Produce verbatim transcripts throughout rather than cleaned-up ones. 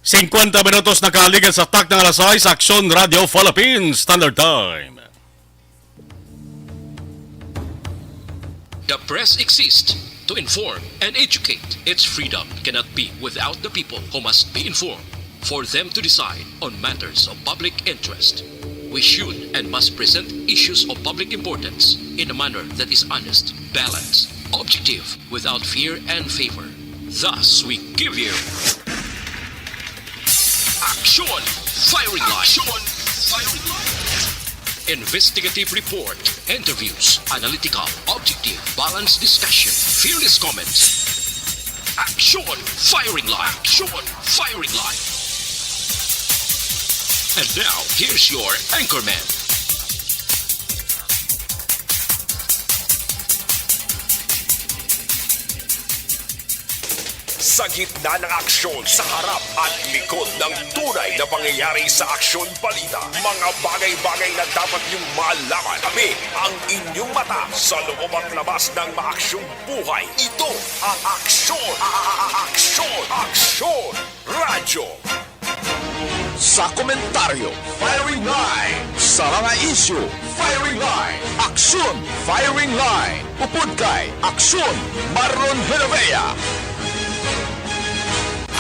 Singkwenta minutos na kaaligan sa takna nga alas sais, Aksyon Radio Philippines Standard Time. The press exists to inform and educate. Its freedom cannot be without the people, who must be informed for them to decide on matters of public interest. We should and must present issues of public importance in a manner that is honest, balanced, objective, without fear and favor. Thus, we give you Action Firing Line. Action Firing Line. Investigative report, interviews, analytical, objective, balanced discussion, fearless comments. Action Firing Line. Action Firing Line. And now, here's your anchorman. Sa gitna ng aksyon, sa harap at likod ng tunay na pangyayari sa Aksyon Balita, mga bagay-bagay na dapat niyong malaman. Kami ang inyong mata sa loob at labas ng maaksyong buhay. Ito ang Aksyon, a- a- a- Aksyon, Aksyon Radyo. Sa komentaryo, Firing Line. Sa mga isyu, Firing Line. Aksyon, Firing Line. Upod kay Aksyon, Marlon Genovea.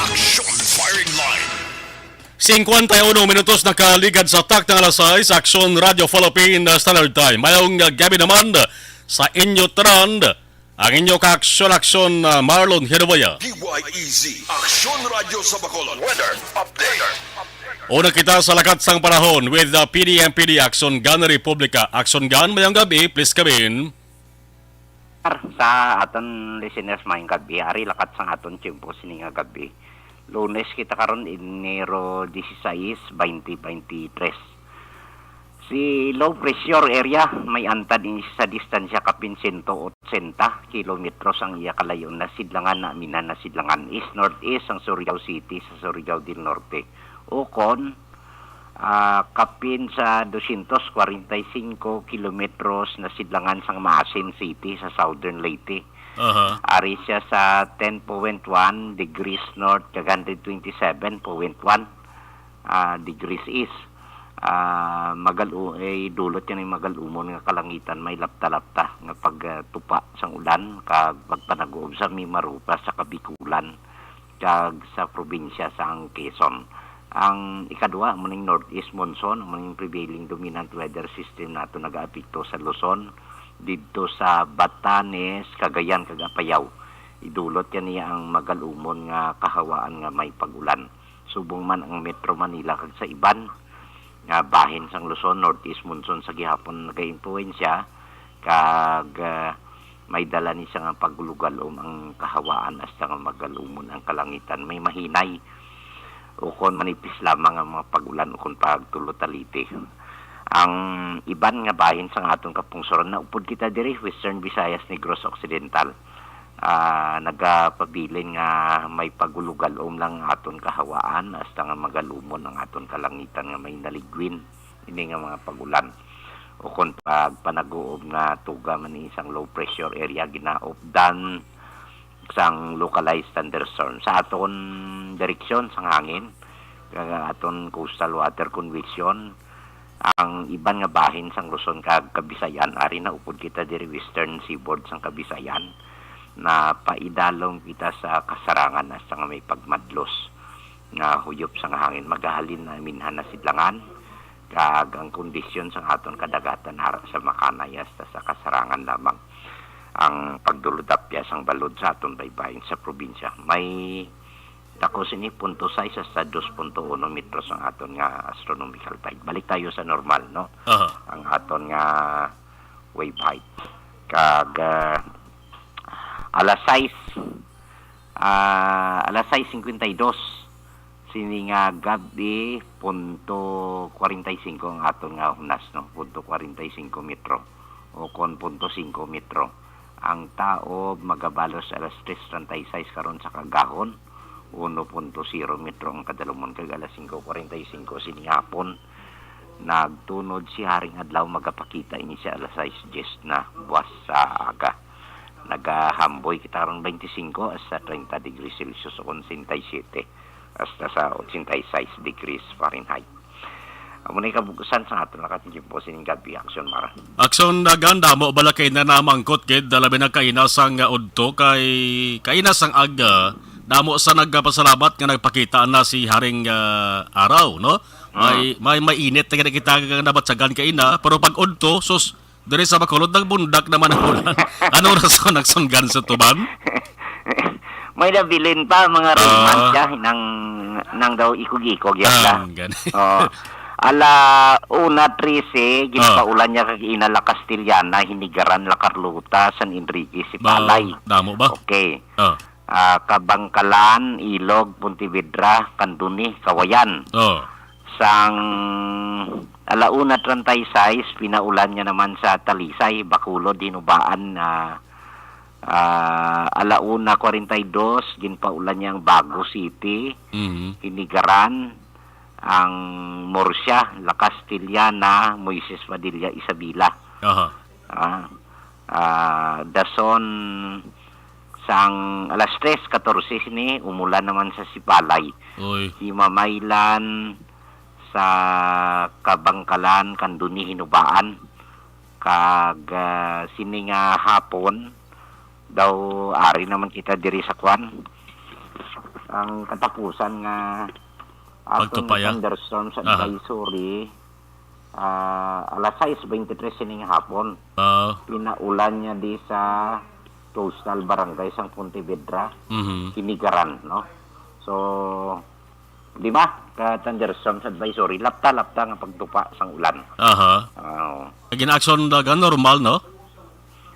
Aksyon Firing Line. Singkwenta y uno minutos na kaaligan sa takna nga alas sais, Aksyon Radio Philippine Standard Time. Mayong gab-i naman sa inyo tanan, ang inyo ka-aksyon-aksyon, ah, Marlon Genovea. D Y E Z, Aksyon Radyo sa Bacolod. Weather update. Una kita sa lakat sang panahon with the P D M P D Aksyon Gun Republika. Aksyon Gun, mayong gab-i, please come in. Sa aton listeners, mayong gab-i. Ari lakat sang aton tiyempo sini nga gab-i. Lunes kita karon, Enero dieciséis, twenty twenty-three. Si low pressure area may antad ini sa distansya kapin sento otsenta kilometros ang iya kalayon, nasidlangan, naminhan, nasidlangan, east-northeast sang Surigao City, sa Surigao del Norte. Ukon, ah, kapin sa dosyentos kwarenta y singko kilometros nasidlangan sang Maasin City sa Southern Leyte. Aha. Ari siya sa ten point one degrees north kag hundred twenty-seven point one, ah, degrees east. Ah, magal-, eh, dulot yan ang magal-umon nga kalangitan, may lapta-lapta nga pagtupa sang ulan kag pagpanaguob sa Mimaropa sa Kabikulan kag sa probinsya sang Quezon. Ang ikadua, amo ning northeast monsoon, amo ning prevailing dominant weather system nato nagaapekto sa Luzon, didto sa Batanes, Cagayan, kag Apayao. Idulot yan niya ang magal-umon nga kahawaan nga may pag-ulan. Subong man ang Metro Manila kag sa iban nga bahin sang Luzon, northeast monsoon sa gihapon nagaimpluwensya, kag, ah, may dala ni siya nga paglugalom ang kahawaan hasta nga magal-umon ang kalangitan. May mahinay ukon manipis lamang ang mga pag-ulan ukon pagtulod-taliti. Ang iban nga bahin sang aton kapungsoran, naupod kita diri, Western Visayas, Negros Occidental. Ah, nagapabilin nga may pagulugalom lang ang aton kahawaan hasta nga magal-umon ang aton kalangitan nga may naligwin ini nga mga pag-ulan ukon pagpanaguob nga tuga man ni isang low pressure area ginaupdan sang localized thunderstorm. Sa aton direksyon sang hangin, kag aton coastal water convection, ang iban nga bahin sang Luzon kag Kabisayan, ari na upod kita diri western seaboard sang Kabisayan, napaidalom kita sa kasarangan hasta nga may pagmadlos nga huyop sang hangin. Magahalin na minhan na sidlangan, kag ang kondisyon sang aton kadagatan ara sa makanay hasta sa kasarangan lamang. Ang pagdulodapya sang balod sa aton baybayon sa probinsya may dako sini, punto sais hasta dos punto uno metros ang aton nga astronomical tide. Balik tayo sa normal, no? Aha. Ang aton nga wave height. Kag, ah, alas sais, ah, alas sais singkwenta y dos sini nga gab-i, punto kwarenta y singko ang aton nga hunas, no? Punto kwarenta y singko metro o kon punto singko metro. Ang taob magabalos alas tres treinta y seis karon sa kaagahon, uno punto zero metro ang kadalumon, kag alas singko kwarenta y singko sini hapon, nagtunod si Haring Adlaw, magapakita ini sa alas sais dies na buwas sa aga. Nagahamboy kita karon, twenty-five sa thirty degrees Celsius o kon sesenta y siyete. hasta sa eighty-six degrees Fahrenheit. Amo na yung kabugusan sa aton nakatigipo sining gabi, Action Mara. Action Dagan, damo bala kay na namangkot gid, labi na kaina sang, ah, udto kay kaina sang aga, damo sa nagpasalamat nga nagpakita na si Haring, ah, Araw, no? May may mainit na gid kita nga nabatyagan kaina, pero pag udto, sus, diri sa Bacolod nagbundak naman ang ulan. Anong rason nagsunggan sa tuban? May nabilin pa mga Ah. Rayman siya nang nang daw ikog-ikog yan Ah, ka. gani. Oh. Ala una trese, ginpaulan niya kag ina La Castellana, Hinigaran, La Carlota, San Enrique, Ba, Sipalay. damo ba? Okay. Oh. Ah, Kabangkalan, Ilog, Pontevedra, Candoni, Kawayan. Oh. Sang alauna treinta y seis, pinaulan niya naman sa Talisay, Bacolod, Hinubaan, ah, ah, alauna kwarenta y dos, ginpaulan niya ang Bago City, Mhm. Hinigaran, ang Murcia, La Castellana, Moises Padilla, Isabela. Aha. Ah, ah, dason sang alas tres katorse sini, umulan naman sa Sipalay. Oy. Himamaylan sa Kabangkalan, Candoni, Hinubaan. Kag, ah, sini nga hapon, daw ari naman kita diri sa kwan. Ang katapusan nga aton Pagtupaya? Thunderstorm sa Aha. Advisory, ah, alas sais veintitrés sini nga hapon. Ah, Pinaulan niya di sa coastal barangay sang Pontevedra, mhm. Hinigaran, no? So, di ba? Ka thunderstorm sa advisory, lapta-lapta nga pagtupa sang ulan. Aha. Oh. Gina-action Dagan, normal, no?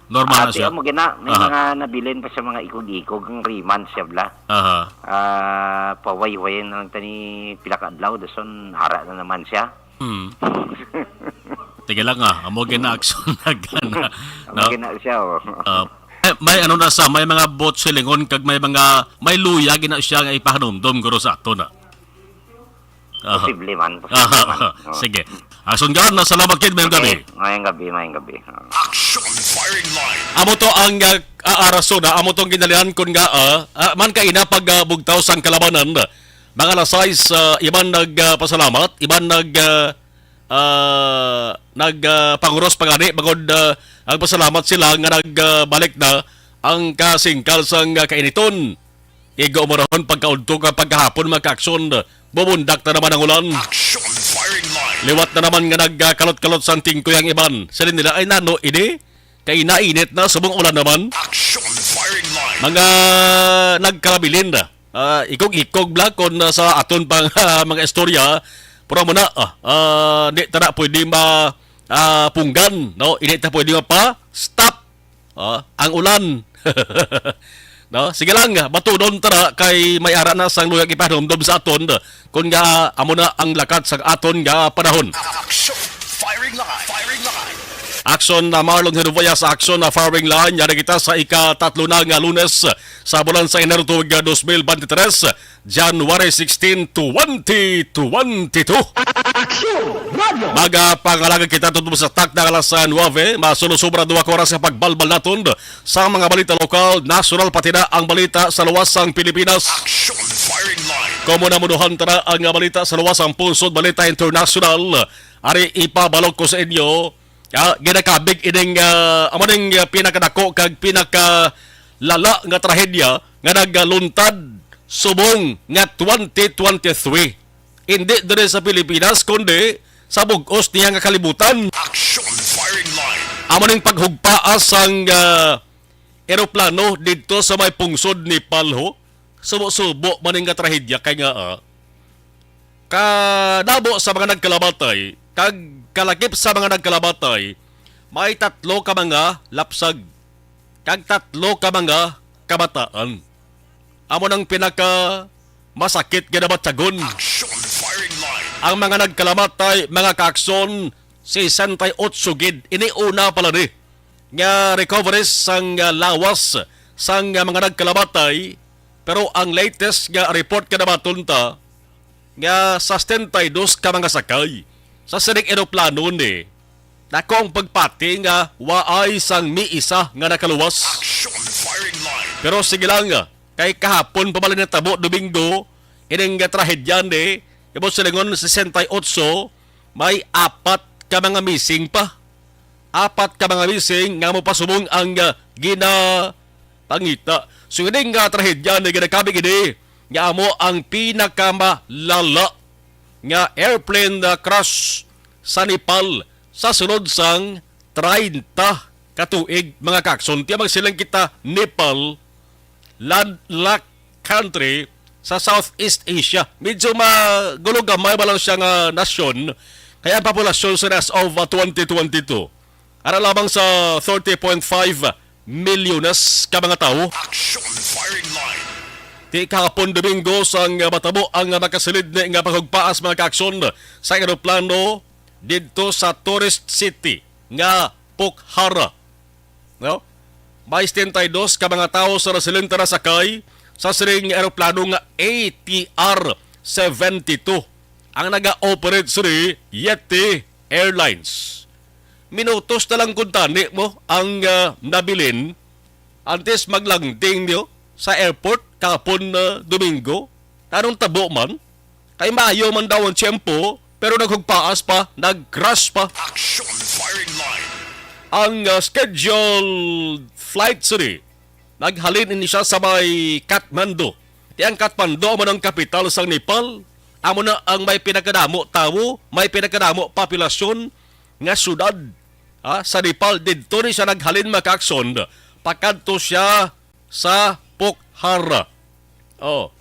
Normal na Ate, siya. Amo gina, may Aha. mga nabilin pa sa mga ikog-ikog ang Rayman siya bla. Aha. Ah, paway-way na lang tani pila ka adlaw, dason ara na naman siya. Hmm. Sige lang, ah. Amo gina-action Dagan, ah. Ang No? gina siya, oh. Ah, eh, may ano na sa, may mga boat silingon kag may mga, may luya gina siya nga ipahanumdom guro sa ato na. Aha. Posible man, Aha, posible man. aha. Oh. Sige. Action Dagan, na salamat kid, mayong gabi. Mayong gabi, mayong gabi. Oh. Action firing line. Amo to ang, ah, ah, rason na, amo tong ginalihan kun nga, ah, ah, man kaina pag, ah, bugtaw sang kalabanan. Mga alas sais, ah, iban nag, ah, pasalamat, iban nag, ah, ah, nag, ah, panguros pa gani, bangod, ah, ang pasalamat sila nga nag, ah, balik na ang kasingkal sang, ah, kainiton. Igo mo rahon pagkaudto ka pagkahapon, mga ka-action, bubundak na naman ang ulan. Action firing line. Liwat na naman nga nagkalot-kalot sang tingkoy ang iban. Siling nila, "Ay, nano ini? Kay nainit na, subong ulan naman." Action firing line. Mga nagkalabilin na. Ah, ikog-ikog bla kon, ah, sa aton pang, ah, mga istorya. Pero mo na, ah, ah, di ta na pwede ma, ah, punggan, no? Hindi ta pwede mapa-stop, ah, ang ulan. No? Sige lang, batudon ta na kay may ara na sang luyag ipahinumdom sa aton. Kun nga, amo na ang lakat sa aton nga panahon. Action firing line. Firing line. Action na Marlon Hinuboya sa Action na Firing Line. Yari kita sa ika-tatlo na nga Lunes sa bulan sa Enero tuig nga dos mil bente tres, January sixteen, twenty twenty-two. Action Radio. Magapangalaga kita tungod sa takna nga alas nuebe, masulo sobra duha ka oras sa pagbalbal naton sa mga balita lokal, nasyonal, pati na ang balita sa luwas sang Pilipinas. Action firing line. Komo na munuhan ta na ang balita sa luwas sang pungsod, balita internasyonal. Ari ipabalok ko sa inyo, ah, ginakabig ining, ah, amo ning, ah, pinakadako kag pinakalala nga trahedya nga nagaluntad subong nga twenty twenty-three. Hindi diri sa Pilipinas, kundi sa bug-os niya nga kalibutan. Action firing line. Amo ning paghugpaa sang, ah, eroplano didto sa may pungsod ni Palho. Subo-subo man ning nga trahedya kay nga, ah, kadamo sa mga nagkalamatay, kag kalakip sa mga nagkalamatay, may tatlo ka mga lapsag, kag tatlo ka mga kabataan. Amo nang pinaka masakit nga nabatyagon. Action firing line. Ang mga nagkalamatay, mga ka-action, sesenta y ocho gid. Ini una pa la ni nga recoveries sang, ah, lawas sang, ah, mga nagkalamatay, pero ang latest nga report nga nabaton ta nga sa setenta y dos ka mga sakay sa sining eroplano ni, dako ang pagpati nga waay sang miisa nga nakaluwas. Action firing line. Pero sige lang, kay kahapon pa bala natabo, Domingo, Ining, ah, trahedya ni, ibot silingon sesenta y ocho, may apat ka mga missing pa. Apat ka mga missing nga mapasubong ang, ah, ginapangita. So, ining, ah, trahedya ni ginakabig ini nga amo ang pinakamalala nga airplane, ah, crash sa Nepal sa sulod sang treinta ka tuig, mga kakson. Tiyan, magsiling kita, Nepal, landlocked country sa Southeast Asia. Medyo magulo gamay ba lang siya nga nasyon, kaya ang populasyon sa as of, uh, twenty twenty-two, ara lamang sa thirty point five milyones ka mga tawo. Action firing line. Ti kahapon Domingo sang, uh, matabo ang, uh, makasilid ni nga paghugpaas, mga kakson, sa eroplano didto sa tourist city nga Pokhara. No? May setenta y dos ka mga tawo sa residente na sakay sa siring nga eroplano nga A T R seventy-two ang naga-operate sini Yeti Airlines. Minutos na lang kuntani mo ang, ah, nabilin antes maglanding niyo sa airport kahapon na Domingo. Anong tabo man? Kay maayo man daw ang tiyempo, pero naghugpaas pa, nag-crash pa. Action firing line. Ang, ah, scheduled flight sini, naghalin ini siya sa may Kathmandu. Ti ang Kathmandu amo ang kapital sang Nepal. Amo na ang may pinakadamo tawo, may pinakadamo populasyon nga syudad, ah, sa Nepal. Didto ni siya naghalin, mga kakson, pakadto siya sa Pokhara. Oh,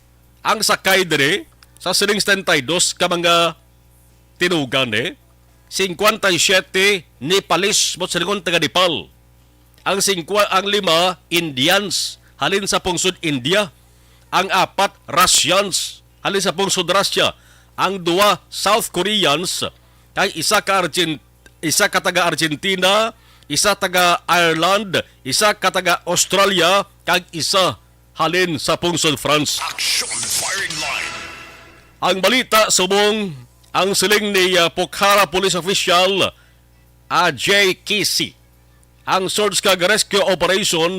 ang sakay diri sa siring setenta y dos ka mga tinugan, eh, cincuenta y siete Nepalese, mo silingon taga Nepal. Ang singkwa, ang lima, Indians, halin sa pungsod India. Ang apat, Russians, halin sa pungsod Russia. Ang duwa, South Koreans, kay isa ka Argent-, isa ka taga Argentina, isa taga Ireland, isa ka taga Australia, kag isa halin sa pungsod France. Action firing line. Ang balita subong ang siling ni, ah, Pokhara Police Official, ah, J K C. Ang search kag rescue operation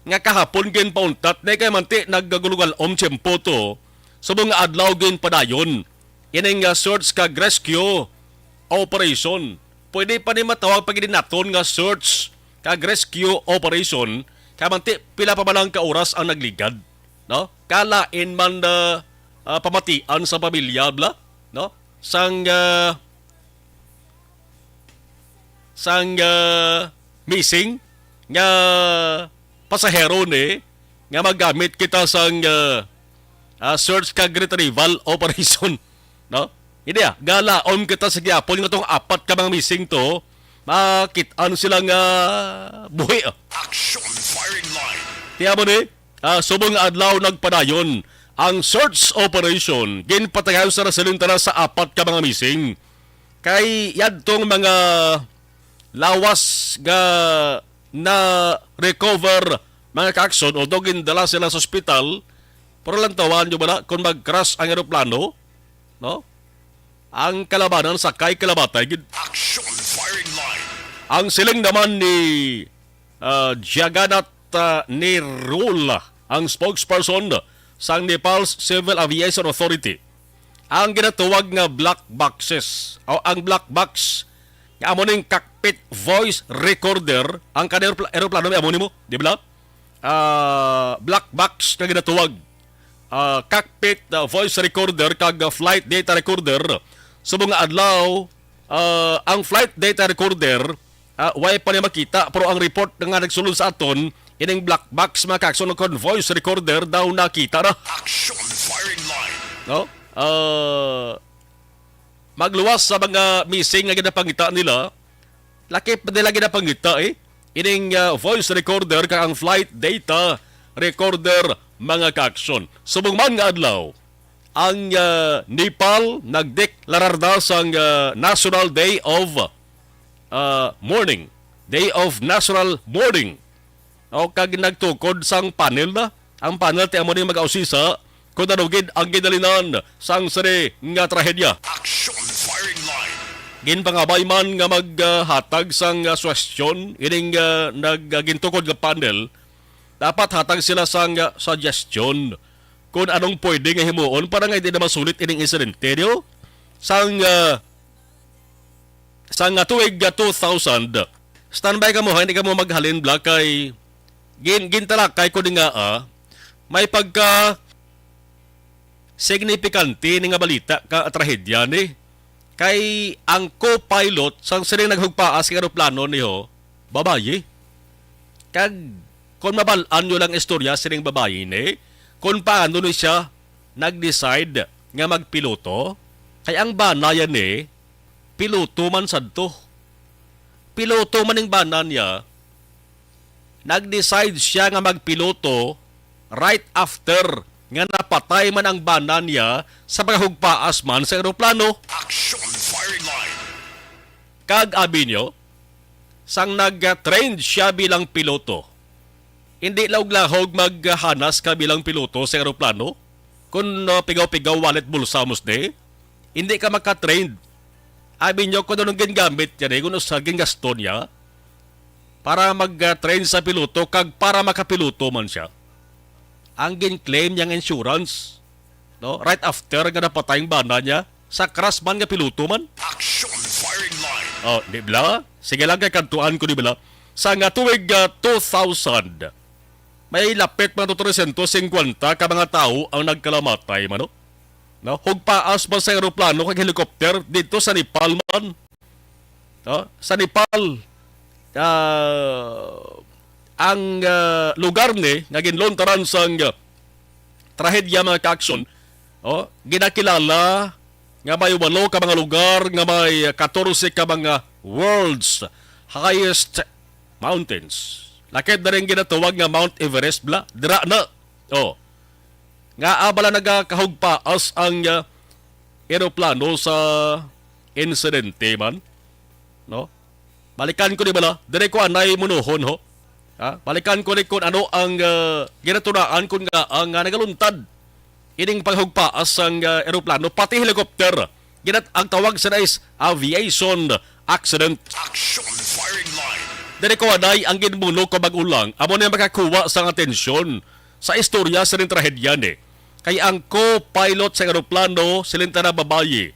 nga kahapon ginpauntat na kay manti nagagulugal-om tiyempo to, subong nga adlaw ginpadayon ining, ah, search kag rescue operation. Pwede pa ni matawag pa gid naton nga search kag rescue operation, kay manti pila pa man lang ka oras ang nagligad, no? Kalain man, ah, ah, pamatian sa pamilya, bla, no? Sang, ah, sang, ah, missing nga pasahero ni nga magamit kita sang, ah, ah, search kag retrieval operation, no? Hindi, ah, galaom kita sa gihapon nga tong apat ka mga missing to, makit-an sila nga buhi, ah. Action firing line. Tiya mo ni, ah, subong nga adlaw nagpadayon ang search operation, ginpatagan sa resulta na sa apat ka mga missing. Kay yadtong mga lawas nga na-recover, mga kaakson, although gindala sila sa ospital, pero lantawan nyo ba na kung mag-crash ang eroplano? No? Ang kalabanan sakay kalabatay gid. Action firing line. Ang siling naman ni, ah, Jagannath, ah, Nirul, ang spokesperson sang Nepal's Civil Aviation Authority, ang ginatawag nga black boxes o ang black box nga amo ning cockpit voice recorder, ang kada eropla-, eroplano may amo nimo, di ba? Ah, black box nga ginatawag, ah, cockpit, ah, voice recorder kag, ah, flight data recorder. Subong nga adlaw, ah, ang flight data recorder, ah, way pa niya makita, pero ang report nga nagsulod sa aton, ining black box, mga kaakson, kon voice recorder daw nakita na. Action firing line. No? Ah, magluwas sa mga missing nga ginapangita nila, lakip nila ginapangita, eh. Ining, ah, voice recorder kag ang flight data recorder, mga kaakson. Subong man nga adlaw, ang, ah, Nepal nagdeklarar na sang, ah, National Day of, ah, Mourning. Day of National Mourning. O, kag nagtukod sang panel na. Ang panel ti amo ni mag-ausisa kung ano gid ang ginalinan sang sini nga trahedya. Action firing line. Ginpangabay man nga maghatag sang, ah, suwestyon ining, ah, nag-, ah, gintukod nga panel. Dapat hatag sila sang, ah, suggestion kung anong pwede nga himuon para nga hindi na masulit ining insidente, no? Sang, ah, sang, ah, tuig, ah, two thousand, standby kamo, ha, hindi kamo maghalin, Bla, kay gin-, gintalakay ko ni nga, ah, may pagka signifikante ni nga balita ka trahedya ni. Kay ang co-pilot sang sining naghugpaas kay eroplano ni ho, babayi. Kag kung mabal-an nyo lang istorya sining babayi ni, kung paano ni siya nag-decide nga magpiloto, kay ang bana yan ni, piloto man sadto. Piloto man ning bana niya, nag-decide siya nga magpiloto right after nga napatay man ang bana niya sa paghugpaas man sa eroplano. Action firing line. Kag abi nyo, sang nag-train siya bilang piloto, hindi laog-lahog maghanas ka bilang piloto sa eroplano. Kung, uh, pigaw-pigaw, wallet, bulsa, musde, hindi ka makatrain. Abi nyo kung anong gingamit niya, eh, kung usa gingasto niya para mag-train sa piloto kag para makapiloto man siya. Ang gin-claim niyang insurance, no? Right after nga napatay ang bana niya, sa crash man nga piloto man. Action firing line. Oh, di bala? Sige lang kay kadtuan ko, di bala? Sa nga tuig, ah, two thousand, may lapit mga trescientos cincuenta ka mga tawo ang nagkalamatay, mano? No? Hugpaas man sa eroplano kag helicopter dito sa Nepal man. No? Sa Nepal, ah, ang, ah, lugar ni nga ginluntaran sang, ah, trahedya, mga ka-aksyon, oh, ginakilala nga may walo ka mga lugar nga may katorse ka mga world's highest mountains. Lakip na rin ginatawag nga Mount Everest, bala. Dira na. Oh. Nga, ah, bala nagakahugpaas ang, ah, eroplano sa insidente man, no? Balikan ko, di bala? Dire ko anay munuhon, ho. Ha? Balikan ko ni kung ano ang, ah, ginatunaan, kung nga ang, ah, nagaluntad ining paghugpaas sang, ah, eroplano, pati helicopter. Ginat-, ang tawag sa is aviation accident. Action firing line. Dire ko anay ang ginmuno ko mag-ulang, amo na makakuha sang atensyon sa istorya sa ning trahedya ni. Kay ang co-pilot sa eroplano, silinta na babayi,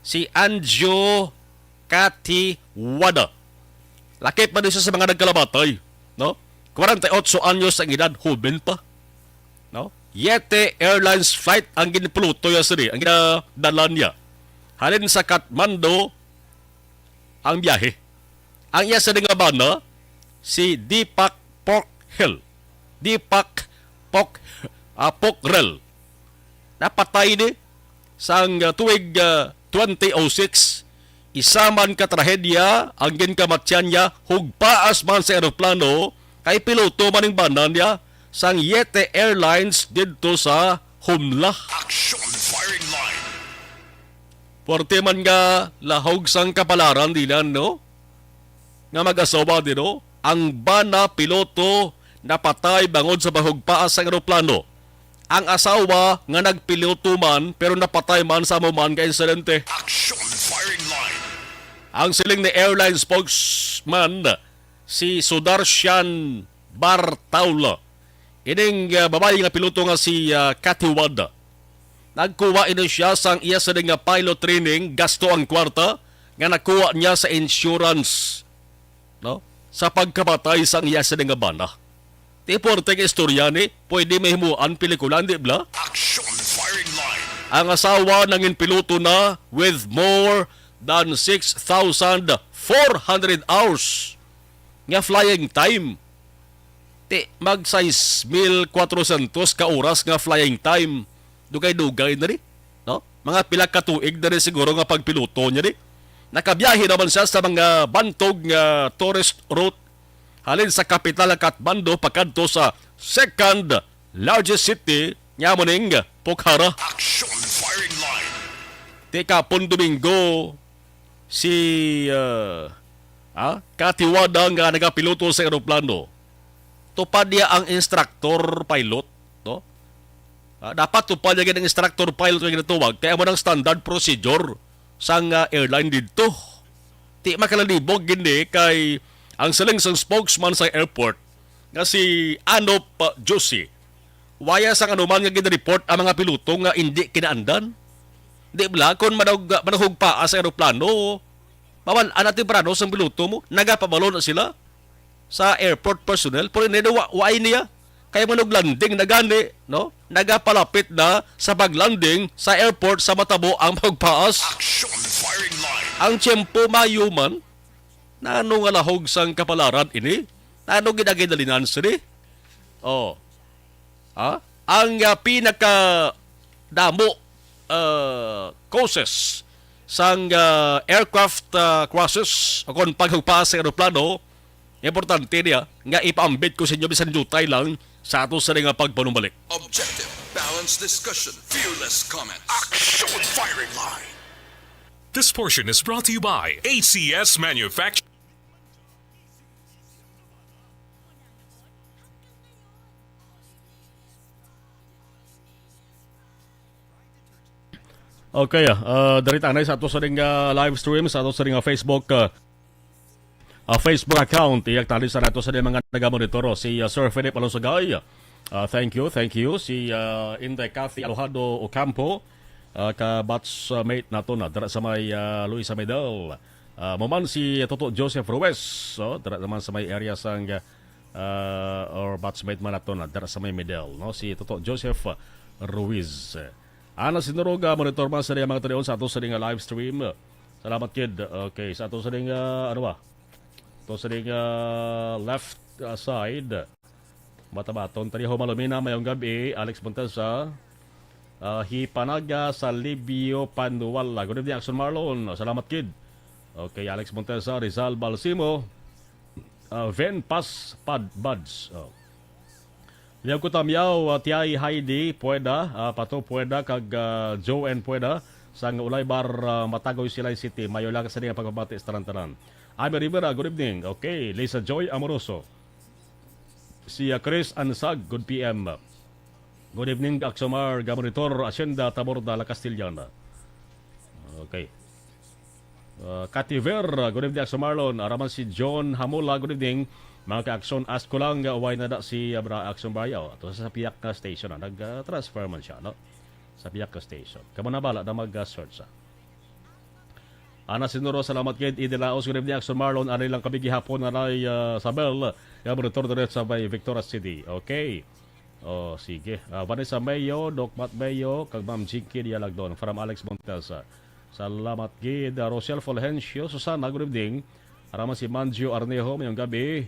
si Anjo Katiwada. Lakip man siya sa mga nagkalamatay, no? Kwarenta y otso anyos ang edad, hoben pa. No? Yete Airlines flight ang ginpiloto niya sini, ang ginadala niya. Halin sa Kathmandu ang biyahe. Ang iya sini nga bana, si Deepak Pokhel. Deepak Pok-, ah, Pokhrel. Napatay ni sang, ah, tuig, ah, twenty oh six. Isa man ka trahedya ang ginkamatyan niya, hugpaas man sa eroplano, kay piloto man ning bana niya sang Yete Airlines didto sa Humla. Action firing line. Puwerte man nga lahog sang kapalaran dilan, no? Nga mag-asawa din, no? Ang bana piloto napatay bangod sa paghugpaas sang eroplano. Ang asawa nga nagpiloto man pero napatay man sa amo man nga insidente. Action firing line. Ang siling ni airline spokesman si Sudarshan Bartaula, ining, ah, babayi nga piloto nga si, ah, Katiwada. Nagkuha ini siya sang iya sini nga pilot training, gasto ang kwarta nga nakuha niya sa insurance, no? Sa pagkapatay sang iya sini nga bana. Ti puwerte nga istorya ni, pwede mahimuan pelikula, di bala? Action firing line. Ang asawa nangin piloto na with more than six thousand four hundred hours nga flying time. Ti, mag sais mil kwatrosyentos ka oras nga flying time. Dugay-dugay na ni, no? Mga pila ka tuig na ni siguro nga pagpiloto niya ni. Nakabiyahe naman siya sa mga bantog nga tourist route halin sa kapital nga Kathmandu pakadto sa second largest city nga amo ning Pokhara. Action firing line. Ti kapon Domingo, si, ah, ah, Katiwada nga nagapiloto sa eroplano, tupad niya ang instructor pilot, no? Ah, dapat tupad niya gid ang instructor pilot nga ginatawag, kay amo nang standard procedure sang, ah, airline didto. Ti makalalibog gid ni kay ang siling sang spokesman sa airport nga si Anop, ah, Joshi, Wala sang anuman nga gin-report ang mga piloto nga indi kinaandan. Di bala, kung manug-, manugpa sa eroplano, mawal-an na temprano sang piloto mo, nagapabalo na sila sa airport personnel. Pero hindi, wa, wa niya. Kaya manug-landing na gani, no? Nagapalapit na sa pag-landing sa airport sa matabo ang pagpaas. Action firing line. Ang tiyempo mayo man, nano nga lahog sang kapalaran ini? Nano gid ang ginalinan sini? Oh. Ha? Ang, ah, pinaka damo, ah, causes sang, ah, aircraft, ah, crashes o kon paghugpaas sa eroplano, importante niya nga ipaambit ko sa inyo bisan diutay lang sa ato sa nga pagpanumbalik. Objective, balanced discussion, fearless comments. Action firing line. This portion is brought to you by A C S Manufacturing. Okay, ah, ah, diri ta anay sa ato sa ring, ah, live stream, sa ato sa ring, ah, Facebook, ah, ah, Facebook account. Iyag tali sa nato sa mga nagamonitor, oh, si, ah, Sir Philip Alosagay. Ah, thank you, thank you. Si, ah, Inday Cathy Alojado Ocampo, ah, ka batchmate nato na dira sa may, ah, Luisa Medal. Ah, mo man si Toto Joseph Ruiz, oh, dira naman sa may area sang, ah, or batchmate man nato na dira sa may Medal, no? Si Toto Joseph Ruiz. Ana Sinuroga, monitor man sa mga tanaw sa ato sa nga live stream. Salamat, kid. Okay, sa ato sa nga, ano ba? Ato sa nga left, ah, side. Matabaton, Tariho Malumina, mayong gabi. Alex Montesa, ah, Hipanaga sa Libyo Panuwala. Good evening, Action Marlon. Salamat, kid. Okay, Alex Montesa, Rizal Balsimo, ah, Ven Pas Pad Buds. Oh. Liaw ko tamyaw, ah, Tiay Heidi Pueda, ah, Pato Pueda, kag, ah, Joe N Pueda, sang Ulaybar, ah, Matagoy, Silay City. Mayo lang sa nga pagpamati sa tanan-tanan. Ami Rivera, good evening. Okay, Lisa Joy Amoroso. Si, ah, Chris Ansag, good P M. Good evening, Aksomar, Gamonitor, Hacienda, Taborda, La Castellana. Okay. Uh, Kativer, good evening, Aksyon Marlon. Araman si John Hamula, good evening. Mga ka-aksyon, ask ko lang, uh, why nada si, uh, Bra Aksyon Bayaw? Ato sa piyak nga station, ah, nag-, uh, transfer man siya, no? Sa piyak nga station. Kamo na bala na mag-, uh, search, ah. Ana Sinuro, salamat kid. Idi Laos, good evening, Aksyon Marlon. Ari lang kami gihapon na ray, uh, sa bell. Kaya monitor direct sa may Victoria City. Okay. Oh, sige. Ah, Vanessa Mayo, Doc Matt Mayo, kag Ma'am Jinky Dialagdon from Alex Montesa. Salamat gid. Ah, Rochelle Fulgencio, Susana, good evening. Araman si Manjo Arnejo, mayong gabi.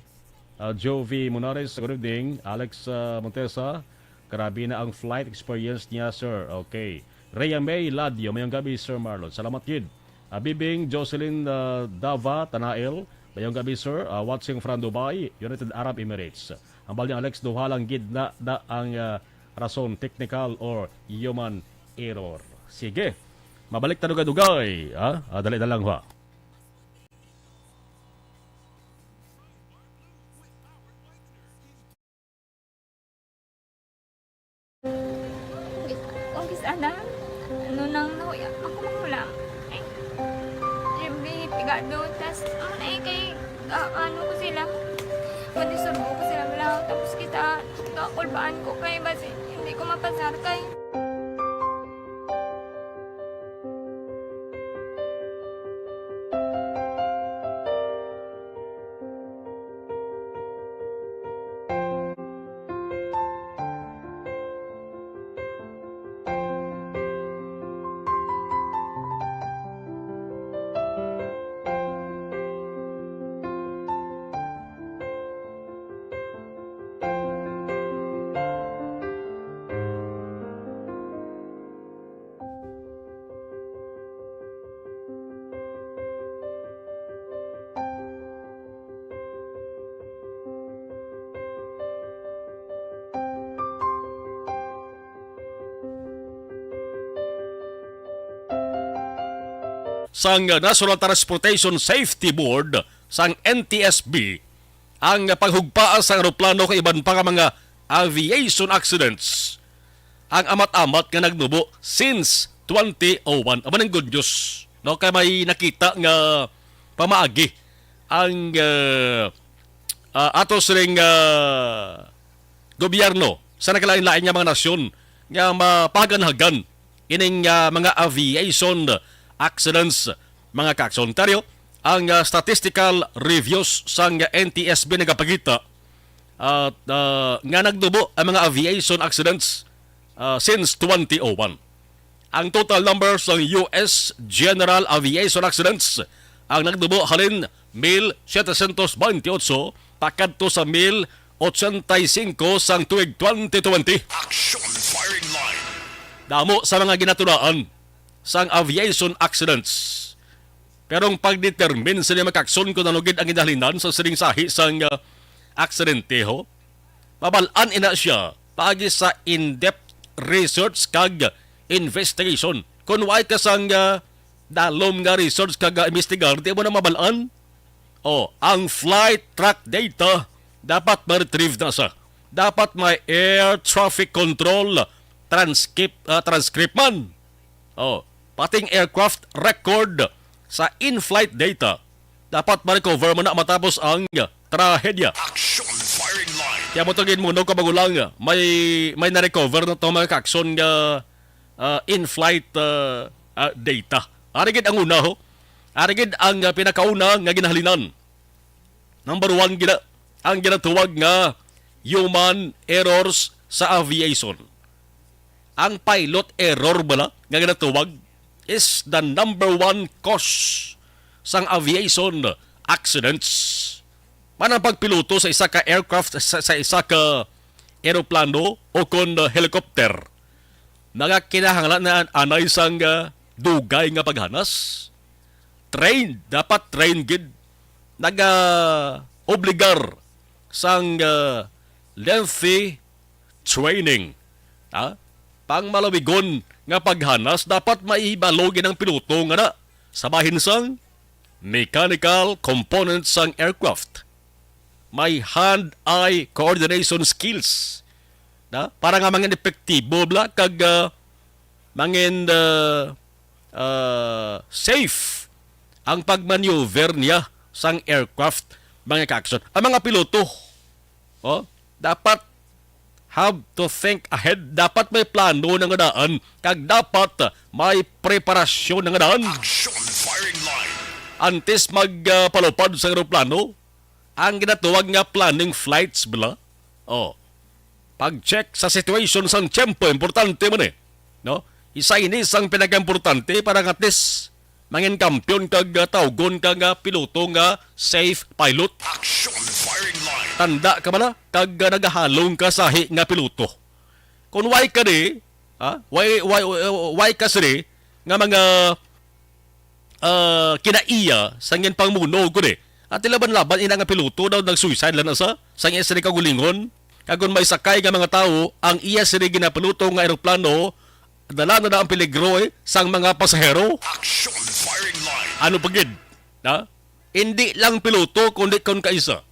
Ah, Jovi Munares, good evening. Alex, ah, Montesa, grabe na ang flight experience niya, sir. Okay. Rhea May Ladio, mayong gabi, Sir Marlon. Salamat gid. Ah, Bibing Jocelyn, ah, Dava Tanael, mayong gabi, sir. Ah, watching from Dubai, United Arab Emirates. Ang bali, Alex, duha lang gid na, na ang, ah, rason, technical or human error. Sige, mabalik ta dugay-dugay, ha? Ah, dali na lang, ha? Kung kis-, ana, ano nang nahuya, ako makulang. Ay, Jimmy, pigado, tas, ano na eh, kay, ah, ano ko sila, panisurbo ko sila lang, tapos kita, kakulbaan ko kay, basi, hindi ko mapasar kay. Sang National Transportation Safety Board, sang N T S B, ang paghugpaa sang eroplano kag iban pa nga mga aviation accidents ang amat-amat nga nagnubo since twenty oh one. Amo ning good news, no? Kay may nakita nga pamaagi ang, ah, ah, ato sining, ah, gobyerno sa nagkalain-lain nga mga nasyon nga mapaganhagan ining, ah, mga aviation accidents, mga kaakson. Teryo, ang, ah, statistical reviews sang N T S B nagapakita at, ah, nga nagtubo ang mga aviation accidents, ah, since twenty oh one. Ang total number sang U S general aviation accidents ang nagtubo halin mil setecientos veintiocho pakadto sa mil ochenta y cinco sang tuig twenty twenty. Action Firing Line. Damo sa mga ginatunaan sang aviation accidents. Pero ang pagdetermine sa mga kaakson kung ano gid ang ginahalinan sa sining sahi sang, ah, aksidente, ho, mabal-an ina siya paagi sa in-depth research kag investigation. Kung way ka sang, ah, dalom nga research kag, ah, investigar, di mo na mabal-an. Oh, ang flight track data dapat ma-retrieve na sa. Dapat may air traffic control transcript, ah, transcript man. Oh, pating aircraft record sa in-flight data dapat ma-recover mo na matapos ang trahedya. Action Firing Line. Kaya mo to gid mo, no, kabagulang, may, may na-recover na to, mga kaakson, nga, ah, in-flight, ah, ah, data. Ari gid ang una, ho. Ari gid ang, ah, pinakauna nga ginahalinan. Number one gina, ang ginatawag nga human errors sa aviation. Ang pilot error bala nga ginatawag is the number one cause sang aviation accidents. Manang pagpiloto sa isa ka aircraft, sa, sa isa ka eroplano o kon, uh, helicopter, nagakinahanglan na anay sang, uh, dugay nga paghanas. Trained, dapat trained gid. Naga-obligar sang, uh, lengthy training. Ha? Pang malawigon nga paghanas, dapat maibalo gid ang piloto nga na sa bahin sang mechanical components sang aircraft. May hand-eye coordination skills. Na? Para nga mangin epektibo bla kag, ah, mangin, ah, ah, safe ang pagmaneuver niya sang aircraft, mga kaakson. Ang mga piloto, oh, dapat have to think ahead. Dapat may plano na nga daan, kag dapat may preparasyon na nga daan. Action Firing Line. Antes mag, ah, palupad sa eroplano, ang ginatawag nga planning flights bala. Oh. Pag-check sa situation sang tiyempo, importante man eh. No? Isa ini sang pinakaimportante para nga at least mangin kampiyon kag, ah, tawgon ka nga piloto nga safe pilot. Action Firing Line. Tanda ka man na, kag, ah, nagahalong ka sahi nga piloto. Kung why ka di, ha? Why, why, why ka sini nga mga, ah, kinaiya sa ngin pangmuno ko di? At laban-laban ina nga piloto daw nag-suicide lang na sa, sang iya sini kagulingon. Kag kung may sakay nga mga tawo, ang iya sini ginapiloto nga eroplano, dala na na ang peligro, eh, sang mga pasahero. Action Firing Line. Ano pa gid? Ha? Hindi lang piloto, kundi kon kaisa.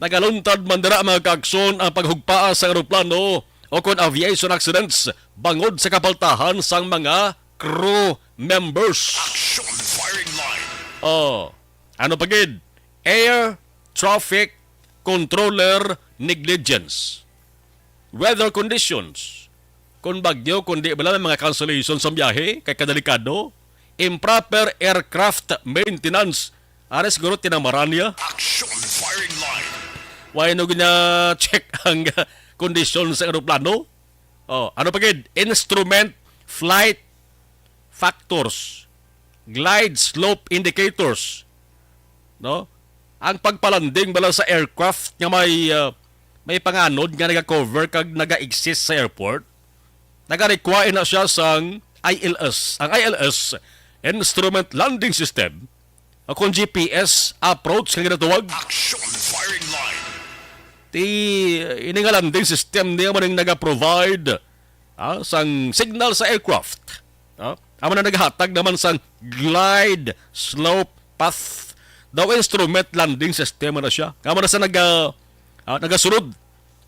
Nagaluntad man dira, mga kaakson, ang paghugpaa sa eroplano o kon aviation accidents bangod sa kapaltahan sang mga crew members. Action Firing Line. Oh, ano pa gid? Air traffic controller negligence. Weather conditions. Kung bagyo, kundi bala may mga cancellation sa biyahe, kay kadelikado. Improper aircraft maintenance. Ari siguro tinamaran niya. Action Firing Line. Why no gina-check ang, ah, kondisyon sa eroplano? Oh, ano pa gid? Instrument flight factors, glide slope indicators, no? Ang pagpalanding bala sa aircraft nga may, ah, may panganod nga naga-cover kag naga-exist sa airport, nagarequire na siya sang I L S. Ang I L S, Instrument Landing System, o kung G P S approach nga ginatawag. Action Firing Line. Ti, ini nga landing system niya man ang naga-provide, ah, sang signal sa aircraft. Ah, amo na naghatag naman sang glide slope path. Daw instrument landing system na siya. Amo na sa naga, ah, nagasulod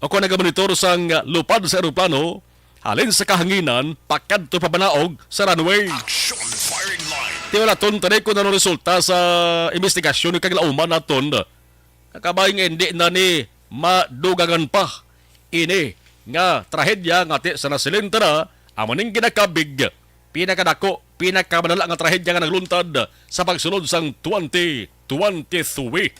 o kung nagamonitor sang, ah, lupad sa eroplano, halin sa kahanginan, pakadto pabanaog sa runway. Action Firing Line. Ti wala ton tani kung ano resulta sa investigasyon ni kag lauman naton. Kakabay nga hindi na ni madugangan pa ini nga trahedya nga ti sa nasilin ta na, amo ning ginakabig, pinakadako, pinakamalala nga trahedya nga nagluntad sa pagsulod sang twenty twenty-three.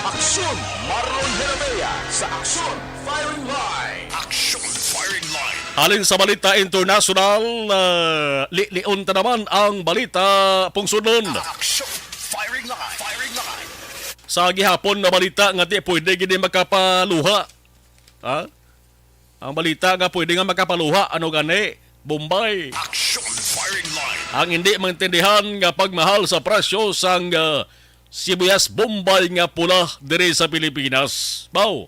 Aksyon Marlon Herabea sa Aksyon Firing Line. Aksyon Firing Line. Halin sa balita internasyonal, ah, lilion ta naman ang balita pungsudnon. Aksyon Firing Line. Firing Line. Sa gihapon na balita nga di pwede gid makapaluha. Ha? Ang balita nga pwede nga makapaluha, ano gani? Bombay. Action Firing Line. Ang hindi maintindihan nga pagmahal sa presyo sang, ah, sibuyas Bombay nga pula diri sa Pilipinas. Baw,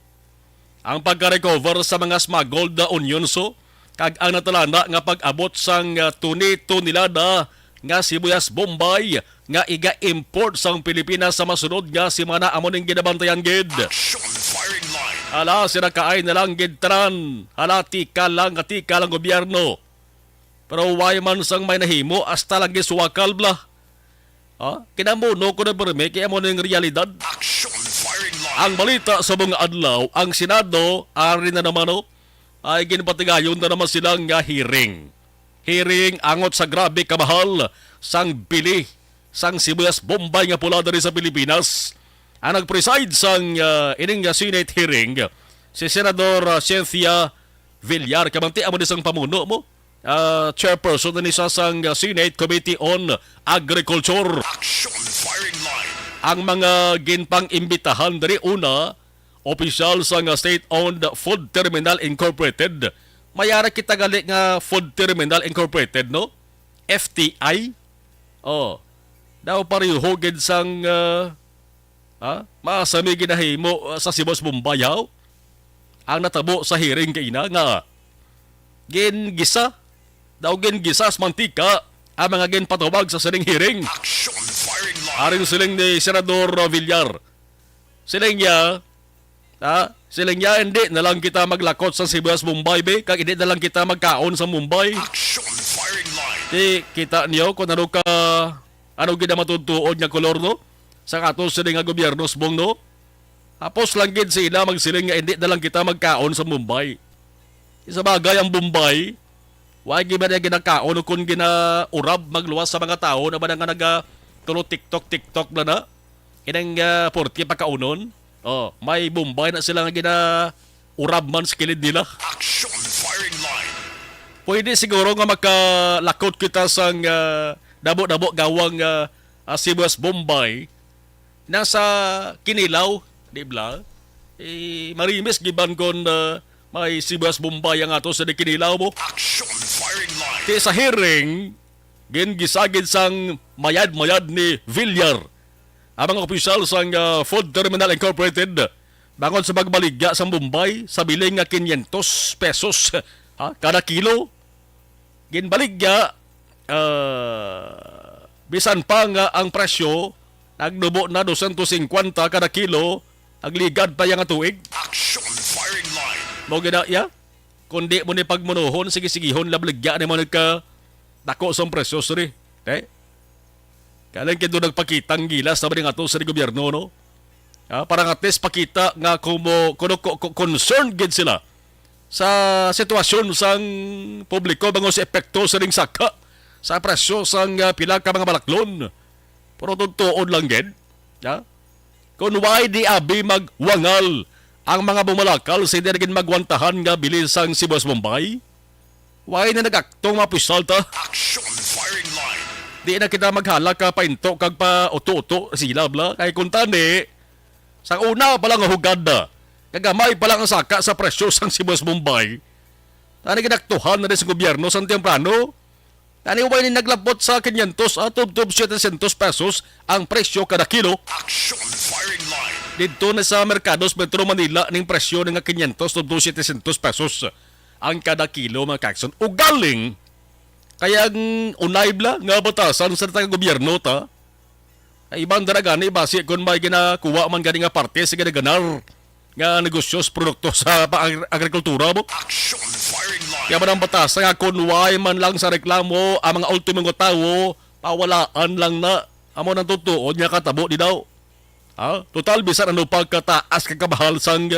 ang pagka-recover sa mga smuggled na onions, oh, kag ang natalana nga pag-abot sang, ah, tuni-tonelada nga sibuyas Bombay nga iga-import sang Pilipinas sa masunod nga semana, amo ning ginabantayan gid. Action Firing Line. Ala, sira kaay na lang gid tanan. Ala, tika lang, tika lang gobyerno. Pero why man sang may nahimo, hasta lang gisuwakal bla. Ha? Kinamuno ko na permi kay amo ning realidad. Action Firing Line. Ang balita sa mga adlaw, ang Senado, ari na naman, oh, ay ginpatigayon na naman sila nga hearing. Hearing angot sa grabe kamahal sang bili sang sibuyas Bombay nga pula diri sa Pilipinas. Ang nag-preside sang, ah, ining, ah, Senate hearing, si Senador, ah, Cynthia Villar. Kamanti amo ni sang pamuno mo, ah, chairperson ni sa sang, ah, Senate Committee on Agriculture. Action Firing Line. Ang mga ginpang-imbitahan diri una, opisyal sang, ah, state-owned Food Terminal Incorporated. May ara kita gali nga Food Terminal Incorporated, no? F T I. Oh. Daw pareho gid sang, ah, ha? Maasa mi ginahimo, ah, sa Sibos Bombay, haw? Ang natabo sa hearing kay ina nga gingisa, daw gingisa sa mantika ang mga ginpatawag sa sining hearing. Action Firing Line. Aring siling ni Senador Villar, siling niya, ha? Siling niya, "Hindi na lang kita maglakot sa sibuyas Bombay, be, kag hindi na lang kita magkaon sa Bombay." Action Firing Line. Di kita niyo kung ano ka, ano gid ang matutuod nga kolor, no? Sa ato sini nga gobyerno, subong, no? Hapos lang gid sila magsiling nga hindi na lang kita magkaon sa Bombay. Sa bagay, ang Bombay, wa gid ba niya ginakaon o kung ginaurab magluwas sa mga tawo na ba nga naga tulo TikTok, TikTok na na? Inang, ah, porke pagkaunon, oh, may Bombay na sila nga ginaurab man sa kilid nila. Action Firing Line. Pwede siguro nga makalakot kita sang, ah, dabo-dabo gawang, ah, ah, sibuyas Bombay nasa kinilaw, di bla? Eh, marimis giban kon, ah, may sibuyas Bombay ang ato sa kinilaw mo. Action Firing Line. Ti sa hearing, gingisagid sang mayad-mayad ni Villar ang mga opisyal sang, ah, Food Terminal Incorporated bangod sa pagbaligya sang Bombay sa biling nga quinientos pesos, ha, kada kilo. Ginbaligya, ah, bisan pa nga ang presyo nagnubo na dosyentos singkwenta kada kilo, nagligad pa iya nga tuig. Action Firing Line. Mao gid na, ya? Kung di mo ni pagmunohon, sige-sigihon lang baligya nimo nagka dako sang presyo, sir, eh. Te? Kaya lang kay doon nagpakita ang gilas na ba ning ato sa gobyerno, no? Ah, para nga at least pakita nga kumo-, kuno-, ku-, ku-, concerned gid sila sa sitwasyon sang publiko bangod sa epekto sa ning saka sa presyo sang, ah, pila ka mga balaklon. Pero tutuod lang gid, ha? Kung why di abi magwangal ang mga bumalakal sa hindi na gid magwantahan nga bili sang sibuyas Bombay, why na nag-aktong mga opisyal ta? Action Firing Line. Di na kita maghalak ka painto kag pauto-uto sila, bla. Kay kung tani, sa una pa lang hugad na, kagamay pa lang ang saka sa presyo sang sibuyas Bombay, tani ginaktuhan na rin sa gobyerno sa temprano. Tani, way ni naglabot sa quinientos, ah, tubtob setecientos pesos ang presyo kada kilo. Action Firing Line. Didto na sa merkado sa Metro Manila ning presyo nga quinientos tubtob setecientos pesos ang kada kilo, mga kakson. Ugaling, kaya ang unay bla nga batasan sa taga gobyerno ta, ay, iban dira gani, basi kung may ginakuha man gani nga parte sa ginaganar nga negosyo sa produkto sa pang-, agrikultura mo. Action Firing Line. Kaya man ang batas nga kung way man lang sa reklamo ang mga ultimo nga tawo, pawalaan lang na. Amo nang tutuod nga katabo di daw. Ha? Total, bisan ano pa kataas ka kabahal sang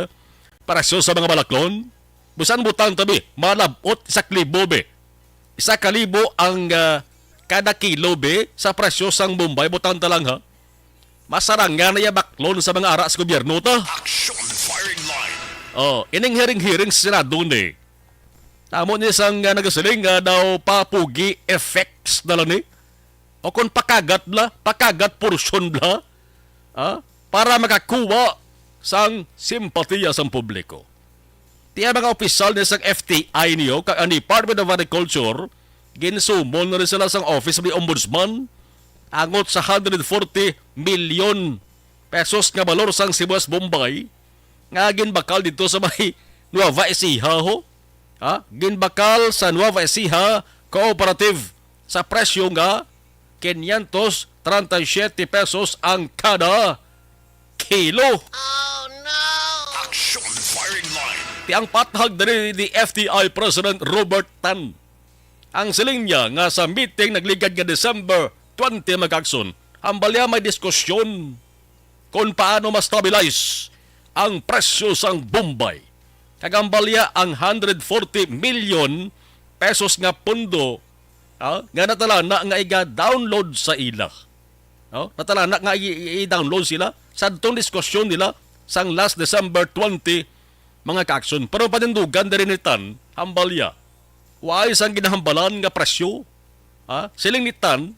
presyo sa mga balaklon, Bisan butang ta, bi, malab-ot isa ka libo, bi. Isa ka libo ang, ah, kada kilo, bi, sa presyo sang Bombay. Butang ta lang, ha. Masarangan na iya baklon sa mga ara sa gobyerno ta. Action firing line. Oh, ining hearing-hearing sa Senado ni. Tamo ni sang, ah, nagasiling nga daw papugi effects na lang ni. O kung pakagat bla, pakagat porsyon bla, ah, para makakuha sang simpatiya sang publiko. Tiya mga opisyal ni sang F T I niyo kag ang Department of Agriculture, ginsumon na rin sila sang Office of the Ombudsman angot sa hundred forty million pesos nga balor sang sibuyas Bombay nga ginbakal dito sa may Nueva Ecija, ho? Ha? Ginbakal sa Nueva Ecija Cooperative sa presyo nga quinientos treinta y siete pesos ang kada kilo. Oh, no! Action firing line. Ti ang patahag diri ni F T I President Robert Tan. Ang siling niya nga sa meeting nagligad nga December twenty, mga kaagsoon, hambalya may diskusyon kung paano ma-stabilize ang presyo sang Bombay. Kag hambalya ang hundred forty million pesos nga pondo, ah, nga natalana nga iga-download sa ila. No? Natalana nga i-, i-, i-download sila sa adtong diskusyon nila sang last December twenty, mga kaagsoon. Pero panindugan diri ni Tan, hambalya. Waay sang ginahambalan nga presyo. Ha? Siling ni Tan,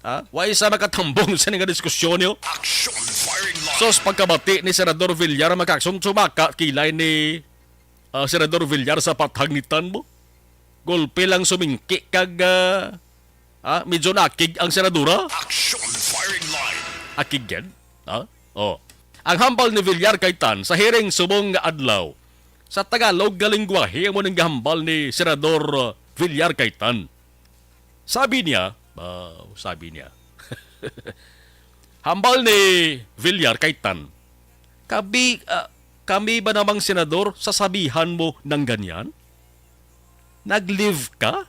ha? Waay sa makatambong sa nga diskusyon niyo. Action firing line. Sos, pagkabati ni Senador Villar, mga kaagsoon, sumaka kilay ni, ah, Senador Villar sa patahag ni Tan mo. Gulpi lang sumingki kag, ah, ah, medyo nakig ang senadora. Action firing line. Akig yan? Ha? Oh. Ang hambal ni Villar kay Tan sa hearing subong nga adlaw. Sa Tagalog nga lingwahe, amo ning gahambal ni Senador, uh, Villar kay Tan. Sabi niya, ah, sabi niya, hambal ni Villar kay Tan, "Kami, ah, kami ba namang senador sasabihan mo ng ganyan? Nag-leave ka?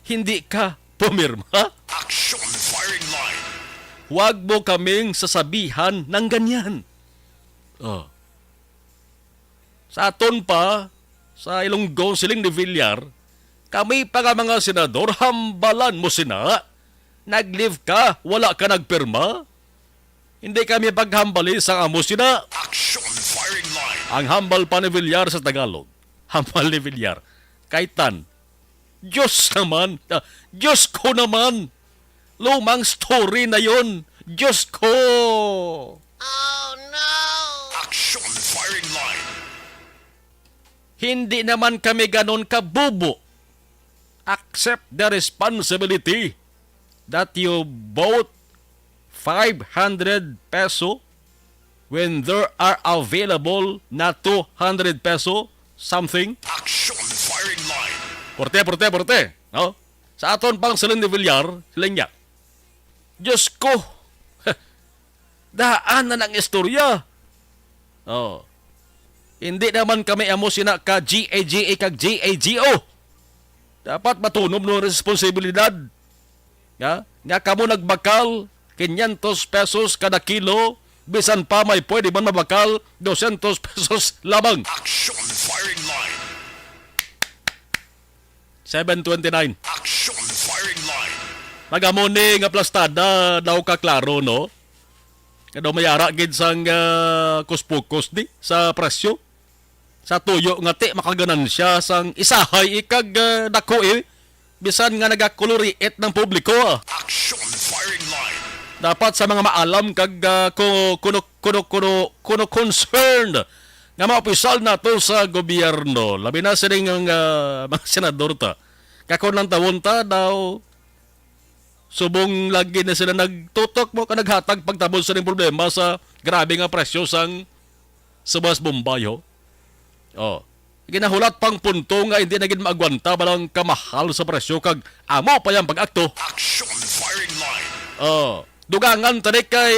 Hindi ka pumirma?" Action firing line. "Huwag mo kaming sasabihan ng ganyan." Oh. Sa aton pa, sa Ilonggo, siling ni Villar, "Kami pa nga mga senador, hambalan mo sina. Nag-leave ka, wala ka nagpirma. Hindi kami paghambali sa amo sina." Action firing line. Ang hambal pa ni Villar sa Tagalog. Hambal ni Villar kay Tan, "Diyos naman, ah, Diyos ko naman. Lumang story na yon. Diyos ko." Oh, no! Action firing line. "Hindi naman kami ganon kabubo. Accept the responsibility that you bought five hundred peso when there are available na two hundred peso something." Action firing line. Porte, porte, porte. No? Sa aton pang siling ni Villar, siling niya, "Diyos ko, daan na nang istorya. Oh. Hindi naman kami amo sina ka G A G A kag G A G O. Dapat matunob no responsibilidad. Nga, nga kamo nagbakal quinientos pesos kada kilo, bisan pa may pwede man mabakal dosyentos pesos lamang." Action firing line. Seven twenty-nine. Action firing line. Nagamo ni nga plastada daw ka klaro, no? Nga daw may ara gid sang, ah, kuspukos di sa presyo. Sa tuyo nga ti makaganansya sang isahay ikag, ah, dako, eh. Bisan nga nagakuluriit ng publiko, ah. Action firing line. Dapat sa mga maalam kag, ah, ku-, kuno, kuno, kuno, kuno concerned nga mga opisyal nato sa gobyerno, labi na sining, ah, mga senador ta. Kakon lang tawon ta daw, subong lagi na sila nagtutok mo ka naghatag pagtabon sa ning problema sa grabe nga presyo sang sibuyas Bombay, ho. Oh. Ginahulat pang punto nga hindi na gid maagwanta balang kamahal sa presyo kag amo pa yang pag-akto. Action firing line. Oh. Dugangan tani kay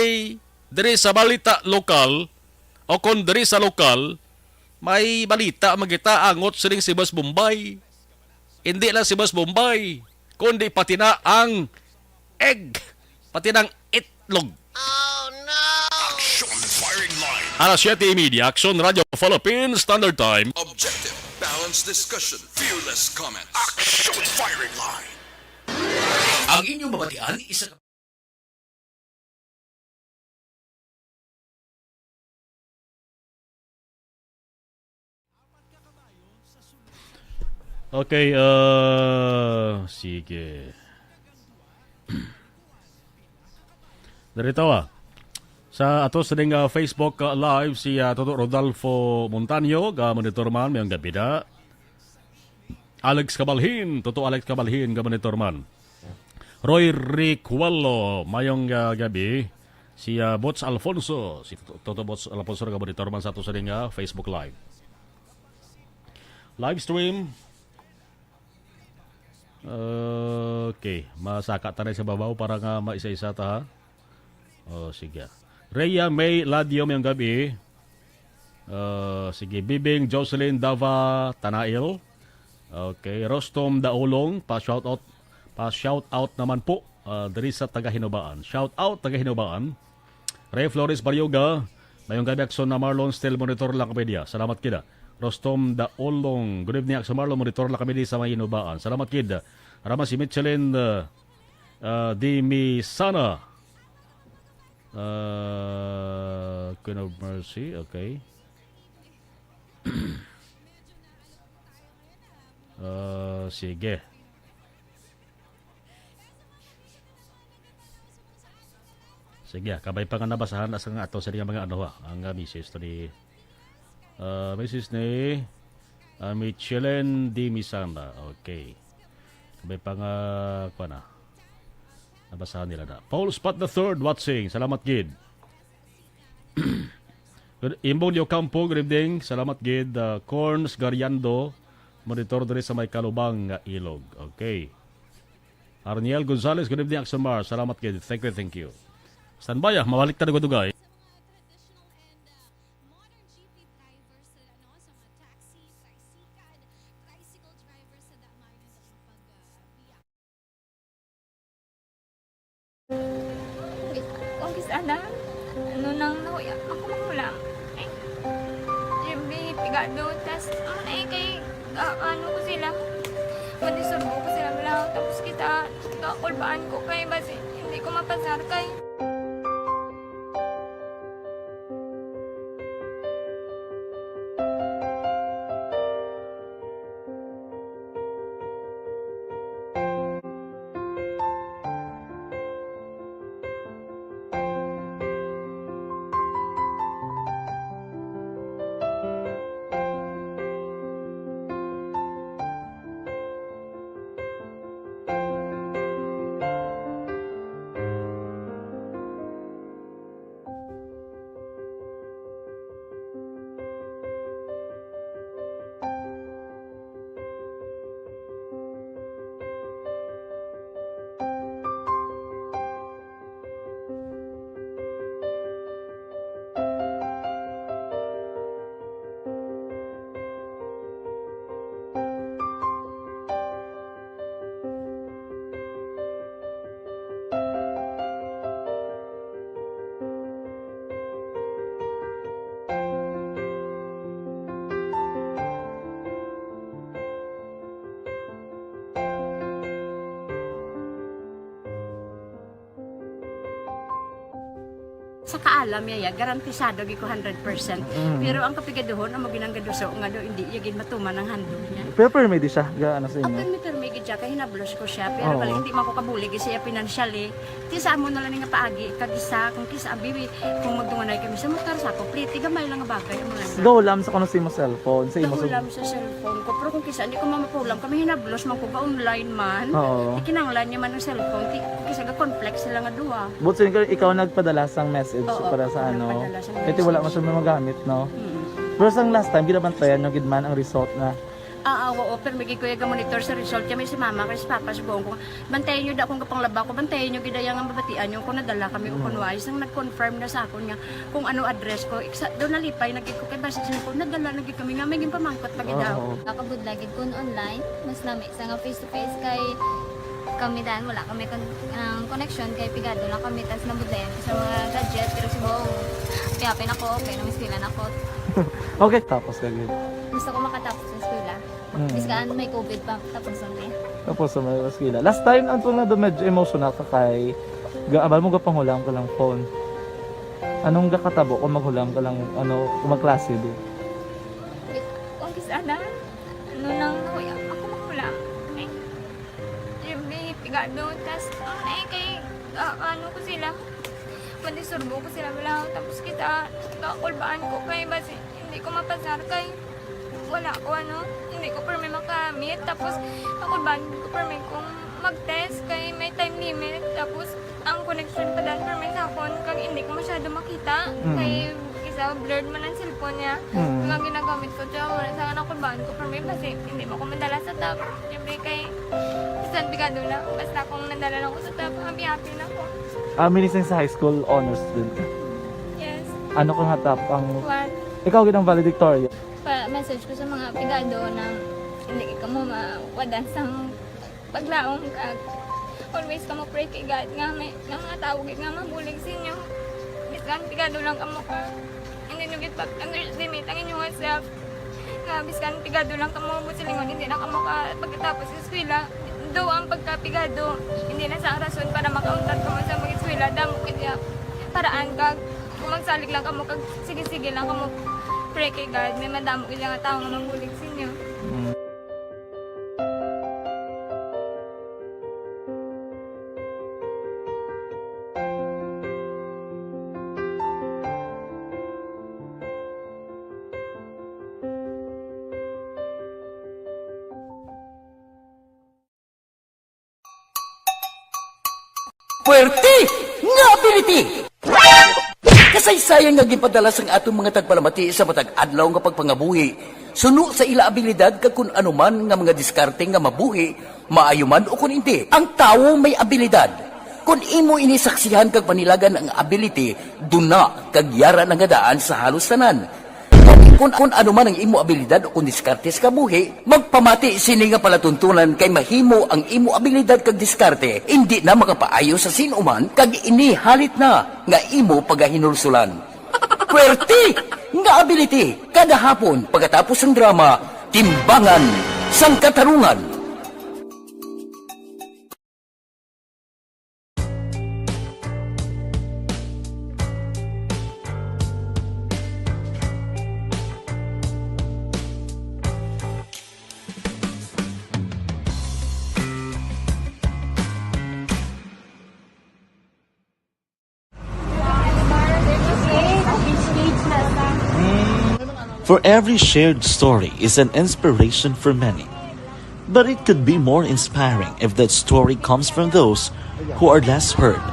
diri sa balita lokal o kon diri sa lokal, may balita magita angot sining sibuyas Bombay. Hindi lang sibuyas Bombay, kundi pati na ang egg, pati na ang itlog. Oh, no! Action firing line. Alas siyete y media, Action Radio Philippines Standard Time. Objective, balance, Discussion, fearless comment, action firing line. Ang inyong mabatian, isa ka Okay, uh, sige. Narito, ah. Sa ato sa ding, ah, Facebook, ah, Live, si, ah, Toto Rodolfo Montaño, ga monitor man, mayong gabi da. Alex Cabalhin, Toto Alex Cabalhin, ga monitor man. Roy Ricuelo, mayong, ah, gabi. Si, ah, Bots Alfonso, si Toto Bots Alfonso, ga monitor man sa ato sa ding, ah, Facebook Live. Live stream. Okay, masaka ta na sa babaw para nga maisa-isa ta, ha? Oh, sige. Rhea May Ladio, mayong gabi. Ah, sige, Bibing Jocelyn Dava Tanail. Okay, Rostom Daulong, pa shout out, pa shout out naman po, ah, diri sa taga Hinubaan. Shout out taga Hinubaan. Ray Flores Baryoga, mayong gabi, Akson na Marlon, still monitor lang kami diya. Salamat kida. Rostom Daulong, good evening, Akson Marlon, monitor lang kami di sa may Hinubaan. Salamat kid. Rama si Michelin, uh, uh, Dimisana. Uh, Queen of Mercy, okay. Uh, sige. Sige, kabay pa nga nabasahan na sa nga ato sa mga, mga ano, ha, ang, ah, misis to ni, ah, misis ni, ah, Michelen Dimisana. Okay. Kabay pa nga, kuha na. Nabasahan nila na. Paul Spot the third watching. Salamat gid. Good, Imbong Diocampo, good evening. Salamat gid. Ah, Corns Gariando, monitor diri sa may Kalubang nga ilog. Okay. Arniel Gonzalez, good evening, Akson Mar. Salamat gid. Thank you, thank you. Standby, ah. Mabalik ta dugay-dugay. Kung kis-a na, ano nang nahuya, ako man lang. Ay, J B, pigado, tas, ano na eh, kay, ga-, ano ko sila, madisurbo ko sila, wala. Tapos kita, kakulbaan ko kay, basi, hindi ko mapasar kay. Sa kaalam niya, ya, garantisado gid ko hundred percent. Mm. Pero ang kapigaduhon, amo ginang gaduso nga do, hindi niya gid matuman ang handle niya. Pero permi di siya, ga, ano sa imo? Permi, permi gid siya, kay hinablos ko siya. Pero Oo. bali, hindi man ko kabulig siya financially. Ti sa amo na lang nga paagi, kag isa, kung kisa, bibi, kung magdunganay kami sa motor, sa ako, pliti, gamay lang nga bagay, amo lang. Gahulam sa kuno sa imo cellphone, sa imo sa Gahulam sa cellphone ko. Pero kung kisa, hindi ko mamapulam, kami hinablos man ko, ga-online man. Oo. Ikinanglan niya man ang cellphone, ti, kung kisa, ga-conflict sila nga duha. But since ikaw nagpadala sang message Oo, para sa ako ano, nagpadala sang kaya ti wala man message. siya magamit, no? Mm. Pero sang last time, ginabantayan nyo gid man ang result na. Ah, ah, oo, pero may gid ko yung monitor sa result. Kaya may si mama, kay si papa, si buong ko. Bantayan nyo da kung kapanglaba ko, bantayan nyo gid ang mabatian nyo kung nadala kami o Mm. kung wais. Nang nag-confirm na sa akon nga kung ano address ko, iksa, doon nalipay na gid ko kay basi sa ko, nadala na gid kami nga may ginpamangkot pa gid daw. Oo. Nakabudlay gid kun online, mas nami sa nga face to face kay kami dan wala kami kon-, ang connection kay pigado lang kami tas nabudlayan ko sa mga gadget pero si Bong, kaya pin ako, okay, namistilan ako. Okay, tapos ka gid. Gusto ko makatapos sa eskwela. Mm. Biskan may covid pa, tapos ang eh. Tapos sa may eskwela. Last time, ang tunga do medyo emotional ka kay ga-, abal mo gapanghulam ka lang phone. Anong gakatabo kung maghulam ka lang, ano, kung magklase di? Kung kis-a na, ano nang, "Uy, ako maghulam." Eh, may pigado, tas, ang, eh, kay, ah, ano ko sila, madisturbo ko sila, wala. Tapos kita, kakulbaan ko kay basi hindi ko mapasar kay wala ko, ano, hindi ko permi makamit. Tapos, kakulbaan ko permi kung mag-test kay may time limit. Tapos, ang connection pa dan permi sa akon kag hindi ko masyado makita. Mm. Kay isa blurred man ang cellphone niya. Mm. Ang ginagamit ko siya, wala sa nakulbaan ko permi basi hindi mo ko madala sa top. Siyempre kay bisan pigado na, basta kung nadala lang ko sa top, happy-happy na ko. Ah, minising sa high school, honors student ka? Yes. Ano ka nga top ang One. Ikaw gid ang valedictorian? Pa-message ko sa mga pigado na hindi kamo mawadan sang paglaom kag always kamo pray kay God nga may, nga mga tawo gid nga mabulig sa inyo. Bisan pigado lang kamo ka, hindi nyo gid pag-underestimate ang inyong self. Nga bisan pigado lang kamo mo silingon, hindi na kamo ka pagkatapos sa eskwela. Do ang pagkapigado, hindi na sa rason para makauntat kamo sa mag-eskwela. Damo gid ya paraan kag kung magsalig lang kamo kag sige-sige lang kamo pray kay God, may madamo gid nga tawo nga mabulig sa inyo. Mm. Puwerte nga ability! Kasaysayan nga ginpadala sang aton mga tagpalamati sa matag adlaw nga pagpangabuhi, suno sa ila abilidad kag kun ano man nga mga diskarte nga mabuhi, maayo man o kun indi. Ang tawo may abilidad. Kun imo ini saksihan kag panilagan ang ability, duna kag yara na nga daan sa halos tanan. Kung, kung ano man ang imo abilidad o kung diskarte sa kabuhi, magpamati sini nga palatuntunan kay mahimo ang imo abilidad kag diskarte indi na makapaayo sa sin-o man kag ini halit na nga imo pagahinulsulan. Puwerte nga ability kada hapon pagkatapos sang drama, Timbangan sang Katarungan. For every shared story is an inspiration for many. But it could be more inspiring if that story comes from those who are less heard.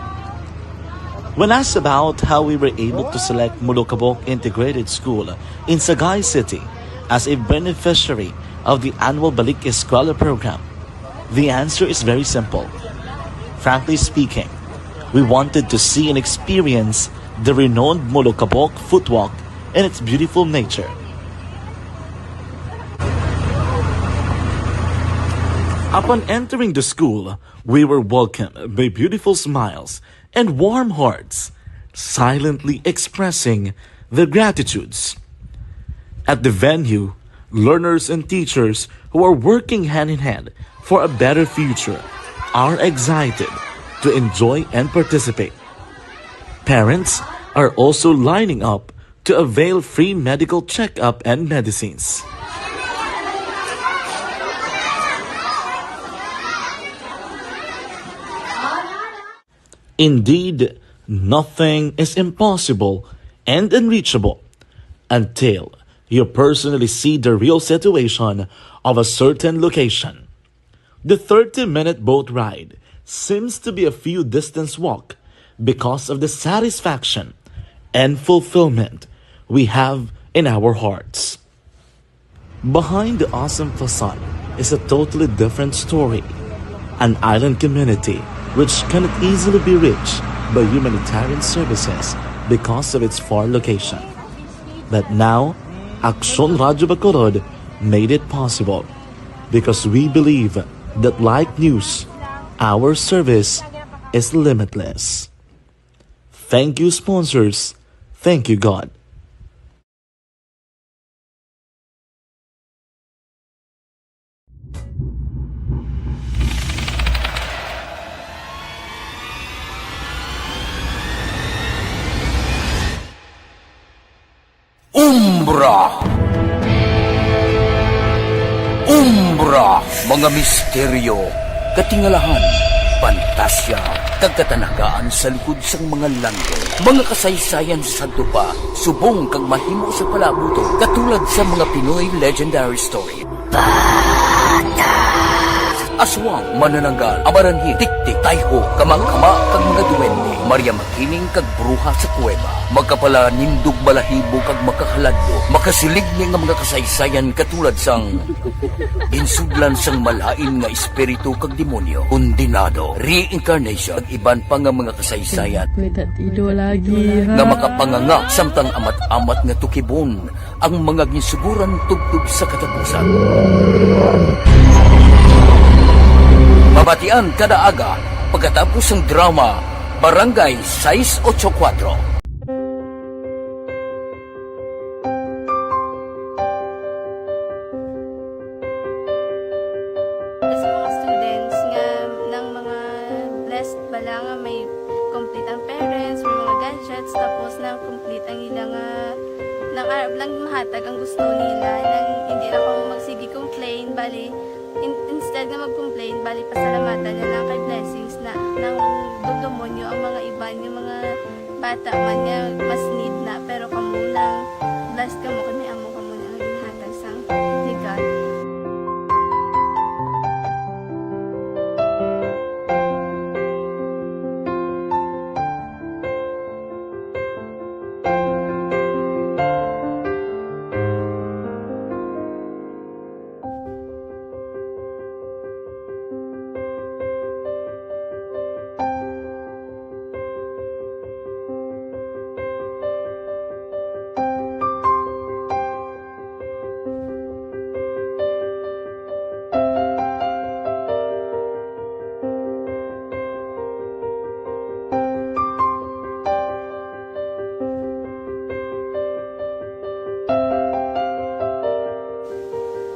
When asked about how we were able to select Molokabok Integrated School in Sagay City as a beneficiary of the annual Balik Eskwela program, the answer is very simple. Frankly speaking, we wanted to see and experience the renowned Molokabok footwalk and its beautiful nature. Upon entering the school, we were welcomed by beautiful smiles and warm hearts, silently expressing their gratitudes. At the venue, learners and teachers who are working hand in hand for a better future are excited to enjoy and participate. Parents are also lining up to avail free medical checkup and medicines. Indeed, nothing is impossible and unreachable until you personally see the real situation of a certain location. The thirty-minute boat ride seems to be a few distance walk because of the satisfaction and fulfillment we have in our hearts. Behind the awesome facade is a totally different story, an island community which cannot easily be reached by humanitarian services because of its far location. But now, Aksyon Radyo Bacolod made it possible because we believe that like news, our service is limitless. Thank you, sponsors. Thank you, God. Umbra. Umbra, mga misteryo, katingalahan, pantasya, kag katanagaan sa likod sang mga langit. Mga kasaysayan sa sadto pa, subong kag mahimo sa palabuton, katulad sa mga Pinoy legendary story. Aswang, manananggal, amaranhi, tiktik, tayho, kamangkama, kag mga duwende, Maria Makiling kag bruha sa kuweba, makapalanindog balahibo kag makahaladlok, makasiligni nga mga kasaysayan katulad sang ginsudlan sang malain nga espiritu kag demonyo, kondenado, reincarnation, kag iban pa nga mga kasaysayan May tatido lagi, nga ha? makapanganga samtang amat-amat nga tukibon ang mga ginsuguran tubtob sa katapusan. Mabatian kada aga pagkatapos sang drama Barangay sais ocho kuwatro. Sa mga students nga, nang mga blessed bala nga may complete ang parents, may mga gadgets, tapos na complete ang ila nga, nang arab lang mahatag ang gusto nila, nang hindi na kamo magsige complain, bali, in-, instead nga mag-complain, bali, pasalamatan na lang kay blessings na, nang dugdumon nyo ang mga iban, yung mga bata man nga mas need na, pero kamo nang blessed kamo kay may amo kamo nga ginhatag sang regalo.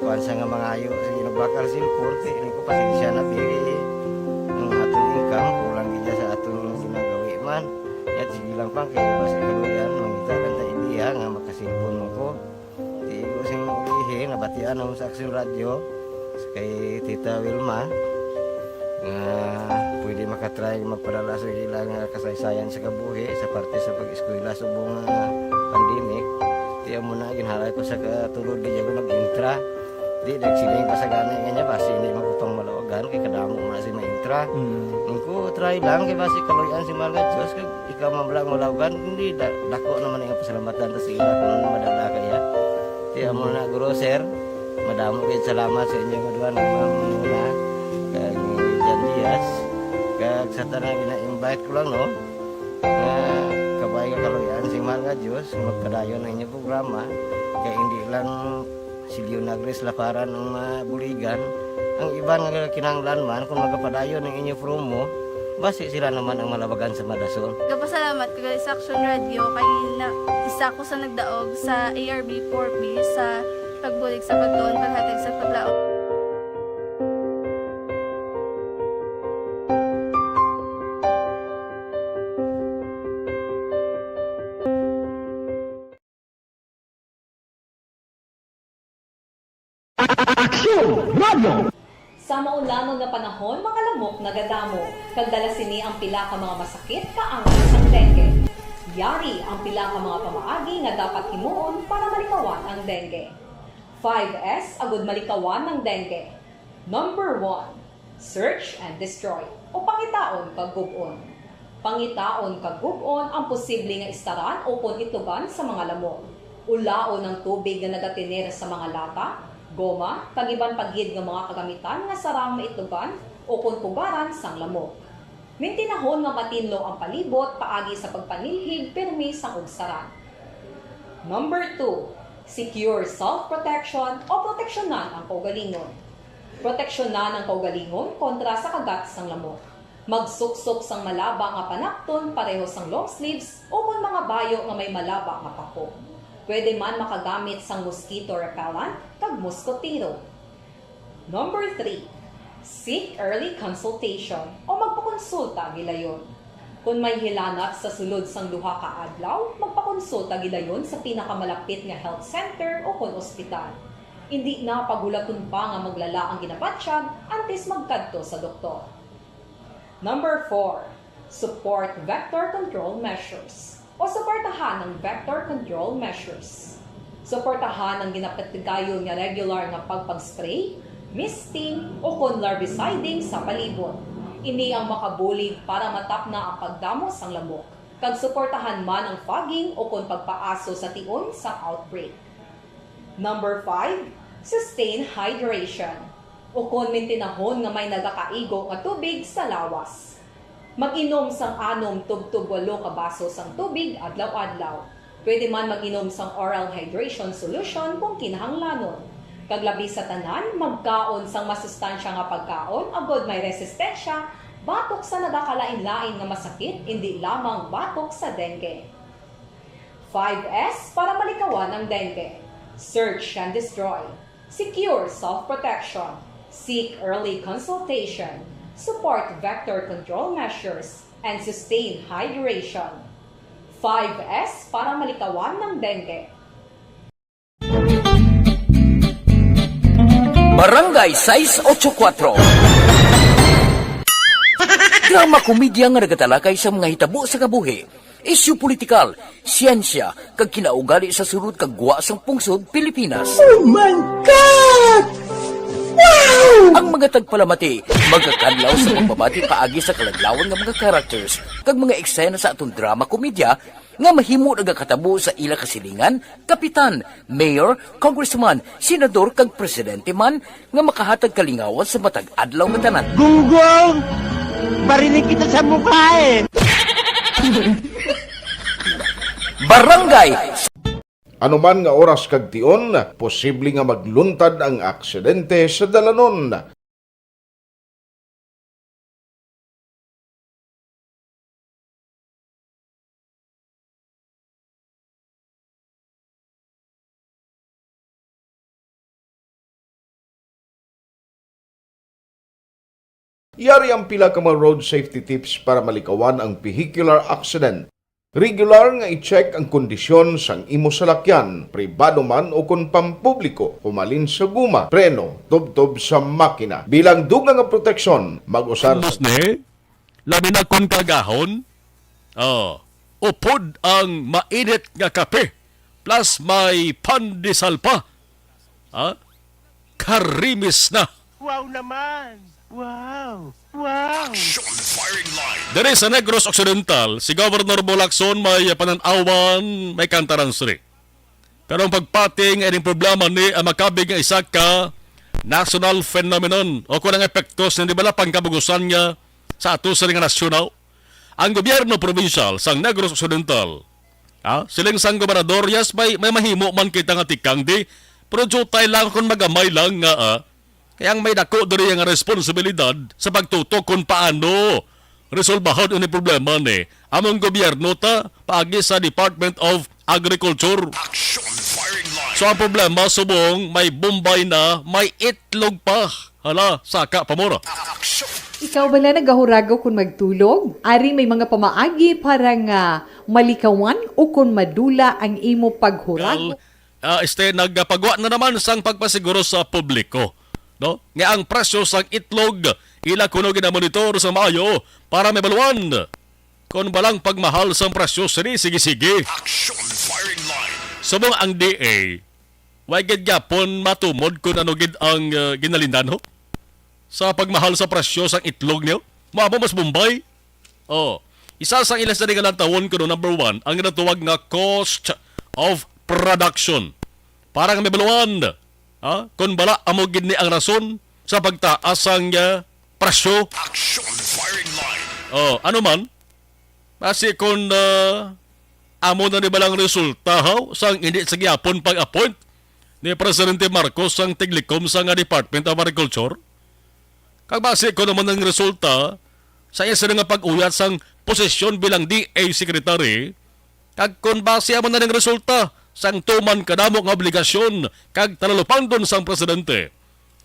Kuwan sa nga mangayo sa ginabakal cellphone, kay ini ko pasensya na, pili ang aton income, kulang gid sa aton ginagawi man. Yat, sige lang pang, kay basi kaluyan, mangita lang ta idea nga makasilpon mo ko. Di ko sing ihi, nabatian ako sa Action Radio, kay Tita Wilma, nga pwede makatry magpadala sa ilang kasaysayan sa kabuhi sa parte sa pag-eskwela subong nga pandemic. Di amo na, ginhalay ko sa katulod, di ako nag-intra. Di, nagsiling pa sa gani nga niya, basi hindi man ko pang malawagan, kay kadamo man si maintra. Mm. Ang ko, try lang, kay basi kaluyan si mga Diyos, kay ikaw man lang malawagan, hindi, da-, dako naman ang pasalamatan ta sa ila kung ano madala kaya. Di, amo na, guro, sir, madamo kayo salamat sa inyong duha, ni Ma'am Muna, kag ni Jan Diaz, kag sa tanan gina-invite ko lang, no? Nga kabay nga kaluyan si mahal nga Diyos, magpadayon ang inyong programa, kay hindi lang si Leonagres Laparan ang mabuligan, ang iban nga kinahanglan man, kung magapadayon ang inyo promo, basi sila naman ang malabagan sa madason. Gapasalamat ko sa Action Radio kay na, isa ko sa nagdaog sa A R B four B sa pagbulig sa pagtuon, paghatag sa paglaom. Aksyon Radio! Sa maulanon nga panahon, mga lamok nagadamo, kag dala sini ang pila ka mga masakit nga angay sang dengue. Yari ang pila ka mga pamaagi nga dapat himuon para malikawan ang dengue. Five S agud malikawan ang dengue. Number one, search and destroy, o pangitaon kag gub-on. Pangitaon kag gub-on ang posible nga istaran ukon itlugan sa mga lamok. Ulaon ang tubig nga nagatener sa mga lata, goma, kag iban pa gid nga mga kagamitan nga sarang maitlugan ukon pugaran sang lamok. Mintinahon nga matinlo ang palibot paagi sa pagpanilhig pirmi sang ugsaran. Number two, secure self-protection o proteksyonan ang kaugalingon. Proteksyonan ang kaugalingon kontra sa kagat sang lamok. Magsuksok sang malaba nga panapton pareho sang long sleeves ukon mga bayo nga may malaba nga pako. Pwede man makagamit sang mosquito repellent kag moskotero. Number three, seek early consultation o magpakonsulta gilayon. Kon may hilanat sa sulod sang duha ka adlaw, magpakonsulta gidayon sa pinakamalapit nga health center o kon ospital. Indi na paghulaton pa nga maglala ang ginabatyag antes magkadto sa doktor. Number four, support vector control measures o suportahan ang vector control measures. Suportahan ang ginapatigayon nga regular nga pagpag-spray, misting, o kon larviciding sa palibot. Ini ang makabulig para matapna ang pagdamo sang lamok, kag suportahan man ang fogging o kon pagpaaso sa tion sang outbreak. Number five, sustain hydration, o kon mintinahon nga may nagakaigo nga tubig sa lawas. Mag-inom sang anom tubtob walo ka baso sang tubig adlaw-adlaw. Pwede man mag-inom sang oral hydration solution kung kinahanglanon. Kag labi sa tanan, magkaon sang masustansya nga pagkaon agod may resistensya batok sa nagakalain-lain nga masakit, indi lamang batok sa dengue. Five S para malikawan ang dengue. Search and destroy. Secure self-protection. Seek early consultation. Support vector control measures and sustain hydration. Five S para malikawan ng dengue. Barangay sais ocho kuatro. Drama komedya nga nagatalakay sa mga hitabo sa kabuhi, isyu politikal, siyensya, kag kinaugali sa sulod kag gwa sang pungsod Pilipinas. Oh my God! Wow! Ang mga tagpalamati magakadlaw sa pagbabati paagi sa kaladlawan nga mga characters kag mga eksena sa aton drama komedya nga mahimo nagakatabo sa ila kasilingan, kapitan, mayor, congressman, senador kag presidente man nga makahatag kalingawan sa matag adlaw nga tanan. Gunggong! Barinig kita sa mukha eh! Barangay Ano man nga oras kag tion, posible nga magluntad ang aksidente sa dalanon. Yari ang pila ka mga road safety tips para malikawan ang vehicular accident. Regular nga i-check ang kondisyon sang imo salakyan, pribado man o kon pampubliko, humalin sa guma, preno, tubtob sa makina. Bilang dugang nga proteksyon, mag-usar sa Mas ni, labi na kon kagahon, oh, upod ang mainit nga kape, plus may pandesal pa. Ha? Karimis na. Wow naman! Wow! Wow! Action Firing Line. Diri sa Negros Occidental, si Governor Bo Lacson may panan-awan, may kantaran sini. Pero ang pagpati nga ining problema ni ang makabig nga isa ka national phenomenon o kung ang epektos na di bala pangkabugusan nga sa ato sini nga nasyon, ang gobyerno probinsyal sang Negros Occidental. Ah, siling sang gobernador, yes, may, may mahimo man kita nga tikang di, pero jutay lang kung magamay lang nga, ah, kaya ang may dako diri nga responsibilidad sa pagtutok kung paano resolbahon ini problema ni among gobyerno ta paagi sa Department of Agriculture. Action Firing Line. So ang problema subong may Bombay na, may itlog pa. Hala, saka pa mo ra. Action. Ikaw bala nagahurago kon magtulog? Ari may mga pamaagi para nga malikawan o kon madula ang imo paghurago. Ah, este, nagpagwa na naman sang pagpasiguro sa publiko, no? Nga ang presyo sang itlog ila kuno ginamonitor sa maayo para mabaluan kon balang pagmahal sang presyo sini sige-sige. Action Firing Line. Subong ang D A, way gid gyapon matumod kon ano gid ang, ah, ginalindan ho sa pagmahal sa presyo sang itlog niyo. Mao ba mas Bombay? Oh, isa sang ila sa ginalantawon kuno, number one, ang ginatawag nga cost of production. Para nga mabaluan, ha, kung bala amo gid ni ang rason sa pagtaas sang, ah, presyo. Action Firing Line. Oh, ano man? Basi kung, ah, amo na ni balang resulta, ha, sang hindi sa gyapon pag-appoint ni Presidente Marcos sang tiglikom sa nga Department of Agriculture? Kag basi kon amo nang resulta sa iya sini nga pag-uyat sang posisyon bilang D A Secretary, kag kon basi amo na ning resulta sang tuman kadamo nga obligasyon kag talalupangdon sang presidente,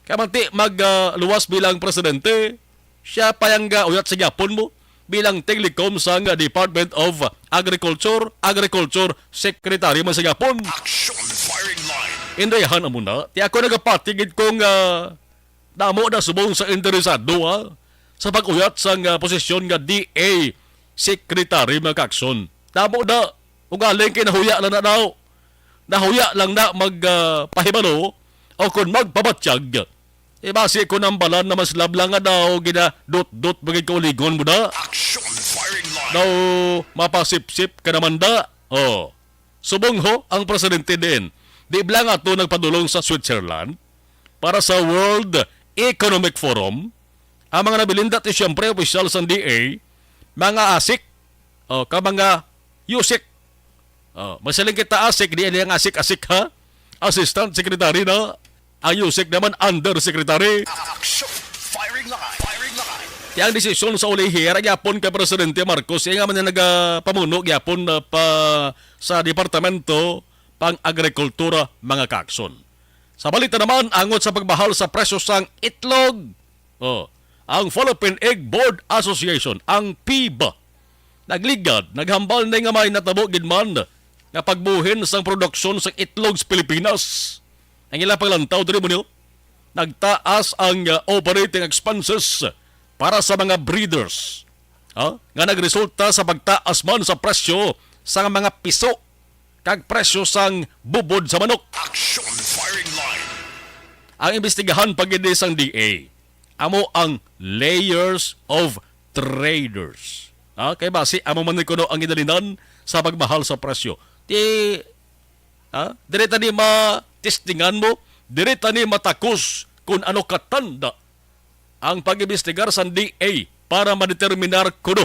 kay manti mag, ah, luwas bilang presidente, siya pa yang gauyat sa gyapon mo bilang tiglikon sang Department of Agriculture, Agriculture Secretary man sa gihapon. Action firing line. Indayahan amo na, ti ako nagapatigid kung, ah, damo na subong sa interesado, ah, sa pag-uyat sang, ah, posisyon nga D A Secretary, mga kaakson. Damo na, ugaling kay nahuya lang na daw. Nahuya lang na mag, ah, pahibalo o kung magpabatyag. E basi ko nang balan na mas labla nga daw ginadot-dot bagay kauligon mo na. Action firing line. Daw mapasipsip ka naman da. Oh. Subong ho ang presidente din. Di bala nga to nagpadulong sa Switzerland para sa World Economic Forum. Ang mga nabilin dati siyempre opisyal sang D A, mga asik, oh, ka mga yusik. Oh, masiling kita asik, di ang asik-asik ha. Assistant Secretary na. Ang yusik naman undersecretary. Action! Firing line! Firing line! Ti ang desisyon sa ulihi, ara gyapon kay Presidente Marcos, iya nga man nagapamuno gyapon, ah, pa sa Departamento pang Agrikultura, mga kaakson. Sa balita naman, angot sa pagmahal sa presyo sang itlog, oh, ang Philippine Egg Board Association, ang PEB, nagligad, naghambal ni nga may natabo gid man nga pagbuhin sang produksyon sang itlog sa Pilipinas. Ang ilang paglantaw diri mo niyo, nagtaas ang, uh, operating expenses para sa mga breeders, ah, nga nagresulta sa pagtaas man sa presyo sang mga piso kag presyo sang bubod sa manok. Action firing line. Ang imbestigahan pa gid sang D A amo ang layers of traders. Ah, kay basi amo man ni kuno ang ginalinan sa pagmahal sa presyo. Ti, ah, diri ta ni matistingan mo, diri ta ni matakos kung ano katanda ang pag-imbestigar sang D A para madeterminar kuno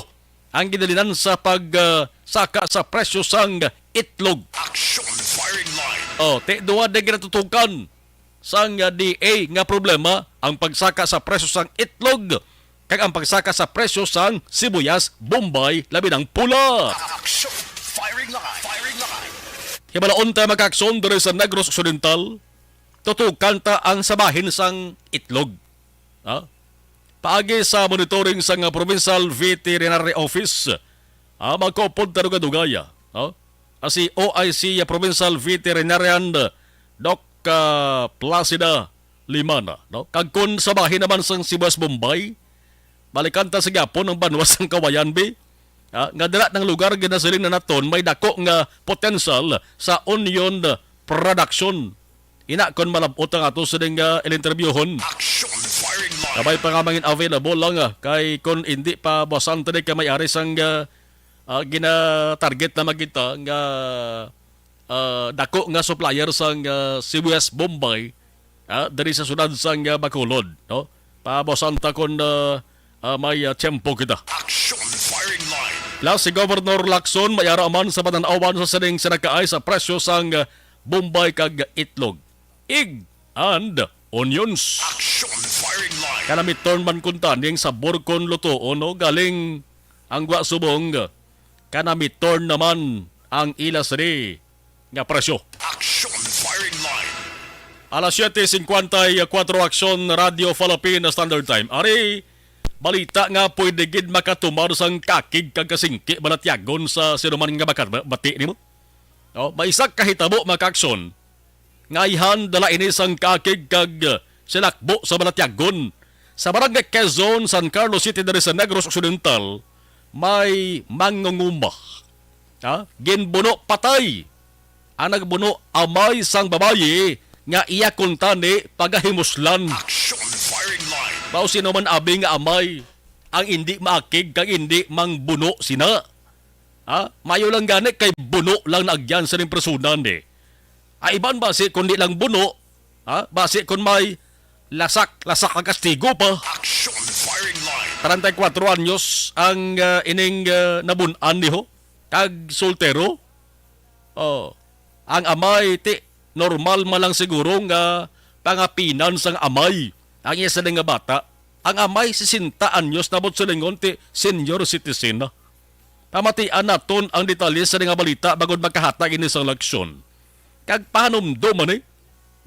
ang ginalinan sa pag, ah, saka sa presyo sang itlog. Action firing line. Oh, ti duha na ginatutukan sang, ah, D A nga problema ang pagsaka sa presyo sang itlog kag ang pagsaka sa presyo sang sibuyas Bombay, labi nang pula. Action firing line. Firing line. Hibalaon ta, mga kaakson, diri sa Negros Occidental, tutukan ta ang sabahin sang itlog. Ha? Paagi sa monitoring sang Provincial Veterinary Office, ah, magkaupod ta dugay-dugay, ah, no? Ah, si O I C, ah, Provincial Veterinarian, ah, Doc, ah, Placida Limana, no? Kag kon sa bahin naman sang Sibuyas Bombay, balikan ta sa gihapon ang banwa sang Kawayan, bi. Ah, nga dira nang lugar ginasiling na naton may dako nga potential sa onion production. Ina, kon malab-ot ang ato sining, ah, ininterbyuhon. Action firing line. Kabay pa nga mangin available lang, ah, kay kon indi pa buwasan tani kay may ari sang, ah, ah, gina-target na magita nga, ah, dako nga supplier sang, ah, Sibuyas Bombay, ah, diri sa sulod sang, ah, Bacolod, no? Pabuwasan ta kon, ah, ah, may, ah, tiyempo kita. Action firing line. Plus, si Governor Lacson may ara man sa patan-awan sa sining sinakaay sa presyo sang, ah, Bombay kag itlog, egg, and onions. Action firing line. Kanamiton man kuntani ang sabor kon lutoon, no? Galing ang gwa subong, kanamiton naman ang ila sini nga presyo. Action firing line. Alas siyete singkwenta y kuwatro, Aksyon, Radyo Philippine Standard Time. Ari, balita nga pwede gid makatumar sang kakig kag kasingki balatyagon sa sinuman nga makabati nimo. No, may isa ka hitabo, mga kaakson, nga ayhan dala ini sang kakig kag, uh, sinakbo sa balatyagon sa Barangay Quezon, San Carlos City, diri sa Negros Occidental. May mangunguma, ha? Ginbuno patay ang nagbuno, amay sang babayi nga iya kuntani pagahimuslan. Action firing line. Mao sino man abi nga amay ang indi maakig kag indi mangbuno sina? Ha? Mayo lang gani kay buno lang naagyan sa ning personan, eh. Ay, iban basi kundi lang buno, ha? Basi kun may lasak, lasak ang kastigo pa. Action firing line. Treinta y cuatro anyos ang, ah, ining, ah, nabun-an niho. Kag soltero. Oh. Ang amay, ti, normal man lang siguro nga pangapinan sang amay ang iya sini nga bata. Ang amay, sesenta anyos na, buot silingon, ti senior citizen na. Pamatian naton ang detalye sa nga balita bangod makahatag ini sang leksyon kag pahanumdom man, eh,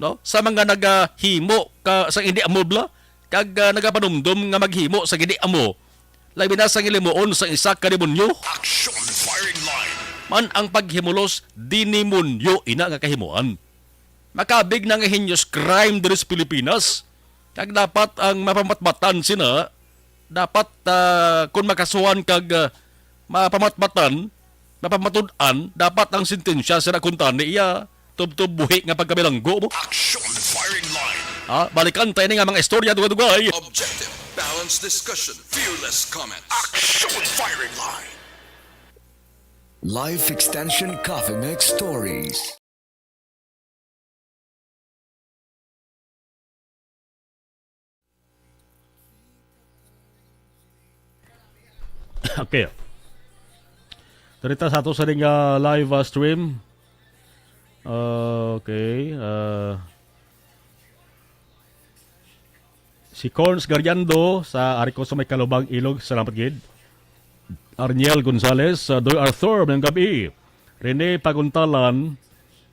no? Sa mga nagahimo ka sa hindi amo bala, kag, ah, nagapanumdom nga maghimo sa hindi amo, labi na sang hilimuon sang isa ka demonyo. Action firing line. Man ang paghimulos, dinimonyo ina nga kahimuan. Makabig na nga heinous crime diri sa Pilipinas. Kag dapat ang mapamatbatan sina, dapat, ah, kun makasuhan kag, ah, mapamatbatan, mapamatud-an, dapat ang sentensya sina kuntani iya tubtob buhi nga pagkabilanggo mo. Action firing line. Ha? Balikan ta ini nga mga istorya dugay-dugay. Objective, balanced discussion, fearless comment. Action firing line. Life Extension Coffee Mix Stories. Okay. Diri ta sa ato sa ning, ah, live, ah, stream. Ah, okay. Ah, si Corns Gariando sa Arico sa may Kalubang, Ilog. Salamat gid. Arniel Gonzalez, ah, Doy Arthur, mayong gabi. Rene Paguntalan,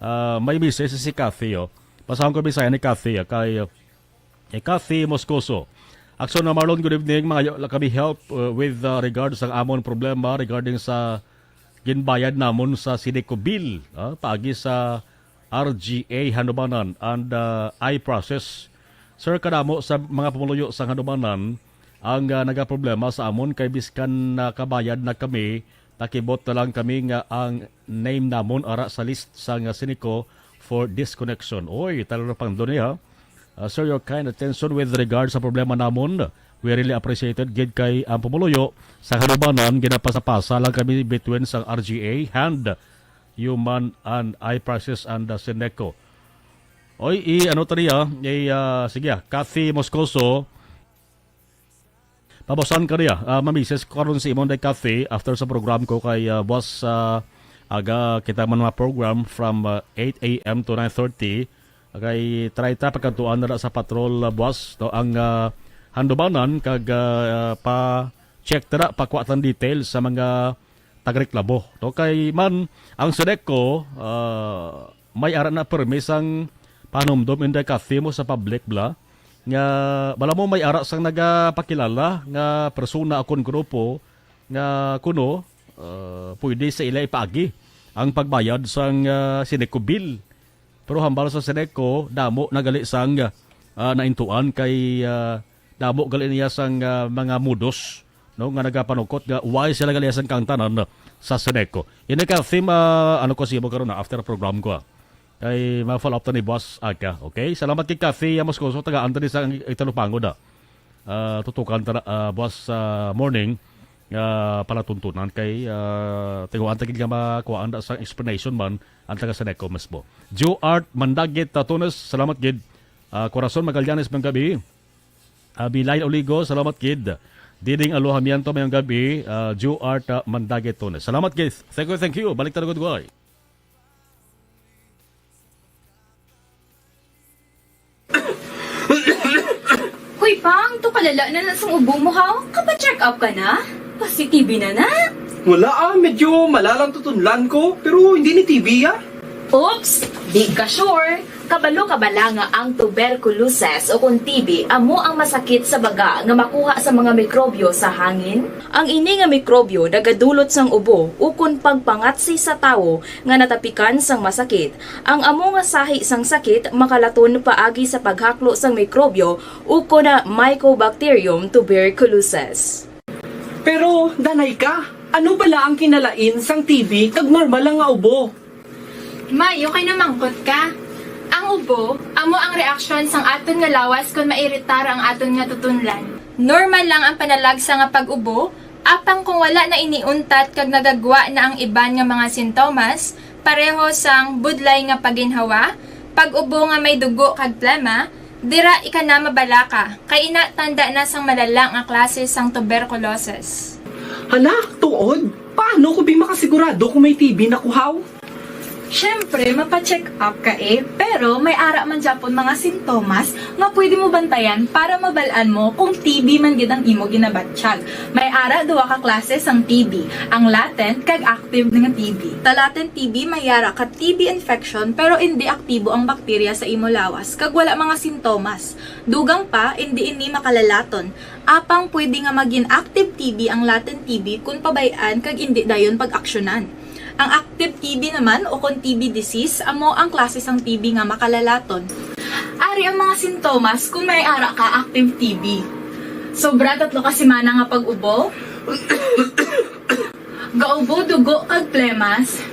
ah, may message si Cathy, oh. Basahon ko Bisaya ni Cathy, ah, kay, ah, Eh, Cathy Moscoso. Action na, Marlon, good evening. Mangayo lang kami help, uh, with, uh, regards sang amon problema regarding sa ginbayad namon sa Sineco bill, ah, paagi sa R G A Handumanan and, uh, I-Process. Sir, kadamo sa mga pumuluyo sa Handumanan ang, uh, nagaproblema sa amon kay biskan nakabayad na kami, nakibot na lang kami nga ang name namon ara sa list sang Sineco for disconnection. Oy, talaga pang doon, ha? Uh, sir, your kind attention with regard sa problema namon. We really appreciated gid kay ang pumuluyo sa Handumanan ginapasa-pasa lang kami between sang R G A and Human and I-Process and, uh, Sineco. Oy, i-ano ta niya? I, uh, sige, ah, Cathy Moscoso, pabusan ka niya. Ah, mamises ko karon si Imon Day Cafe after sa program ko kay, ah, Boss, ah, aga kita man mga program from, ah, eight a m to nine thirty. Kay try ta pagkantuan na sa patrol, ah, Boss, no, ang, ah, Handumanan kag, ah, pa-check ta na, pakuha tang details sa mga tagreklamo, no? Kay man, ang Sineco, ah, may ara na permi sang panumdom inday Cathy mo sa public bala, nga bala mo may ara sang nagapakilala nga persona akon grupo nga kuno, ah, pwede sa ila ipaagi ang pagbayad sang, ah, Sineco bill. Pero hambal sa Sineco, damo na gali sang, ah, naintuan kay, ah, damo gali niya sang, ah, mga mudos, no, nga nagapanukot nga why sila gali sang kangtanan sa Sineco. Ini ka theme, ah, ano ko sa imo karon na after program ko, ah. Kay ma-follow up ta ni Boss Aga, okay? Salamat kay Cathy, ah, Moscoso, tagaan ta ni sa Italupango na. Ah, tutukan ta na, ah, Boss, ah, morning nga palatuntunan kay, ah, tinuan ta gid nga makuhaan na sa explanation man ang taga Sineco mismo. Joe Art Mandagit, ah, Tunes, salamat gid. Ah, Corazon Magallanes, mayong gabi. Ah, Bilay Oligo, salamat gid. Diding Alohamiento, mayong gabi. Ah, Joe Art, ah, Mandagit, Tunes. Salamat gid. Thank you, thank you. Balik ta gud, guys. Hoy, Pang, to kalala na na sang ubo mo, ha? Kapa-check up ka na? Positive na na? Wala, ah, medyo malalang tutunlan ko, pero hindi ni T B, ah. Oops, di ka sure. Kabalo ka bala nga ang tuberculosis o kon T B amo ang masakit sa baga nga makuha sa mga mikrobyo sa hangin? Ang ini nga mikrobyo nagadulot sang ubo ukon pagpangatsi sa tawo nga natapikan sang masakit. Ang amo nga sahi sang sakit makalaton paagi sa paghaklo sang mikrobyo ukon na Mycobacterium tuberculosis. Pero, danay ka, ano bala ang kinalain sang T B kag normal lang nga ubo? Mayo kay namangkot ka. Ang ubo amo ang reaksyon sang aton nga lawas kon mairitar ang aton nga tutunlan. Normal lang ang panalagsa nga pag-ubo, apang kung wala na ini untat kag nagagwa na ang iban nga mga sintomas, pareho sang budlay nga paginhawa, pag-ubo nga may dugo kag plema, dira ika na mabalaka, kay ina tanda na sang malala nga klase sang tuberculosis. Hala, tuod? Paano ko bi makasigurado kung may T B na ko, haw? Syempre, mapa-check up ka eh, pero may ara man gyapon mga sintomas nga pwede mo bantayan para mabal-an mo kung T B man gid ang imo ginabatyag. May ara duha ka klase sang T B, ang latent kag active nga T B. Sa latent T B, may ara ka T B infection pero indi aktibo ang bakterya sa imo lawas kag wala mga sintomas. Dugang pa, indi ini makalalaton. Apang pwede nga magin active T B ang latent T B kon pabay-an kag indi dayon pag-aksyonan. Ang active T B naman o kon T B disease amo ang klase sang T B nga makalalaton. Ari ang mga sintomas kon may ara ka active T B. Sobra tatlo ka semana nga pag-ubo, gaubo dugo kag plemas,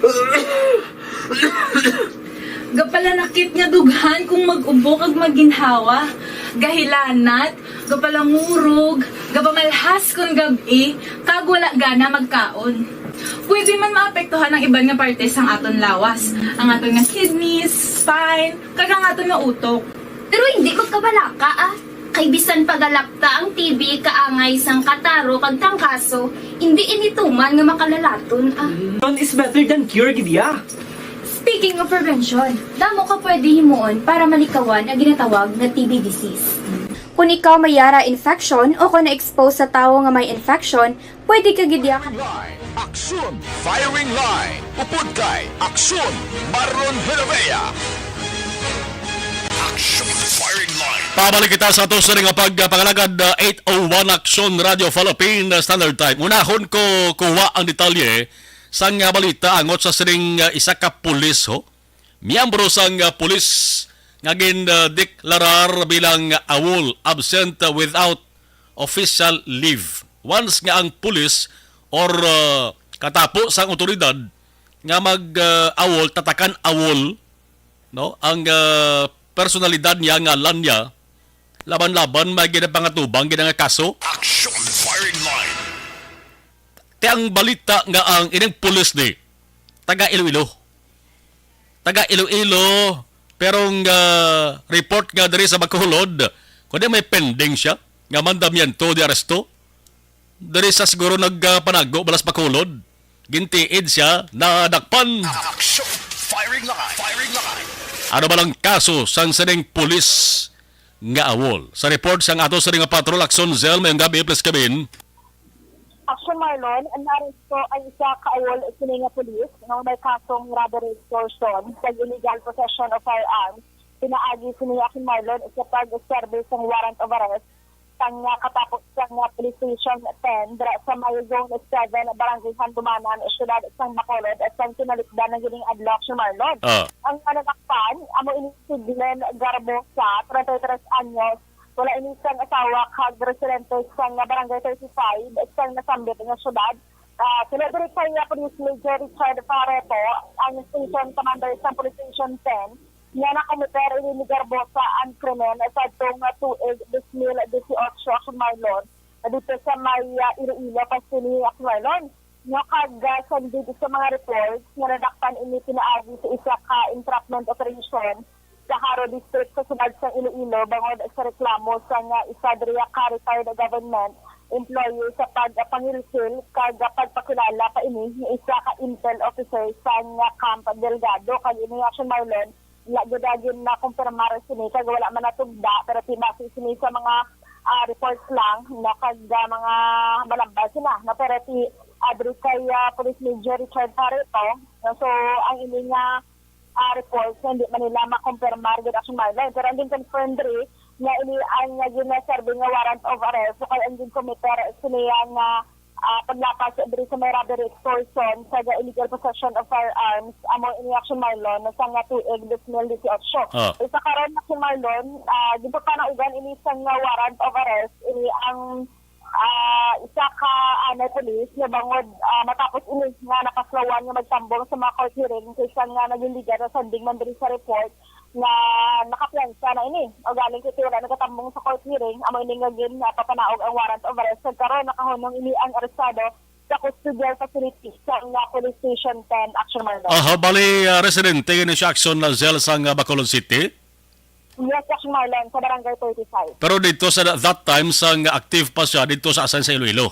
gapalanakit nga dughan kung mag-ubo kag maginhawa, gahilanat, gapalangurog, gapamalhas kon gab-i, kag wala gana magkaon. Pwede man maapektuhan ang iban nga parte sang aton lawas, ang aton nga kidneys, spine, kag ang aton nga utok. Pero hindi magkabalaka, ah. Kay bisan pagalapta ang T B kaangay sang kataro kag trangkaso, hindi ini tuman nga makalalaton, ah. Prevention is better than cure, gid ya. Speaking of prevention, damo ka pwede himuon para malikawan ang ginatawag nga T B disease. Kung ikaw may yara infection o kung na-expose sa tawo nga may infection, pwede ka gid ya- Firing line. Aksyon! Firing line. Upod kay Aksyon! Marlon Villavea. Aksyon! Firing line. Pabalik kita sa ato sa nga pagpangalagad, uh, eight oh one Aksyon Radio Philippine Standard Time. Unahon ko kuha ang detalye sang, uh, balita angot sa sining, uh, isa ka pulis, ho. Miyembro sang, uh, pulis nga gindeklarar bilang awol, absent, uh, without official leave. Once nga ang pulis or, uh, katapo sang awtoridad nga mag, uh, awol, tatakan awol, no? Ang, uh, personalidad niya, ngalan niya, laban-laban may ginapangatubang gina nga kaso. Action firing line. Ti ang balita nga ang ining pulis ni taga Iloilo. Taga Iloilo, pero ang, ah, report nga diri sa Bacolod, kundi may pending siya nga mandamiento de arresto. Diri sa siguro nagpanago balas Bacolod, gintiid siya, nadakpan. Action! Firing line! Firing line! Ano ba lang kaso sang sining pulis nga awol? Sa report sang ato sining nga patrol, Action Zell, may gabi, please come in. Action Marlon, naaresto ang isa ka awol sini nga pulis nga may kasong robbery extortion kag illegal possession of firearms. Pinaagi sini, Action Marlon, sa pag-serve sang warrant of arrest sang, ah, katapo sang, ah, Police Station ten dira sa may Zone seven, Barangay Handumanan, Siyudad sang Bacolod, sang tinalikdan nga gining adlaw, Action Marlon. Ah. Ang nadakpan amo ini si Glenn Garbosa, treinta y tres anyos, wala ini sang asawa kag residente sang Barangay thirty-five sang nasambit nga syudad. Ah, sila diri kay, ah, Police Major Richard Pareto, ang Station Commander sa Police Station ten, nga nakomiter ini ni Garbosa ang krimen sa adtong, ah, tuig dos mil dieciocho, Action Marlon, dito sa may, ah, Iloilo, Pasili, Action Marlon. Nga kag, ah, sandig sa mga reports nga nadakpan ini pinaagi sa isa ka entrapment operation sa Jaro District sa siyudad sa Iloilo bangod sa reklamo sang isa diri ka retired government employee sa pagpangilkil kag pagpakilala pa ini nga isa ka intel officer sang Camp Delgado, kag ini, Action Marlon, wala gid na kumpirmar sini kag wala man natugda, pero ti base sini sa mga, ah, reports lang, no, kag, ah, mga malambal sila, no, pero ti, ah, diri kay, ah, Police Major Richard Pareto, no, so ang ini nga ah, reports nga hindi man nila makumpirmar gid, Action Marlon. Pero ang gin-confirm diri nga ini ang, ah, ginaserbi nga warrant of arrest, o kay ang gin-committer sini nga, ah, paglapas diri sa may robbery extortion sa illegal possession of firearms, amo ini, Action Marlon, sa nga tuig dos mil dieciocho. Ah. Sa karon, Action Marlon, ah, ginpapanaugan ini sa nga warrant of arrest, ini ang ah, isa ka anay pulis nga bangod, ah, matapos ini nga nakaslawan nga magtambong sa mga court hearing sa isa nga naging ligar na sanding man diri sa report nga nakapiyansa na ini. O galing kay wala nagkatambong sa court hearing, amo ini nga gin, ah, papanaog ang warrant of arrest. Kag karon nakahunong ini ang arestado sa custodial facility sa nga Police Station ten, Action Marlon. Aha, bali, ah, residente gani siya, Action, na jail sa nga Bacolod City? Yes, Action Marlon, sa Barangay thirty-five. Pero dito sa that time, sa nga active pa siya, dito sa asan sa Iloilo?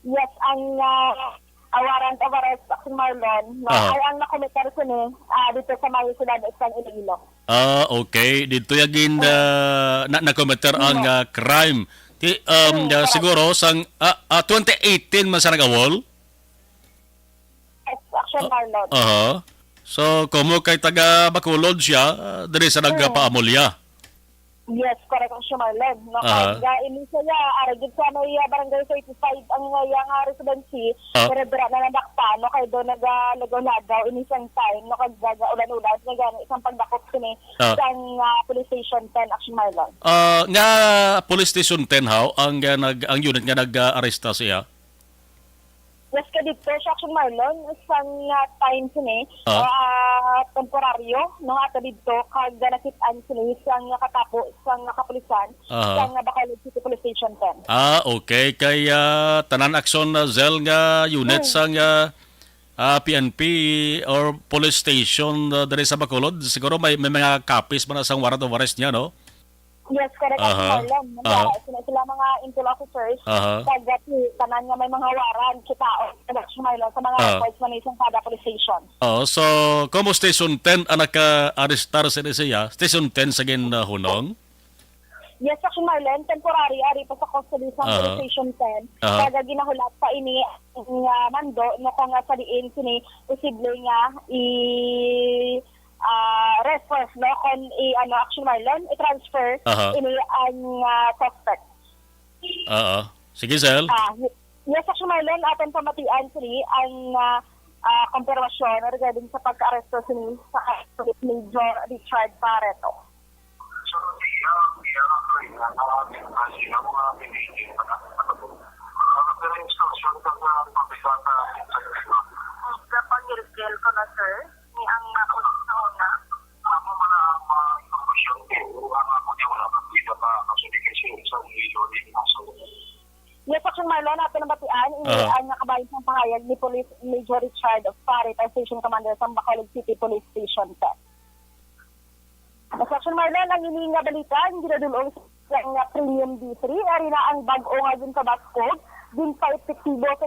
Yes, ang, ah, ah, warrant of arrest, Action Marlon, no? Aha. Ay ang nakometer sini, ah, dito sa may siyudad sang Iloilo. Ah, okay. Dito ya gin, ah, na, nakometer ang, ah, crime. Ti, um, Mm, ah, correct. Siguro sang, ah, ah, twenty eighteen man sa nag-awol? Yes, Action Marlon. Aha. So, komo kay taga Bacolod siya, ah, diri sa Mm. nagpaamulya. Yes, correct, Action Marlon. No, Aha. Kag, ah, ini siya, ah, aragid sa may, ah, barangay thirty-five ang, ah, iyang, ah, residency. Ah. Pero dira na nadakpan, no, kay do nagalagaw-lagaw ini siyang time, no, kag gaulan-ulan, nga gani isang pagdakop sini Ah. sang, ah, Police Station ten, Action Marlon. Ah, nga Police Station ten, how, ang, ah, nag-, ang unit nga nag-aresta siya? Yes, kadto sa Action Marlon, sang, ah, time sini, Ah. ah, temporaryo, no, ato dito, kag nakit-an sini sang katapo sang kapulisan, Aha. sang Bacolod City Police Station ten. Ah, okay. Kay, ah, tanan Action, ah, Zell nga unit Hmm. sang, ah, ah, P N P or police station, ah, diri sa Bacolod, siguro may, may mga copies man na sang warrant of arrest niya, no? Yes, correct, Aha. Marlon. Aha. Sila, sila mga intel officers, Aha. kag, ah, tanan nga may mga warrant, kita, o, Marlon, sa mga Aha. records man sa kada police station. Oo, so, komo Station ten ang naka-arrestar sa siya? Station ten sa ginhunong? Yes, Action Marlon, temporary, ari pa sa custody sa Aha. Police Station ten. Aha. Kag ginahulat pa ini ang, ah, mando, no, kung, ah, sa diin sini posible nga i, ah, refer, no, kung i, ano, Action Marlon, i-transfer Aha. ini ang, ah, suspect. Oo. Sige, Zell. Ah, y-, yes, Action Marlon, aton pamatian sini ang, ah, ah, kompirmasyon regarding sa pagka-aresto sini sa Major Richard Barreto. Gapangirgil ko na, sir, ni ang ako sa una. Ako man ang mga impormasyon ko, ang ako niya wala pa kita pa kasi di kasi sa ulo, di mo sa Yes, Action Marlon, ato nabatian, ini Ah. ang nakabahin sang pahayag ni Police Major Richard Pare, Station Commander sa Bacolod City Police Station ten. Yes, Action Marlon, ang ini nga balita, ang ginadul-ong sa nga Premium D three, ari na ang bag-o nga ginpabaskog, ginpaepektibo sa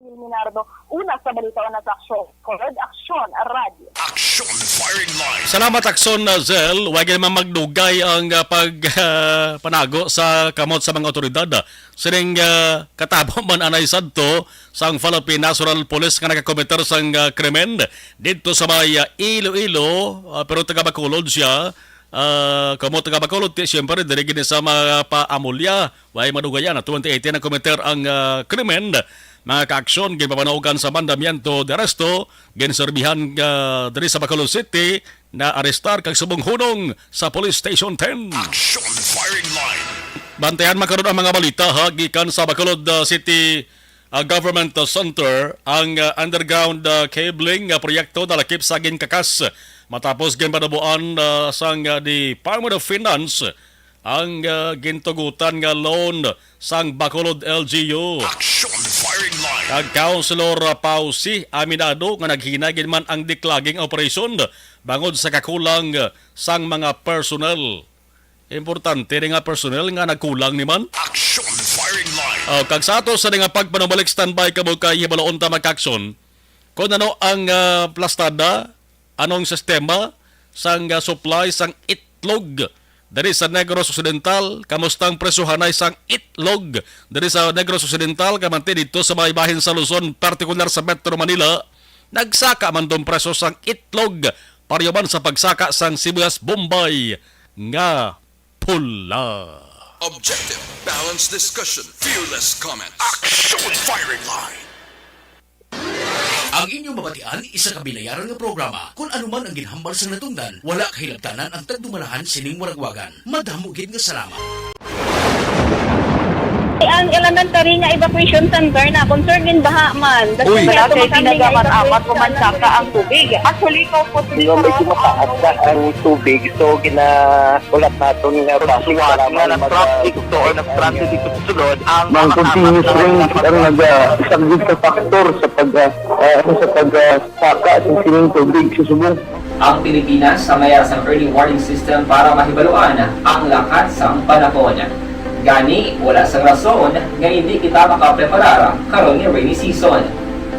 Minardo, una sa balita, una sa aksyon. Red Aksyon Radio. Action Firing Line. Salamat, Aksyon, uh, Zell. Wa gyud man magdugay ang, uh, pag, uh, panago sa kamot sa mga otoridad. Sining, uh, katabo man anay sadto sang Philippine National Police nga nagakometer sang, uh, krimen didto sa may, uh, Iloilo, uh, pero taga Bacolod siya. Ah, kamo taga Bacolod, ti, siyempre, diri gini sa mga paamulya. Way madugayan, twenty eighteen ang komiter ang, ah, krimen. Mga kaaksyon, ginpapanuogan sa mandamiento de arresto, ginserbihan, ah, diri sa Bacolod City, na arestar kag subong hunong sa Police Station ten. Action Firing Line. Bantayan man karon ang mga balita, ha, gikan sa Bacolod, ah, City, ah, Government, ah, Center, ang, ah, underground, ah, cabling nga proyekto nalakip sa ginkakas matapos ginpanabuan, ah, sang, ah, Department of Finance ang, ah, gintugutan nga loan sang Bacolod L G U. Action Firing Line. Kag Councilor, ah, Pausi aminado nga naghinay gid man ang declogging operation bangod sa kakulang, ah, sang mga personnel. Importante ni nga personnel nga nagkulang ni man. Action Firing Line. Oh, kag sa ato sa nga pagpanumalik, standby kamo kay hibaloon ta, mga kaaksyon, kung ano ang, ah, plastada, anong sistema sang, ah, supply sang itlog diri sa Negros Occidental, kamusta ang presyohanay sang itlog diri sa Negros Occidental, kamanti dito sa may bahin sa Luzon, partikular sa Metro Manila. Nagsaka man tong preso sang itlog, pareho man sa pagsaka sang sibuyas Bombay nga pula. Objective, balanced discussion, fearless comments. Action firing line. Ang inyong mabatian, isa ka binayaran nga programa. Kung ano man ang ginhambal sang natungdan, wala kahilabtanan ang tagdumalahan sining waragwagan. Madamo gid nga salamat. Ang elementary nga evacuation center na concerned in baha man. That's Uy. why Wala ato kay makami nga tinaga man, evacuation amat ko man center. saka ang tubig. Actually, ikaw po, Di ba, medyo mataas na ang tubig, so ginahulat naton nga Ang traffic suwat para nga man nag-traffic mag-, to or nag-transit dito sa sulod, ang Ang makasapat continuous na rain ang ang nag-, isang gid ka factor sa pag, ah, ah, ano, sa pag, ah, saka sa sining tubig sa subong. Ang Pilipinas sa mayar sang early warning system para mahibaluan ang lakat sang panahon. Gani, wala sang rason nga hindi kita makapreparar karon nga rainy season.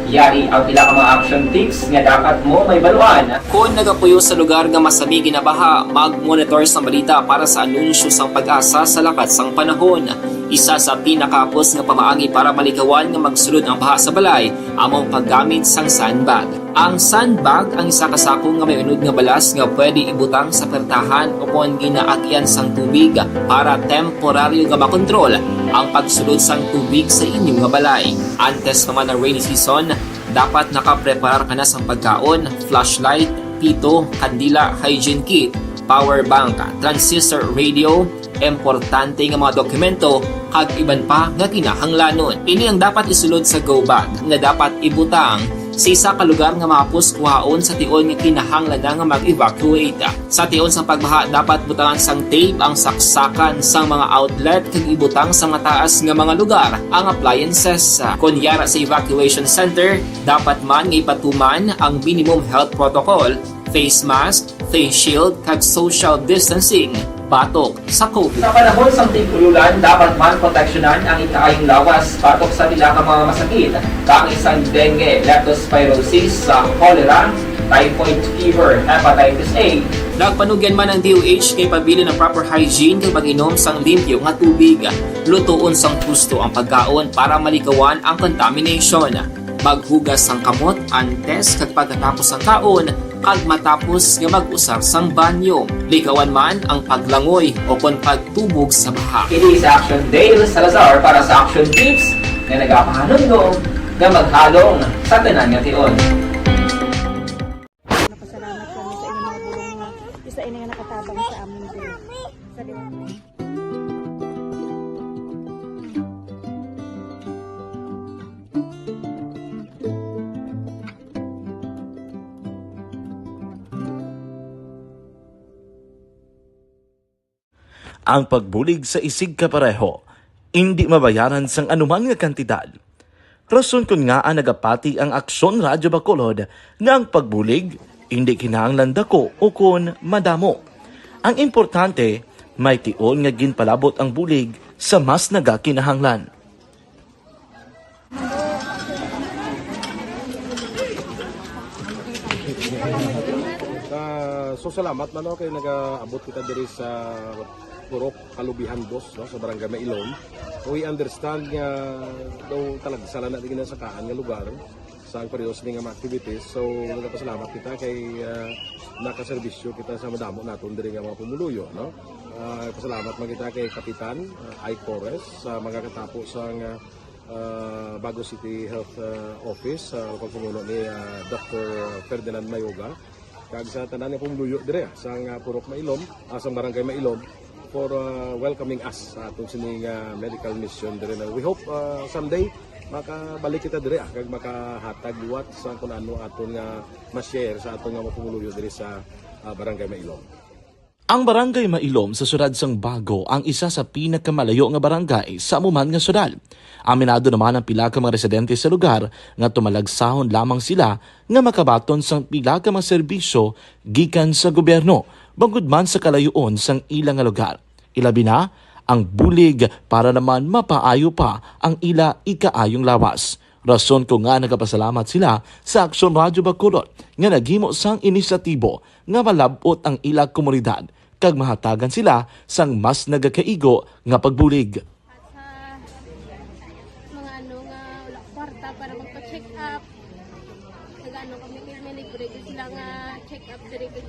Yari ang pila ka mga action tips nga dapat mo mahibaluan. Kon nagapuyo sa lugar nga masami ginabaha, mag-monitor sang balita para sa anunsyo sang PAGASA sa lakat sang panahon. Isa sa pinakahapos nga pamaagi para malikawan nga magsulod ang baha sa balay amo ang paggamit sang sandbag. Ang sandbag ang isa ka sako nga may unod nga balas nga pwede ibutang sa pertahan o kon ginaagyan sang tubig para temporaryo nga makontrol ang pagsulod sang tubig sa inyo nga balay. Antes pa man ang rainy season, dapat nakapreparar ka na sang pagkaon, flashlight, pito, kandila, hygiene kit, power bank, transistor radio, importante nga mga dokumento, kag iban pa nga kinahanglanon. Ini ang dapat isulod sa go bag nga dapat ibutang sa isa ka lugar nga mahapos kuhaon sa tion nga kinahanglan na nga mag-evacuate. Sa tion sang pagbaha, dapat butangan sang tape ang saksakan sang mga outlet kag ibutang sa mataas nga mga lugar ang appliances. Kon yara sa evacuation center, dapat man nga ipatuman ang minimum health protocol, face mask, face shield, kag social distancing batok sa COVID. Sa panahon sang tig-ululan, dapat man proteksyonan ang ikaayong lawas batok sa pila ka mga masakit, kaangay sang dengue, leptospirosis, sa cholera, typhoid fever, hepatitis A. Nagpanugyan man ang D O H nga ipabilin ang proper hygiene kag pag-inom sang limpyo nga tubig. Lutoon sang husto ang pagkaon para malikawan ang contamination. Maghugas sang kamot antes kag pagkatapos sang kaon, kag matapos nga mag-usar sang banyo. Likawan man ang paglangoy o kon pagtubog sa baha. Ini si Action Dale Salazar para sa Action Tips nga nagapahanumdom nga maghalong sa tanan nga tion. Napasalamat kami sa inyong mga bulong nga isa ini nga nakatabang sa amon diri. Sa liwat. Ang pagbulig sa isigkapareho, indi mabayaran sang anuman nga kantidad. Rason kon ngaa nagapati ang Aksyon Radyo Bacolod nga ang pagbulig indi kinahanglan dako ukon madamo. Ang importante, may tion nga ginpalabot ang bulig sa mas nagakinahanglan. Ah, so salamat man, no, kay nagaabot kita diri sa Purok Kalubihan Dos, no, sa Barangay Mailom. We understand nga daw talagsa lang na di ginasakaan nga lugar sa ang pareho sini nga mga activities. So, nagapasalamat kita kay, ah, nakaserbisyo kita sa madamo naton diri nga mga pumuluyo, no? Ah, pasalamat man kita kay Kapitan, ah, Ike Torres sa mga katapo sa nga, ah, Bago City Health, ah, Office, sa pagpamuno ni, ah, Doctor Ferdinand Mayoga, kag sa tanan nga pumuluyo dire, ah, sa nga Purok Mailom, ah, sa Barangay Mailom, for, ah, welcoming us sa aton sini nga medical mission dire na. We hope, ah, someday makabalik kita dire, ah, kag makahatag liwat sa kun ano aton nga ma-share sa aton nga mga pumuluyo dire sa, ah, Barangay Mailom. Ang Barangay Mailom sa siyudad sang Bago ang isa sa pinakamalayo nga barangay sa amo man nga siyudad. Aminado naman ang pila ka mga residente sa lugar nga tumalagsahon lamang sila nga makabaton sang pila ka mga serbisyo gikan sa gobyerno, bangod man sa kalayoon sang ila nga lugar. Ilabi na ang bulig para naman mapaayo pa ang ila ikaayong lawas. Rason ko nga nagapasalamat sila sa Aksyon Radyo Bacolod nga naghimo sang inisyatibo nga malab-ot ang ila komunidad kag mahatagan sila sang mas nagakaigo nga pagbulig. At sa mga ano nga wala kwarta para magpa-check up, nag-ano May libre ko sila nga check-up diri, kay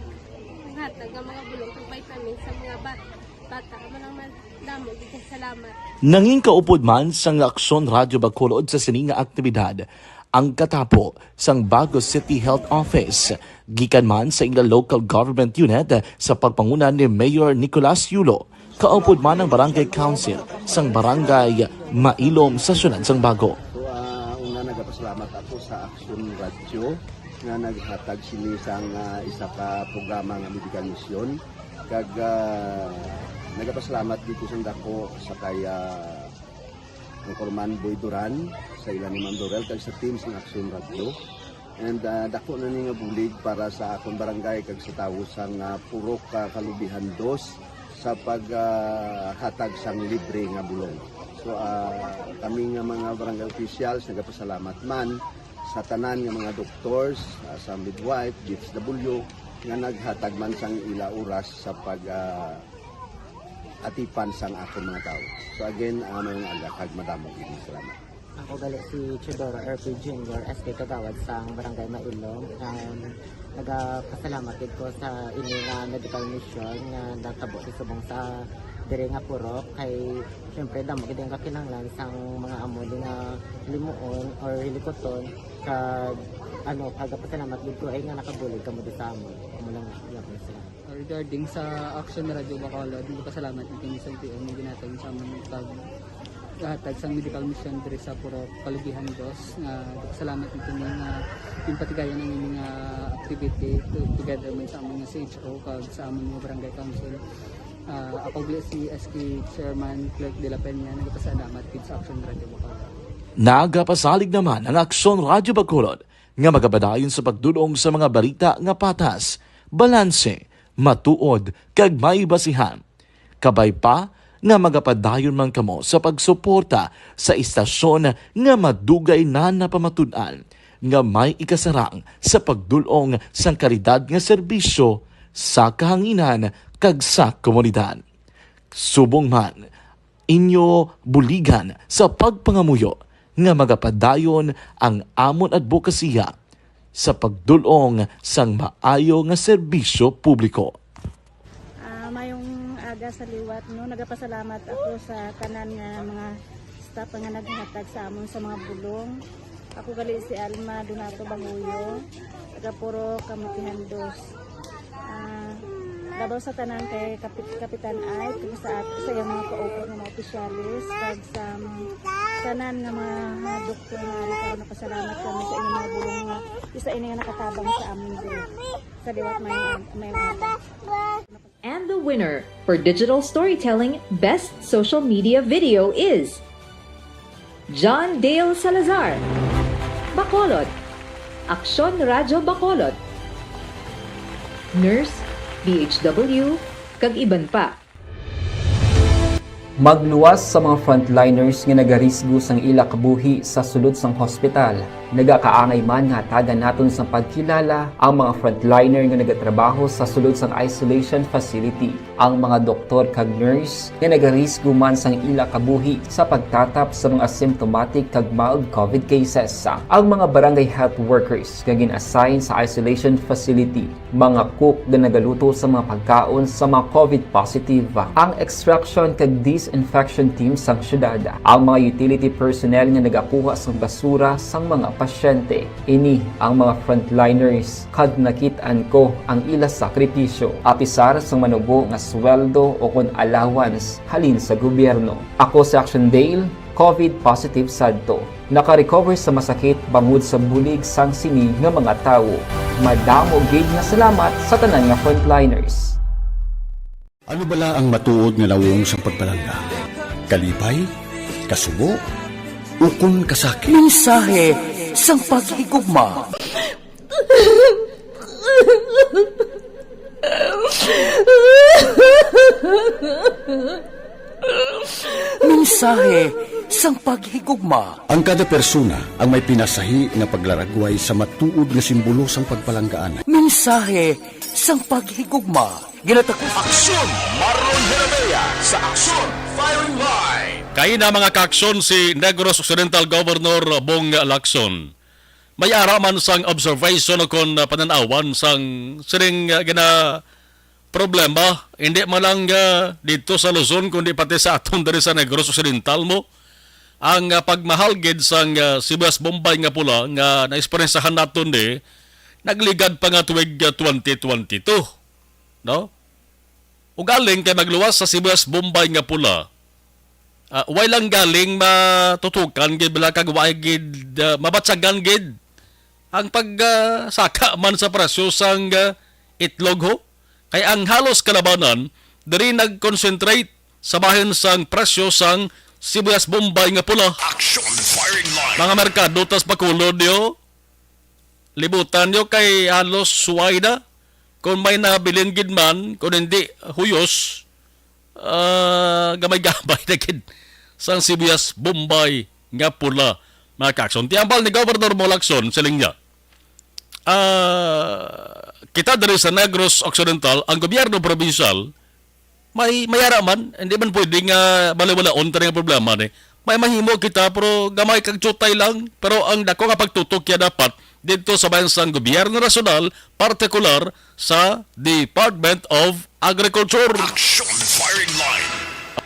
hatag nga mga bulong kag vitamins sa mga bat-, bata. Amo lang man, damo gid kay salamat. Nangin kaupod man sang Aksyon Radyo Bacolod sa sini nga aktibidad ang katapo sang Bago City Health Office, gikan man sa ila local government unit sa pagpanguna ni Mayor Nicolas Yulo, kaupod man ang Barangay Council sang Barangay Mailom sa siyudad sang Bago. So, ah, una, nagapasalamat ako sa Action Radio nga naghatag sini sang, ah, isa ka programa nga medical mission. Kag, ah, nagapasalamat dito sa dako sa kay, ah, Anchorman Boy Duran, sa ila ni Ma'am Dorel, kag sa team sang Action Radio. And, ah, dako na ni nga bulig para sa akon barangay kag sa tawo sang, ah, Purok, ah, Kalubihan Dos sa pag, ah, hatag sang libre nga bulong. So, ah, kami nga mga barangay officials nagapasalamat man sa tanan nga mga doctors, ah, sa midwife, D S W, nga naghatag man sang ila oras sa pag, ah, atipan sang akon mga tawo. So again, ah, mayong aga kag madamo gid nga salamat. Ako gali si Teodoro R P Junior, S K Kagawad sang Barangay Mailom. Um, nagapasalamat gid ko sa ini nga medical mission nga natabo sa subong sa diri nga purok, kay syempre damo gid ang kakinahanglan sang mga amo di nga limuon or hilikuton, kag ano, kagapasalamat gid ko ay nga nakabulig kamo di sa amon. Amo lang, iya ko sila. Regarding sa Action Radio Bacolod, nagpasalamat gid kami sa L T O nga ginhatag sa amon pag hatag sang medical mission diri sa Purok Kalubihan Dos. Nga nagpasalamat gid kami nga ginpatigayon ang ini nga activity to, together man sa amon nga C H O kag sa amon nga barangay council. Ah, ako gali si S K Chairman Clerk de la Peña, nagpasalamat gid sa Action Radio Bacolod. Nagapasalig naman ang Aksyon Radyo Bacolod nga magapadayon sa pagdul-ong sa mga balita nga patas, balanse, matuod, kag may basihan. Kabay pa nga magapadayon man kamo sa pagsuporta sa istasyon nga madugay na napamatud-an nga may ikasarang sa pagdul-ong sang kalidad nga serbisyo sa kahanginan kag sa komunidad. Subong man, inyo buligan sa pagpangamuyo nga magapadayon ang amon adbokasiya sa pagdul-ong sang maayo nga serbisyo publiko. Ah, mayong aga sa liwat, no. Nagapasalamat ako sa tanan nga mga staff nga naghatag sa amon sa mga bulong. Ako gali si Alma Donato Banguyo, taga Purok Kamutihan Dos. Ah, labaw sa tanan kay Kapit Kapitan Ike, kag sa at sa iyang mga kaupo nga mga opisyalis, kag sa mga tanan nga mga, mga doktor nga ari karon, nagapasalamat kami sa inyong mga bulong nga isa ini nga nakatabang sa amon diri. Sa liwat may may And the winner for digital storytelling best social media video is John Dale Salazar, Bacolod, Aksyon Radyo Bacolod, Nurse, D H W, kag iban pa. Magluwas sa mga frontliners nga nagarisgo sang ila kabuhi sa sulod sang hospital. Nagakaangay man nga hatagan naton sang pagkilala ang mga frontliner nga nagatrabaho sa sulod sang isolation facility, ang mga doktor kag nurse nga nagarisgo man sang ila kabuhi sa pagtatap sa mga asymptomatic kag mild COVID cases, ang mga barangay health workers nga gin-assign sa isolation facility, mga cook nga nagaluto sa mga pagkaon sa mga COVID positive, ang extraction kag disinfection team sang syudad, ang mga utility personnel nga nagakuha sang basura sang mga pasyente. Ini ang mga frontliners, kag nakit-an ko ang ila sakripisyo, apisar sang manubo nga sweldo o kon allowance halin sa gobyerno. Ako si Action Dale, COVID positive sadto. Naka-recover sa masakit bangod sa bulig sang sini nga mga tawo. Madamo gid nga salamat sa tanan nga frontliners. Ano bala ang matuod nga nawong sang pagpalangga? Kalipay? Kasubo? Ukon kasakit? Mensahe sang paghigugma. Mensahe sang paghigugma. Ang kada persona ang may pinasahi nga paglaragway sa matuod nga simbolo sang pagpalanggaan. Mensahe sang paghigugma. Ginatakos. Aksyon Marlon Herabea sa Aksyon Firing Line. Kaina, mga kaaksyon, si Negros Occidental Governor Bong Lacson. may ara man sang observation o kon, ah, panan-awan sang sining, ah, gina-, problema, hindi man lang, ah, dito sa Luzon, kundi pati sa aton diri sa Negros Occidental mo. Ang, ah, pagmahal gid sang, ah, sibuyas Bombay nga pula nga naeksperiensahan naton di, nagligad pa nga tuig, ah, twenty twenty-two, no? Ugaling kay magluwas sa sibuyas Bombay nga pula, ah, way lang galing matutukan gid bala kag way gid, ah, mabatyagan gid ang pag, ah, saka man sa presyo sang, ah, itlog ho. Kay ang halos kalabanan diri nag-concentrate sa bahin sang presyo sang sibuyas Bombay nga pula. Action firing line. Mga merkado tas Bacolod yo, libutan nyo kay halos suway na. Kung may nabilin gid man, kung hindi huyos, ah, gamay-gamay na gid sang sibuyas Bombay nga pula, mga kakson. Ti hambal ni Governor Mo Lacson, siling niya, ah, kita diri sa Negros Occidental, ang gobyerno probinsyal, may, may ara man, hindi man pwede nga baliwalaon ta nga problema ni. May mahimo kita, pero gamay kag tsutay lang. Pero ang dako nga pagtutok ya dapat dito sa bayan sang gobyerno nasyonal, partikular sa Department of Agriculture. Action firing line.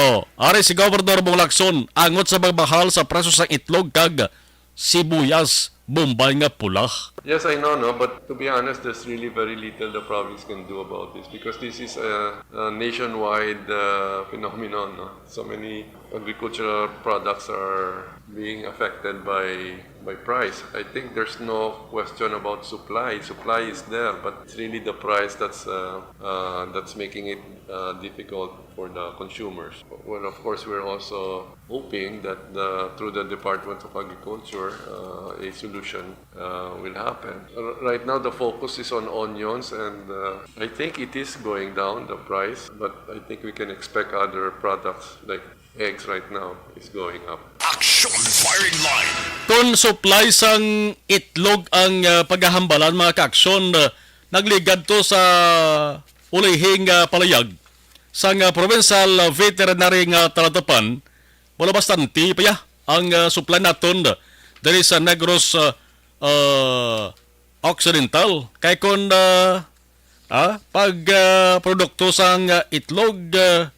Oh, ari si Governor Bong Lacson, angot sa pagmahal sa presyo sang itlog kag sibuyas Bombay nga pula. Yes, I know, no? But to be honest, there's really very little the province can do about this because this is a, a nationwide, uh, phenomenon, no? So many agricultural products are being affected by, by price. I think there's no question about supply. Supply is there, but it's really the price that's, uh, uh, that's making it, uh, difficult for the consumers. Well, of course, we're also hoping that the, through the Department of Agriculture, uh, a solution, uh, will happen. R-, right now, the focus is on onions, and, uh, I think it is going down, the price, but I think we can expect other products like eggs right now is going up. Action firing line. Kung supply sang itlog ang, ah, paghahambalan, mga kaaksyon, ah, nagligad to sa ulihing, ah, palayag sang, ah, Provincial, ah, Veterinary nga Talatapan, wala bastante pa ya ang, ah, supply naton, ah, diri sa Negros, ah, ah, Occidental. Kay kun, ah, ah, pag, ah, produkto sang, ah, itlog, ah,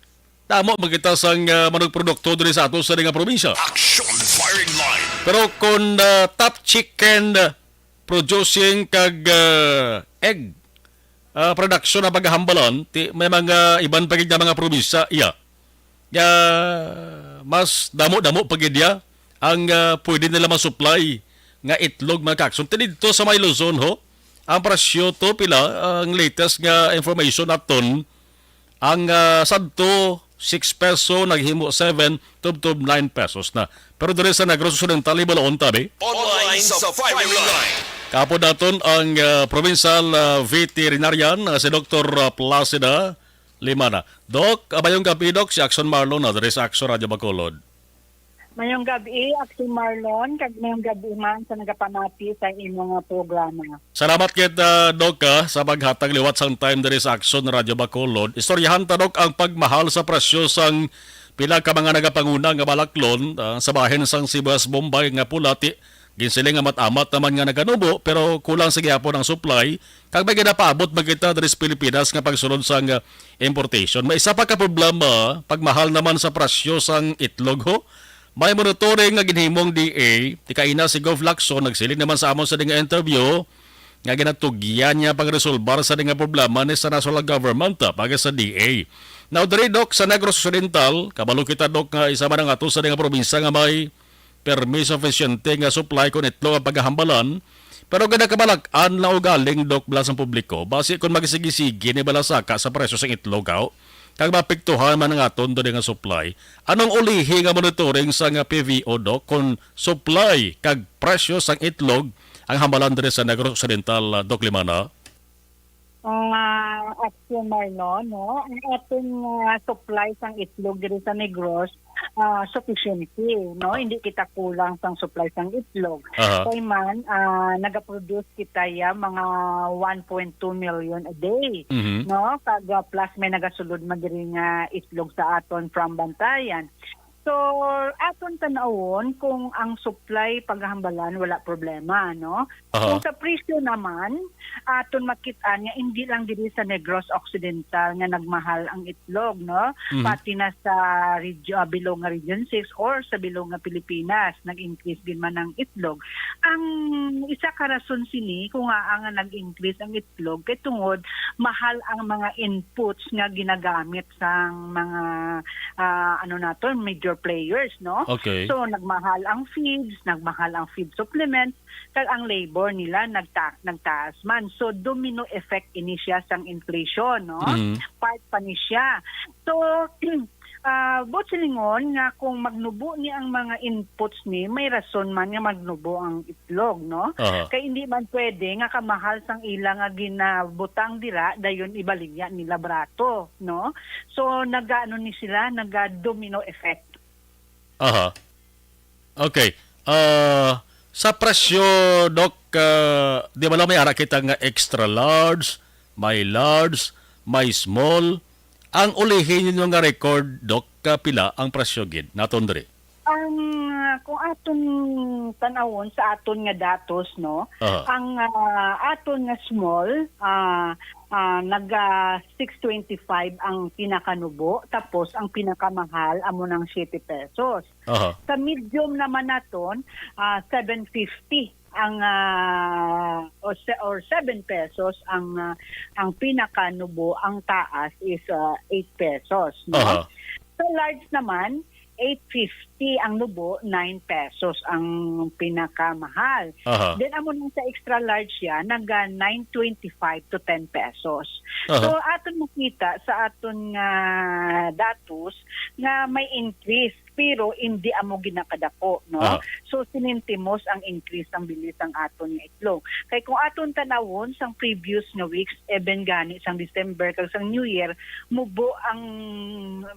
damo man kita sang, ah, manugprodukto diri sa ato sa nga probinsya. Action firing line. Pero kung, ah, top chicken, ah, producing kag, ah, egg, ah, production ang paghahambalan, ti, may mga iban pa gid nga mga probinsya, iya. Nga mas damo-damo pa gid iya ang, ah, pwede nila ma-supply nga itlog, mga kaaksyon. Ti didto sa may Luzon, ho, ang presyo to, pila, ang latest nga information naton, ang, ah, sadto, six peso, naghimo seven, tubtob nine pesos na. Pero diri sa Negros Occidental, hibalon ta, bi. Online sa firing line. Kaupod naton ang, ah, provincial, ah, veterinarian, ah, si Doktor, ah, Placida Limana. Doc, ah, mayong gabi, Doc. Si Action Marlon na diri sa Action Radio Bacolod. Mayong gabi, Action Marlon, kag mayong gabi man sa nagapamati sa imong nga programa. Salamat gid, ah, Doc, ah, sa paghatag liwat sang time diri sa Action Radio Bacolod. Istoryahan ta, Doc, ang pagmahal sa presyo sang pila ka mga nagapanguna nga balaklon, ah, sa bahin sang sibuyas Bombay nga pula, ti, ginsiling amat-amat naman nga naganubo, pero kulang sa gihapon ang supply, kag may ginapaabot man kita diri sa Pilipinas nga pagsulod sang, ah, importation. May isa pa ka problema, pagmahal naman sa presyo sang itlog, ho. May monitoring nga ginhimong D A, ti kaina si Gov Lacson nagsiling naman sa amon sa nga interview nga ginatugyan niya pagresolbar sa nga problema ni sa national government, ah, pag sa D A. Now, diri, Doc, sa Negros Occidental, kabalo kita, Doc, nga isa man ang ato sa nga probinsya nga may permi sufisyente nga supply kon itlog ang pagahambalan, pero ginakabalak-an lang ugaling, Doc, bala sang publiko, basi kon magsigi-sige ni bala saka sa presyo sang itlog, aw, kag maapektuhan man ang aton diri nga supply. Anong ulihi nga monitoring sa nga P V O, Doc, kon supply kag presyo sang itlog ang hambalan diri sa Negros Occidental, ah, Doc Limana? Ang, ah, Action Marlon, no? Ang ating, ah, supply sang itlog diri sa Negros, ah, sufficiency, no? Hindi kita kulang sang supply sang itlog. Aha. Kay man, ah, nagaproduce kita ya mga one point two million a day, Mhm. no? Kag, ah, plus may nagasulod man diri nga itlog sa aton from Bantayan. So, aton tan-awon kung ang supply paghambalan, wala problema, no? Aha. Kung sa presyo naman, aton makit-an nga hindi lang diri sa Negros Occidental nga nagmahal ang itlog, no? Mhm. Pati na sa regio-, ah, bilog nga Region six or sa bilog nga Pilipinas, nag-increase din man ang itlog. Ang isa ka rason sini kung ngaa nga nag-increase ang itlog kay tungod mahal ang mga inputs nga ginagamit sang mga, ah, ano naton, major players, no? Okay. So, nagmahal ang feeds, nagmahal ang feed supplements, kag ang labor nila nagta-, nagtaas man. So, domino effect ini siya sang inflation, no? Mhm. Part pa ni siya. So, ah, buot silingon nga kung magnubo ni ang mga inputs ni, may rason man nga magnubo ang itlog, no? Aha. Kay hindi man pwede nga kamahal sang ila nga ginabutang dira, dayon ibaligya nila barato, no? So, nagaano ni sila, naga-domino effect. Aha. Okay. Ah, sa presyo, Doc, ah, di ba lang may ara kita nga extra large, may large, may small? Ang ulihi ninyo nga record, Doc, kapila ang presyo gid naton diri? Ang, ah, kung aton tan-awon sa aton nga datos, no, Aha. ang, ah, aton nga small, ah, ah, naga six twenty-five ang pinakanubo, tapos ang pinakamahal amo nang siete pesos. Aha. Sa medium naman naton, ah, seven fifty ang, ah, o se-, or seven pesos ang, ah, ang pinakanubo, ang taas is, ah, eight pesos, no? Aha. Sa large naman, eight fifty ang nubo, nine pesos ang pinakamahal. Aha. Then, amo nang sa extra large siya, naga nine twenty-five to ten pesos. Aha. So, aton makita sa aton nga datos nga may increase, pero hindi amo ginakadako, no? Aha. So, sinintimos ang increase sang bili sang aton nga itlog. Kay kung aton tanawon sang previous nga weeks, even gani sang December kag sang New Year, mubo ang,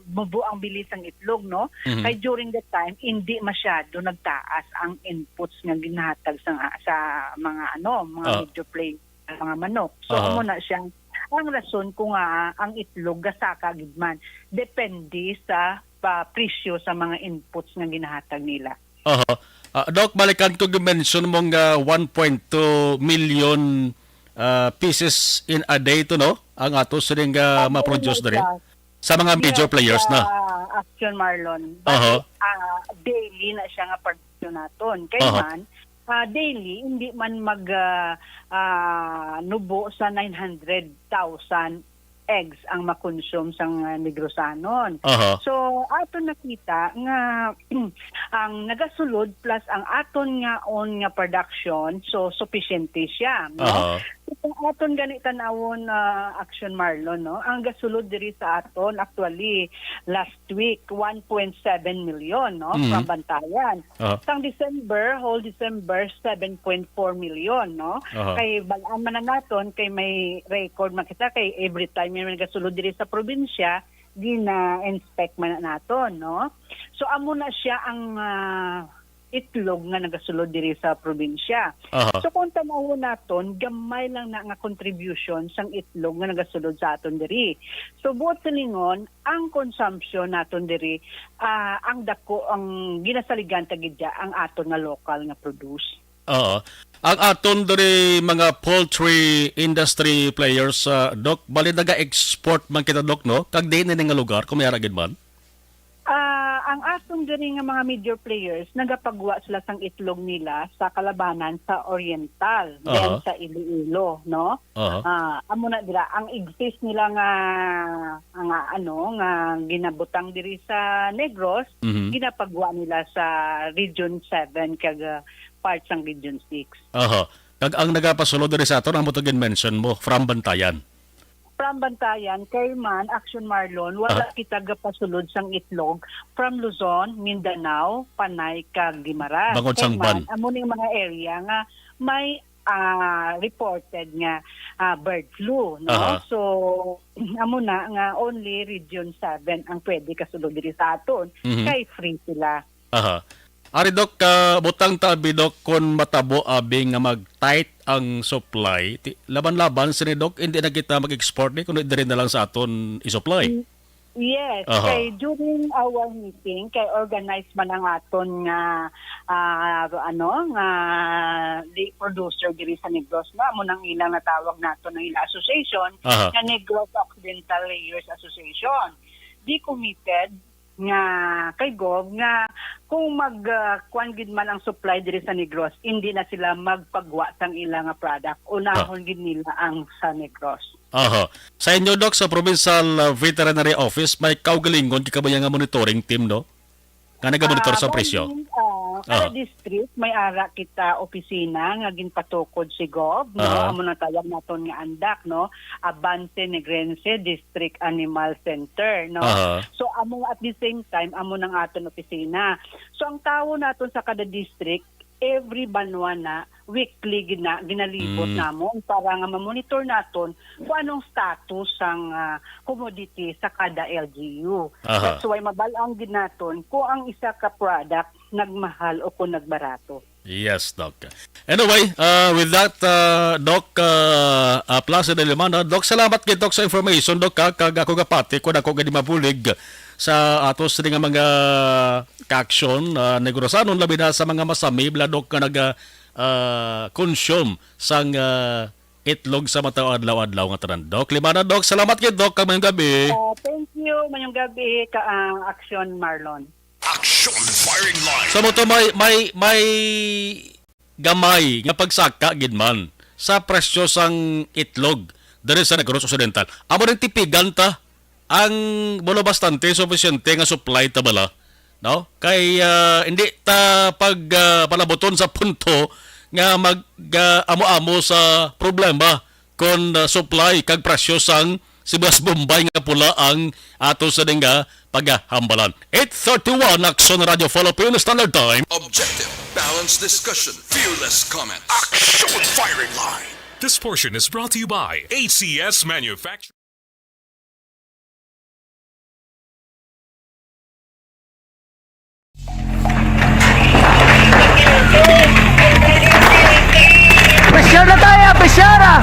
mubo ang bili sang itlog, no? Mhm. Kay during that time, hindi masyado nagtaas ang inputs nga ginahatag sa, sa mga, ano, mga Ah. major player, mga manok. So, Aha. amo na siya ang rason kung nga ang itlog gasaka gid man. Depende sa pa-, presyo sa mga inputs nga ginahatag nila. Aha. Ah, Doc, balikan ko, gi-mention mo nga one point two million, ah, pieces in a day to, no? Ang ato sining, ah, Ato ma-produce na diri siya. Sa mga major Yes, players na. ah, Action Marlon. Bali, Aha. ah, daily na siya nga production naton. Kay Aha. man, ah, daily, hindi man mag, ah, ah, nubo sa nine hundred thousand eggs ang makonsume sang, ah, Negrosanon. Aha. So, aton nakita nga ang nagasulod plus ang aton nga own nga production, so, supisyente siya, no? Aha. So, kung aton gani tanawon, ah, Action Marlon, no? Ang gasulod diri sa aton, actually, last week, one point seven million, no? Mm. From Bantayan. Aha. Sang December, whole December, seven point four million, no? Aha. Kay bal-an man na naton, kay may record man kita, kay every time may nagasulod diri sa probinsya, gina-inspect man na naton, no? So, amo na siya ang, ah, itlog nga nagasulod diri sa probinsya. Aha. So, kung tanawon naton, gamay lang na nga contribution sang itlog nga nagasulod sa aton diri. So, buot silingon, ang consumption naton diri, ah, ang dako, ang ginasaligan ta gid dya, ang aton nga local nga produce. Oo. Ang aton diri mga poultry industry players, ah, Doc, bali naga-export man kita, Doc, no? Kag diin ini nga lugar, kung may ara gid man? Ah, ang aton diri nga mga major players, nagapagwa sila sang itlog nila sa Kalabanan, sa Oriental, then Aha. sa Iloilo, no? Aha. Ah, amo na dira, ang exist nila nga, nga ano, nga ginabutang diri sa Negros, Mhm. ginapagwa nila sa Region seven kag, ah, part sang Region six. Aha. Kag ang nagapasulod diri sa aton, amo to gin-mention mo, from Bantayan. From Bantayan, kay man, Action Marlon, wala Aha. kita gapasulod sang itlog from Luzon, Mindanao, Panay, kag Guimaras. Bangon Kay sang ban. man, amo ning mga area nga may, ah, reported nga, ah, bird flu, no? Aha. So, amo na nga only Region seven ang pwede kasulod diri sa aton, Mhm. kay free sila. Aha. Ari, Doc, ah, butang ta abi, Doc, kun matabo abi nga mag-tight ang supply, ti-, laban-laban sini, Doc, hindi na kita mag-export ni, kundi diri na lang sa aton i-supply. Mm. Yes, Aha. kay during our meeting, kay organized man ang aton nga, ah, ano, nga late producer diri sa Negros, no? Amo nang ilang natawag nato ng ilang association, Aha. nga Negros Occidental Layers Association. Di committed nga kay Gov nga kung mag, ah, kuwan gid man ang supply diri sa Negros, hindi na sila magpagwa sang ila nga product. Unahon gid nila ang sa Negros. Aha. Sa inyo, Doc, sa Provincial, uh, Veterinary Office, may kaugalingon kay kabayan nga monitoring team, no? Nga nagamonitor Ah, sa presyo. bali, ah, kada Aha. district may ara kita opisina nga ginpatukod si Gov, no? Aha. Amo nang tawag naton nga andak, no? Avance Negrense District Animal Center, no? Aha. So, amo at the same time, amo nang aton opisina. So, ang tawo naton sa kada district, every banwa na, weekly gina-, ginalibot Mm. namon para nga ma-monitor naton kung anong status sang, ah, commodity sa kada L G U. Aha. That's why mabal-an gid naton kung ang isa ka product nagmahal o kung nagbarato. Yes, Doc. Anyway, uh, with that, uh, Doc, uh, uh, Placido Limana, Doc, salamat kay Doc sa information, Doc, ha? Kag ako gapati kung ako gani mabulig sa ato sini nga mga ka-aksyon, ah, Negrosanon, labi na sa mga masami, bala, Doc, nga naga, ah, consume sang, ah, itlog sa mata adlaw-adlaw nga tanan. Doc, Limana, Doc, salamat kay Doc, kag mayong gabi. Ah, thank you. Mayong gabi, ka, ah, Aksyon Marlon. Action Firing Line. Sa mo to, may, may, may gamay nga pagsaka gid man sa presyo sang itlog diri sa Negros Occidental. Amo rin tipigan ta ang, bulo, bastante sufisyente nga supply ta bala, no? Kay, ah, hindi ta pag, ah, palabuton sa punto nga mag, ah, amo-amo sa problema kon, ah, supply kag presyo sang sibuyas Bombay nga pula ang ato sa dinga pagahambalan. Eight thirty-one, Aksyon Radio Philippine Standard Time. Objective, balanced discussion, fearless comment. Action Firing Line. This portion is brought to you by A C S Manufacturing. Presyar na tayo, presyar, ah!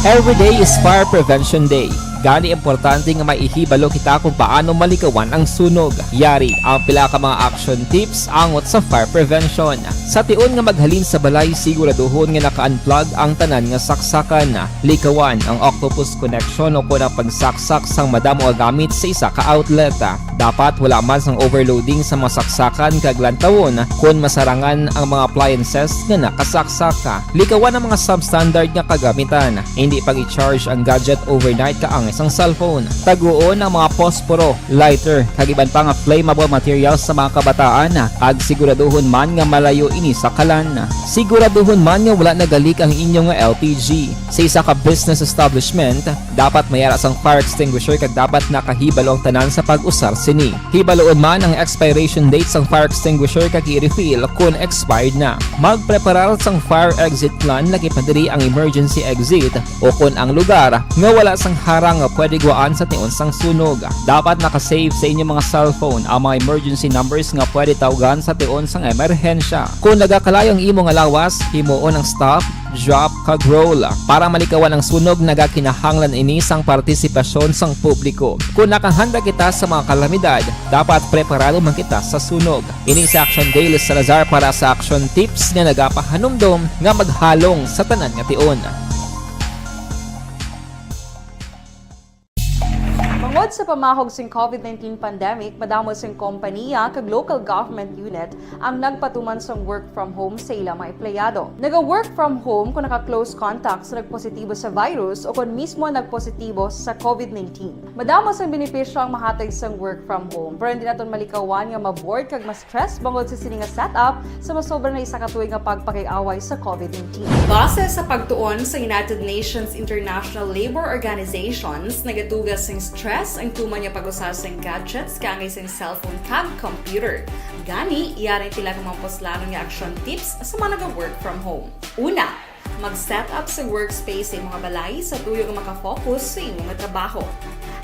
Every day is Fire Prevention Day. Gani, importante nga maihibalo kita kung paano malikawan ang sunog. Yari ang pila ka mga action tips angot sa fire prevention. Sa tion nga maghalin sa balay, siguraduhon nga naka-unplug ang tanan nga saksakan. Likawan ang octopus connection o kon ang pagsaksak sang madamo nga gamit sa isa ka outlet. Dapat wala man sang overloading sa mga saksakan kag lantawon kon masarangan ang mga appliances nga nakasaksak. Likawan ang mga substandard nga kagamitan. Hindi pag-i-charge ang gadget overnight kaangay sang cellphone. Taguon ang mga posporo, lighter, kag iban pa nga flammable materials sa mga kabataan, kag siguraduhon man nga malayo ini sa kalan. Siguraduhon man nga wala nagalik ang inyo nga L P G. Sa isa ka business establishment, dapat may ara sang fire extinguisher kag dapat nakahibalo ang tanan sa pag-usar sini. Hibaloon man ang expiration date sang fire extinguisher kag i-refill kon expired na. Magpreparar sang fire exit plan, lagi pa diri ang emergency exit o kon ang lugar nga wala sang harang nga pwede guwaan sa tion sang sunog. Dapat naka-save sa inyo mga cellphone ang mga emergency numbers nga pwede tawgan sa tion sang emerhensya. Kon nagakalayo ang imo nga lawas, himuon ang stop, drop, kag roll para malikawan ang sunog. Nagakinahanglan ini sang partisipasyon sang publiko. Kon nakahanda kita sa mga kalamidad, dapat preparado man kita sa sunog. Ini si Action Dale Salazar para sa Action Tips nga nagapahanumdom nga maghalong sa tanan nga tion. Bangod sa pamahog sing covid nineteen pandemic, madamo sing kompanya kag local government unit ang nagpatuman sang work from home sa ilang mga empleyado. Naga-work from home kung naka-close contact sa nagpositibo sa virus o kon mismo nagpositibo sa covid nineteen. Madamo sang benepisyo ang mahatag sang work from home, pero hindi naton malikawan nga ma-bored kag ma-stress bangod sa sini nga setup sa masobra na isa ka tuig nga pagpakig-away sa covid nineteen. Base sa pagtuon sa United Nations International Labour Organizations, nagaduga sing stress ang tuman nga pag-usa sing gadgets kaangay sing cellphone kag computer. Gani, yari ang pila ka mga puslanon nga action tips sa mga naga-work from home. Una, mag-set up sa workspace sa imong balay sa tuyo nga makafocus sa imo nga trabaho.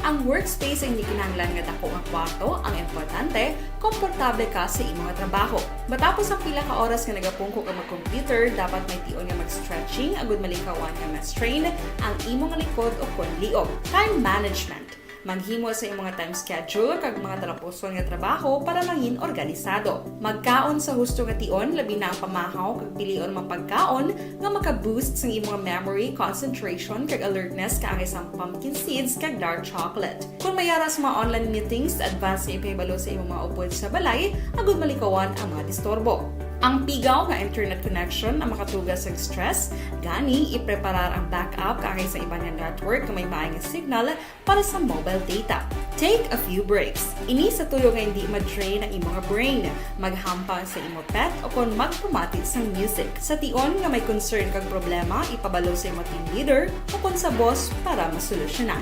Ang workspace hindi kinahanglan nga dako nga kwarto, ang importante, komportable ka sa imo nga trabaho. Matapos ang pila ka oras nga nagapungko ka mag-computer, dapat may tion nga mag-stretching agud malikawan nga ma-strain ang imo nga likod o kon liog. Time management. Maghimo sa imo nga time schedule kag mga talapuson nga trabaho para mangin organisado. Magkaon sa husto nga tion, labi na ang pamahaw kag pilion mga pagkaon nga maka-boost sang imo nga memory, concentration, kag alertness, kaangay sang pumpkin seeds kag dark chocolate. Kon may ara sa mga online meetings, advance nga ipahibalo sa imo mga upod sa balay agud malikawan ang mga disturbo. Ang pigaw nga internet connection ang makatuga sang stress, gani ipreparar ang backup kaangay sa iban nga network nga may maay nga signal para sa mobile data. Take a few breaks. Ini sa tuyo nga hindi ma-drain ang imo nga brain. Maghampang sa imo pet o kon magpamati sang music. Sa tion nga may concern kag problema, ipabalo sa imo team leader o kon sa boss para masolusyonan.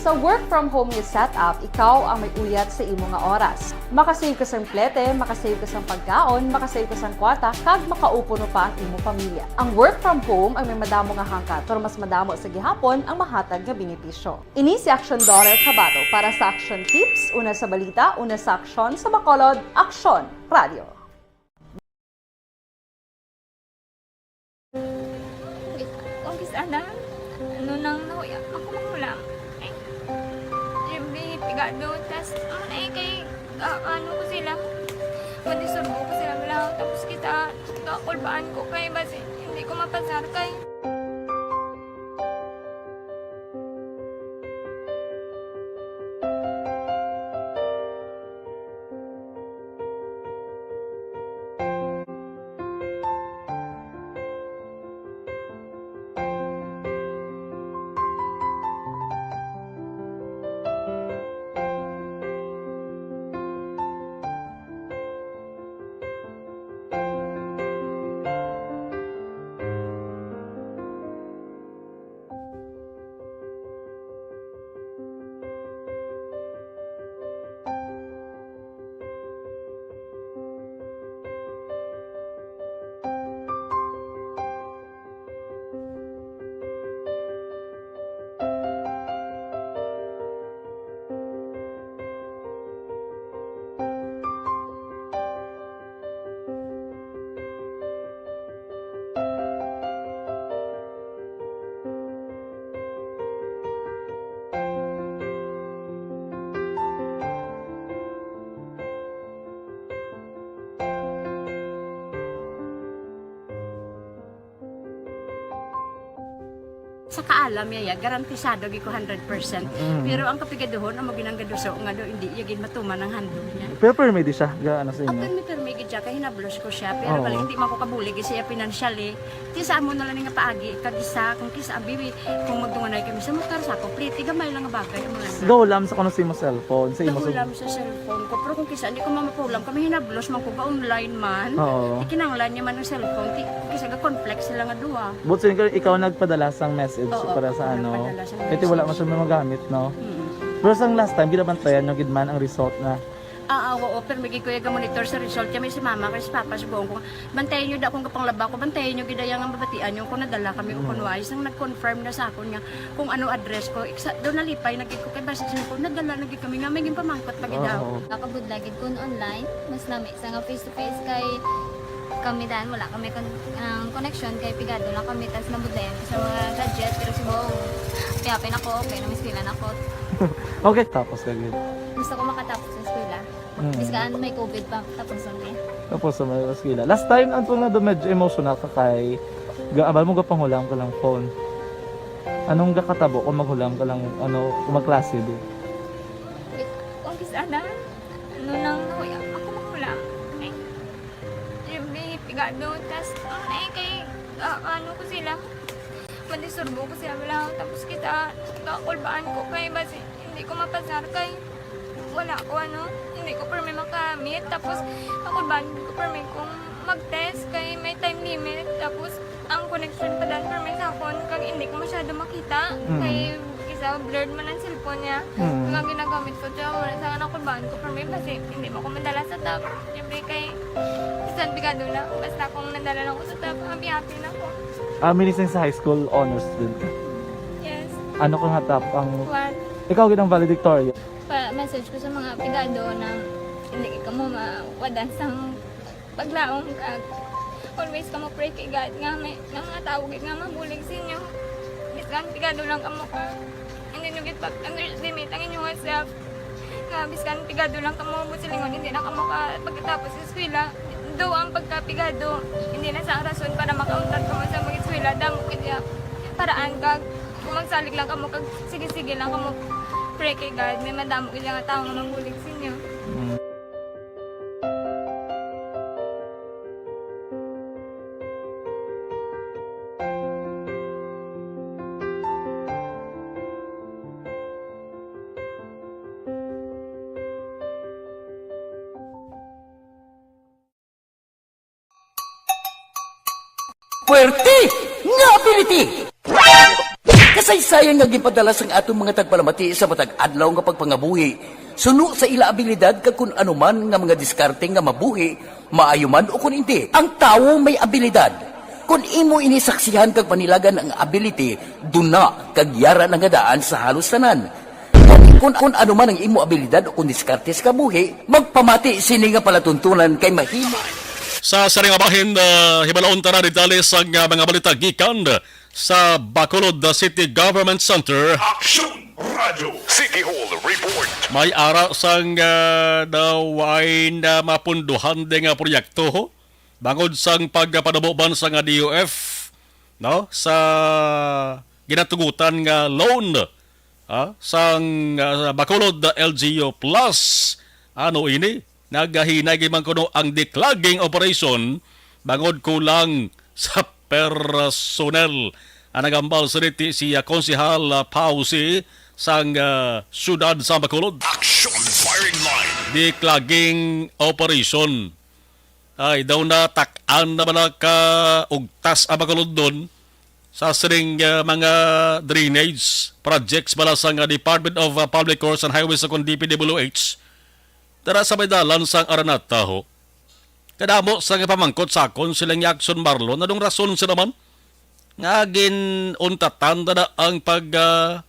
Sa work from home nga setup, ikaw ang may uyat sa imo nga oras. Makasave ka sang plete, makasave ka sang pagkaon, makasave ka sang kwarta, kag makaupod pa ang imo pamilya. Ang work from home ang may madamo nga hangkat, pero mas madamo sa gihapon ang mahatag nga benepisyo. Ini si Aksyon Dorer Cabato para sa Aksyon Tips, una sa balita, una sa aksyon, sa Bacolod, Aksyon Radio. Ang kis-, ana, ano nang nahuya, ako mahulam. Ay, every pigado, tas, ano na eh, kay, ah, ano ko sila, madisturbo ko sila, wala, tapos kita, kakulbaan ko kay, basi, hindi ko mapasar kay. Sa kaalam niya, ya, garantisado gyud ko hundred percent. Mm. Pero ang kapigaduhon, amo ginang gaduso nga do, hindi ya gid matuman ang handog niya. Pero permi di siya, ga, ano sa inyo? Permi, permi gid siya, kay hinablos ko siya. Pero Oo. Bali, hindi man ko kabulig siya financially. Ti sa amo na lang nga paagi, kag isa, kung kisa, abi, kung magdunganay kami sa motor, sa ako, pliti, gamay lang nga bagay, amo lang. Gahulam sa kuno sa imo cellphone, sa imo sa Gahulam sa cellphone ko, pero kung kisa, hindi ko mamapulam, kami hinablos man ko, ga-online man. Oo. Ti kinahanglan niya man ang cellphone, ti, kung kisa, ga-conflict sila nga duha. But so, ikaw, ikaw nagpadala sang message Oo, para sa ako ano? Nagpadala sang Kaya ti wala message. Man siya magamit, no? Mm. Pero sang last time, ginabantayan nyo gid man ang result na Ah, ah, oo, pero may gid ko ya ga-monitor sa result. Kaya may si mama, kay si papa, subong ko, bantayan nyo da akong gapanglaba ko, bantayan nyo gid ya nga mabatian nyo kung nadala kami o Mm. kung wala. Sang nag-confirm na sa akon nga kung ano address ko, iksa, do nalipay na gid ko, kay basi sa ko, nadala na gid kami nga, may ginpamangkot pa gid Oo. Ako budlay gid kun online, mas lami sa nga face to face kay kami dan, wala kami kon-, ang connection kay pigado lang kami, tas nabudlayan ko sa mga gadget, pero subong, piyapin ako, okay na, may eskwela na ako. Okay, tapos ka gid. Gusto ko makatapos sa eskwela. Mm. Bisan may covid pa, tapos ang eh. Tapos sa may eskwela. Last time, ang tunga do medyo emotional ka kay gaabal mo gapanghulam ka lang phone. Anong gakatabo kung maghulam ka lang, ano, kung magklase di? Kung kis-, ana, ano nang nahuya, ako mahulam. Ay, every pigado, tas, ano na eh, kay, ah, ano ko sila, madisturbo ko sila, wala, tapos kita, kakulbaan ko kay, basi, hindi ko mapasar kay, wala ko, ano, hindi ko permi makamit. Tapos, ako ba, hindi ko permi kung mag-test kay may time limit. Tapos, ang connection pa dan permi sa akon, kag hindi ko masyado makita. Mm. Kay, isa, blurred man ang cellphone niya. Mm. Kag ang ginagamit ko, siya, wala sa anak ko, baan ko permi, basi, hindi mo ko madala sa top. Siyempre, kay, bisan pigado na, basta kung nadala lang ko sa top, happy-happy na ko. Ah, meaning sa high school, honor student ka? Yes. Ano ka nga top ang One. Ikaw gid ang valedictorian. Pa-message ko sa mga pigado na hindi kamo mawadan sang paglaom, kag always kamo pray kay God nga may, nga mga tawo gid nga mabulig sa inyo. Bisan pigado lang kamo, ka hindi nyo gid pag-underestimate ang inyong self. Nga bisan pigado lang kamo, buot silingon, hindi na kamo ka pagkatapos sa eskwela. Do ang pagkapigado, hindi na sa rason para makauntat kamo sa mag-eskwela. Damo gid ya paraan, kag kung magsalig lang kamo, kag sige-sige lang kamo pray kay God, may madamo gid nga tawo nga mabulig sa inyo. Mm. Puwerte nga ability! Kasaysayan nga ginpadala sang aton mga tagpalamati sa matag adlaw nga pagpangabuhi, suno sa ila abilidad kag kun ano man nga mga diskarte nga mabuhi, maayo man o kun indi. Ang tawo may abilidad. Kun imo ini saksihan kag panilagan ang ability, duna kag yara na nga daan sa halos tanan. Kun, kun ano man ang imo abilidad o kun diskarte sa kabuhi, magpamati sini nga palatuntunan kay mahimo. Sa sari nga bahin, ah, hibalaon ta na detalye sang, ah, mga balita gikan sa Bacolod City Government Center. Aksyon Radio City Hall Report. May ara sang, ah, daw ay na mapunduhan di nga proyekto, ho? Bangod sang pagpadabuban sa nga D O F, no, sa ginatugutan nga loan, ah, sang, ah, Bacolod L G U Plus. Ano ini? Nagahinay gid man kuno ang declogging operation bangod kulang sa personnel. Ang nagambal sa diti si, ah, Konsehal, ah, Pausi sang, ah, siyudad sa Bacolod. Action firing line. Declogging operation. Ay, daw natak-an na bala ka ugtas ang Bacolod sa sining, ah, mga drainage projects bala sang, ah, Department of, ah, Public Works and Highways o kon D P W H. Dara sa may dalan sang Aranata, ho. Kadamo sa nga pamangkot sa akon sila ni Action Marlon, anong rason sila man nga ginuntatan na ang pag, ah,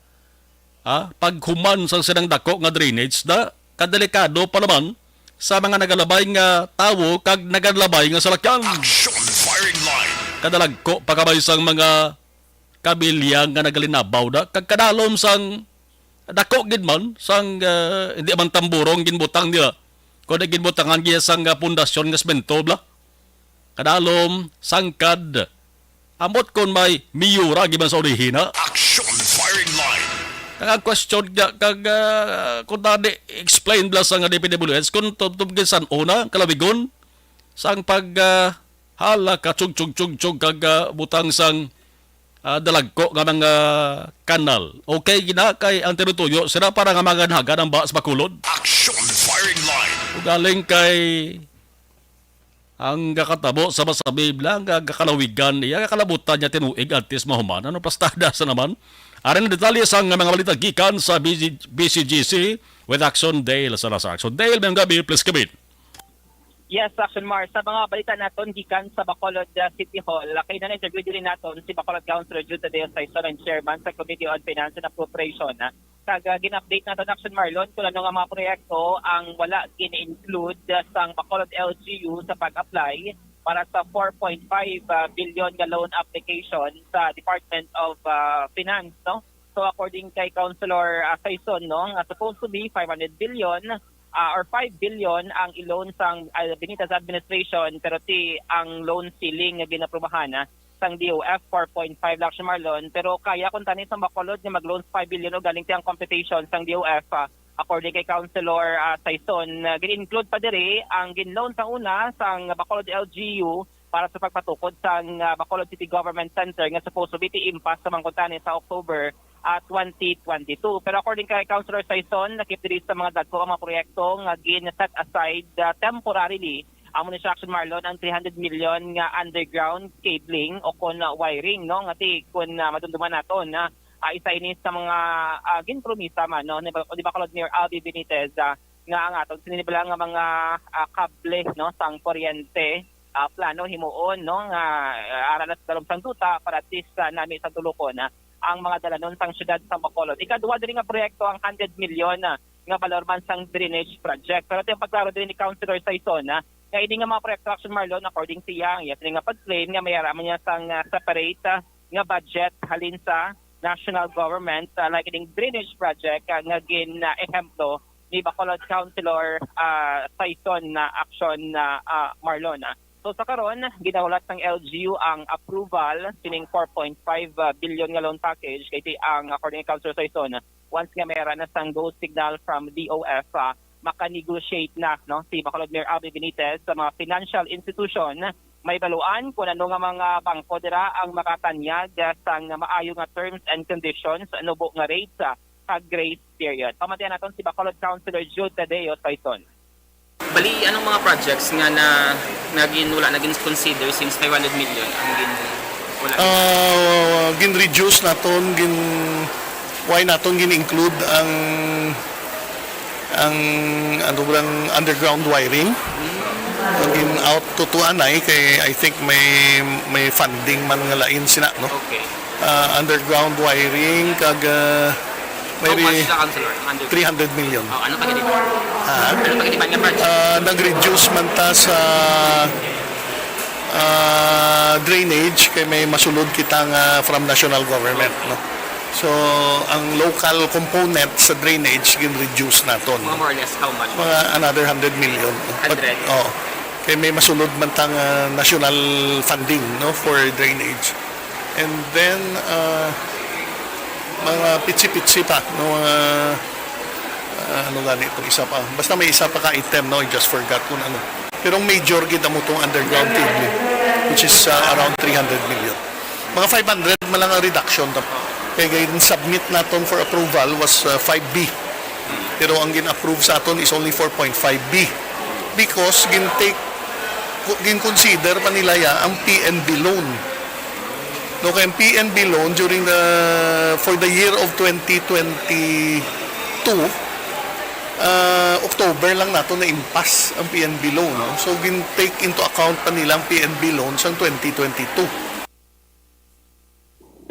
ah, paghuman sang silang dako nga drainage na kadelikado pa naman sa mga nagalabay nga tawo kag nagalabay nga salakyan. Action firing line. Kadalagko pa kabay sang mga kabilya nga nagalinabaw na kag kadalom sang dako gid man sang, ah, hindi man tamburong ginbutang nila, kundi ginbutangan gid sang, ah, pundasyon nga semento bala. Kadalom, sangkad. Ambot kon may miyura gid man sa ulihi na. Action firing line. Kag ang question nga, kag, ah, kung tani, explain bala sa nga D P W H, kung tubtob gid san una, kalawigon, sang pag, ah, hala ka, tsug, tsug, tsug, tsug, kag, ah, butang sang, ah, dalagko nga mga kanal. Okay gina kay ang tinutuyo sila para nga maganhagan ang ba sa Bacolod. Action firing line. Ugaling kay ang gakatabo sa masabi lang, ang gakalawigan niya, gakalabutan niya tinuig antes mahuman. Ano, pastada sa naman? Ari na detalye sang mga balita gikan sa B G, B C G C with Action Dale. Sa nasa Action Dale, mayong gabi, please come in. Yes, Action Mar. Sa mga balita naton gikan sa Bacolod, uh, City Hall, uh, kay na-interview diri naton si Bacolod Councilor Jude Tadeo Saison, ang chairman sa Committee on Finance and Appropriation, uh, Kag, ah, gin-update naton, Action Marlon, kung ano nga mga proyekto ang wala gin-include, ah, sang Bacolod L G U sa pag-apply para sa four point five, ah, billion nga loan application sa Department of, ah, Finance, no? So, according kay Councilor, ah, Saison, no, nga supposed to be five hundred billion, ah, or five billion ang i-loan sang, ah, Benitez administration, pero ti ang loan ceiling nga ginaprubahan, ah, sang D O F, four point five lang siya, Marlon. Pero kaya kuntani sang Bacolod nga mag-loan five billion, ugaling ti ang computation sang D O F, ah, according kay Councilor, ah, Saison, ah, gin-include pa diri ang gin-loan sang una sang Bacolod L G U para sa pagpatukod sang, ah, Bacolod City Government Center nga supposed to be ti impas sa man kuntani sa October, ah, twenty twenty-two. Pero according kay Councilor Saison, lakip diri sa mga dagko ang mga proyekto nga gin-set aside, ah, temporarily amo ni siya, Action Marlon, ang three hundred million nga underground cabling o kon, ah, wiring, no? Nga ti, kon, ah, madumduman naton na, ah, isa ini sa mga, ah, ginpromisa man, no? Ni ba, di ba, Claude Mayor Albi Benitez, ah, nga ang aton sini bala nga mga, ah, kable, no, sang kuryente, ah, plano himuon, no, nga, ah, ara na sa dalom sang duta para at least, ah, nami sa tulukon, ah, ang mga dalanon sang siyudad sa Bacolod. Ikaduha diri nga proyekto ang hundred milyon, ah, nga balor man sang drainage project. Pero ito yung pagklaro diri ni Councilor Saison, ah, nga ini nga mga proyekto, Action Marlon, according siya, ang iya sini nga pag-claim nga may ara man niya sang, ah, separate, ah, nga budget halin sa national government, ah, like ining drainage project, ah, nga gin, ah, ehemplo ni Bacolod Councilor, ah, Saison na Action, ah, ah, Marlon, ah. So sa karon, ginahulat sang L G U ang approval sining four point five billion nga loan package kay ti ang, according kay Councilor Saison, once nga may ara na sang go signal from D O F, ah, maka-negotiate na, no, si Bacolod Mayor Albee Benitez sa mga financial institution. May baluan kung ano nga mga bangko dira ang makatanyag, ah, sang maayo nga terms and conditions, nubo nga rates, ah, kag grace period. Pamatian naton si Bacolod Councilor Jude Tadeo Saison. Bali, anong mga projects nga na, na gin-, wala na gin-consider since five hundred million ang gin-, wala? Ah, gin-reduce naton, gin-, why naton gin-include ang, ang, ano ba, ang underground wiring? Ang gin-out to, to anay kay I think may, may funding man nga lain sina, no? Okay. Ah, underground wiring kag, ah, may How much re-, na, Councilor? Ang under- three hundred million. Oh, ano pa gid? Ah? Ano pa gid nga project? Ah, nag-reduce man ta sa, ah, drainage kay may masulod kita nga from national government, no? So, ang local component sa drainage gin-reduce naton. Mga more or less how much? Mga another hundred million. But, Hundred? Oo. Kay may masulod man ta nga national funding, no, for drainage. And then, ah, mga pitsi-pitsi pa, no, mga, ah, ano gani itong isa pa. Basta may isa pa ka item, no, I just forgot kung ano. Pero ang major gid amo tong underground cabling, which is, ah, around three hundred million. Mga five hundred man lang ang reduction. Kay gin-submit naton for approval was, ah, five B. Pero ang gin-approve sa aton is only four point five B. Because gin-take, gin-consider pa nila ya ang P N B loan. No, kay ang P N B loan during the, for the year of twenty twenty-two, ah, October lang nato na-impass ang P N B loan, no? So, gin-take into account pa nila ang P N B loan sang twenty twenty-two.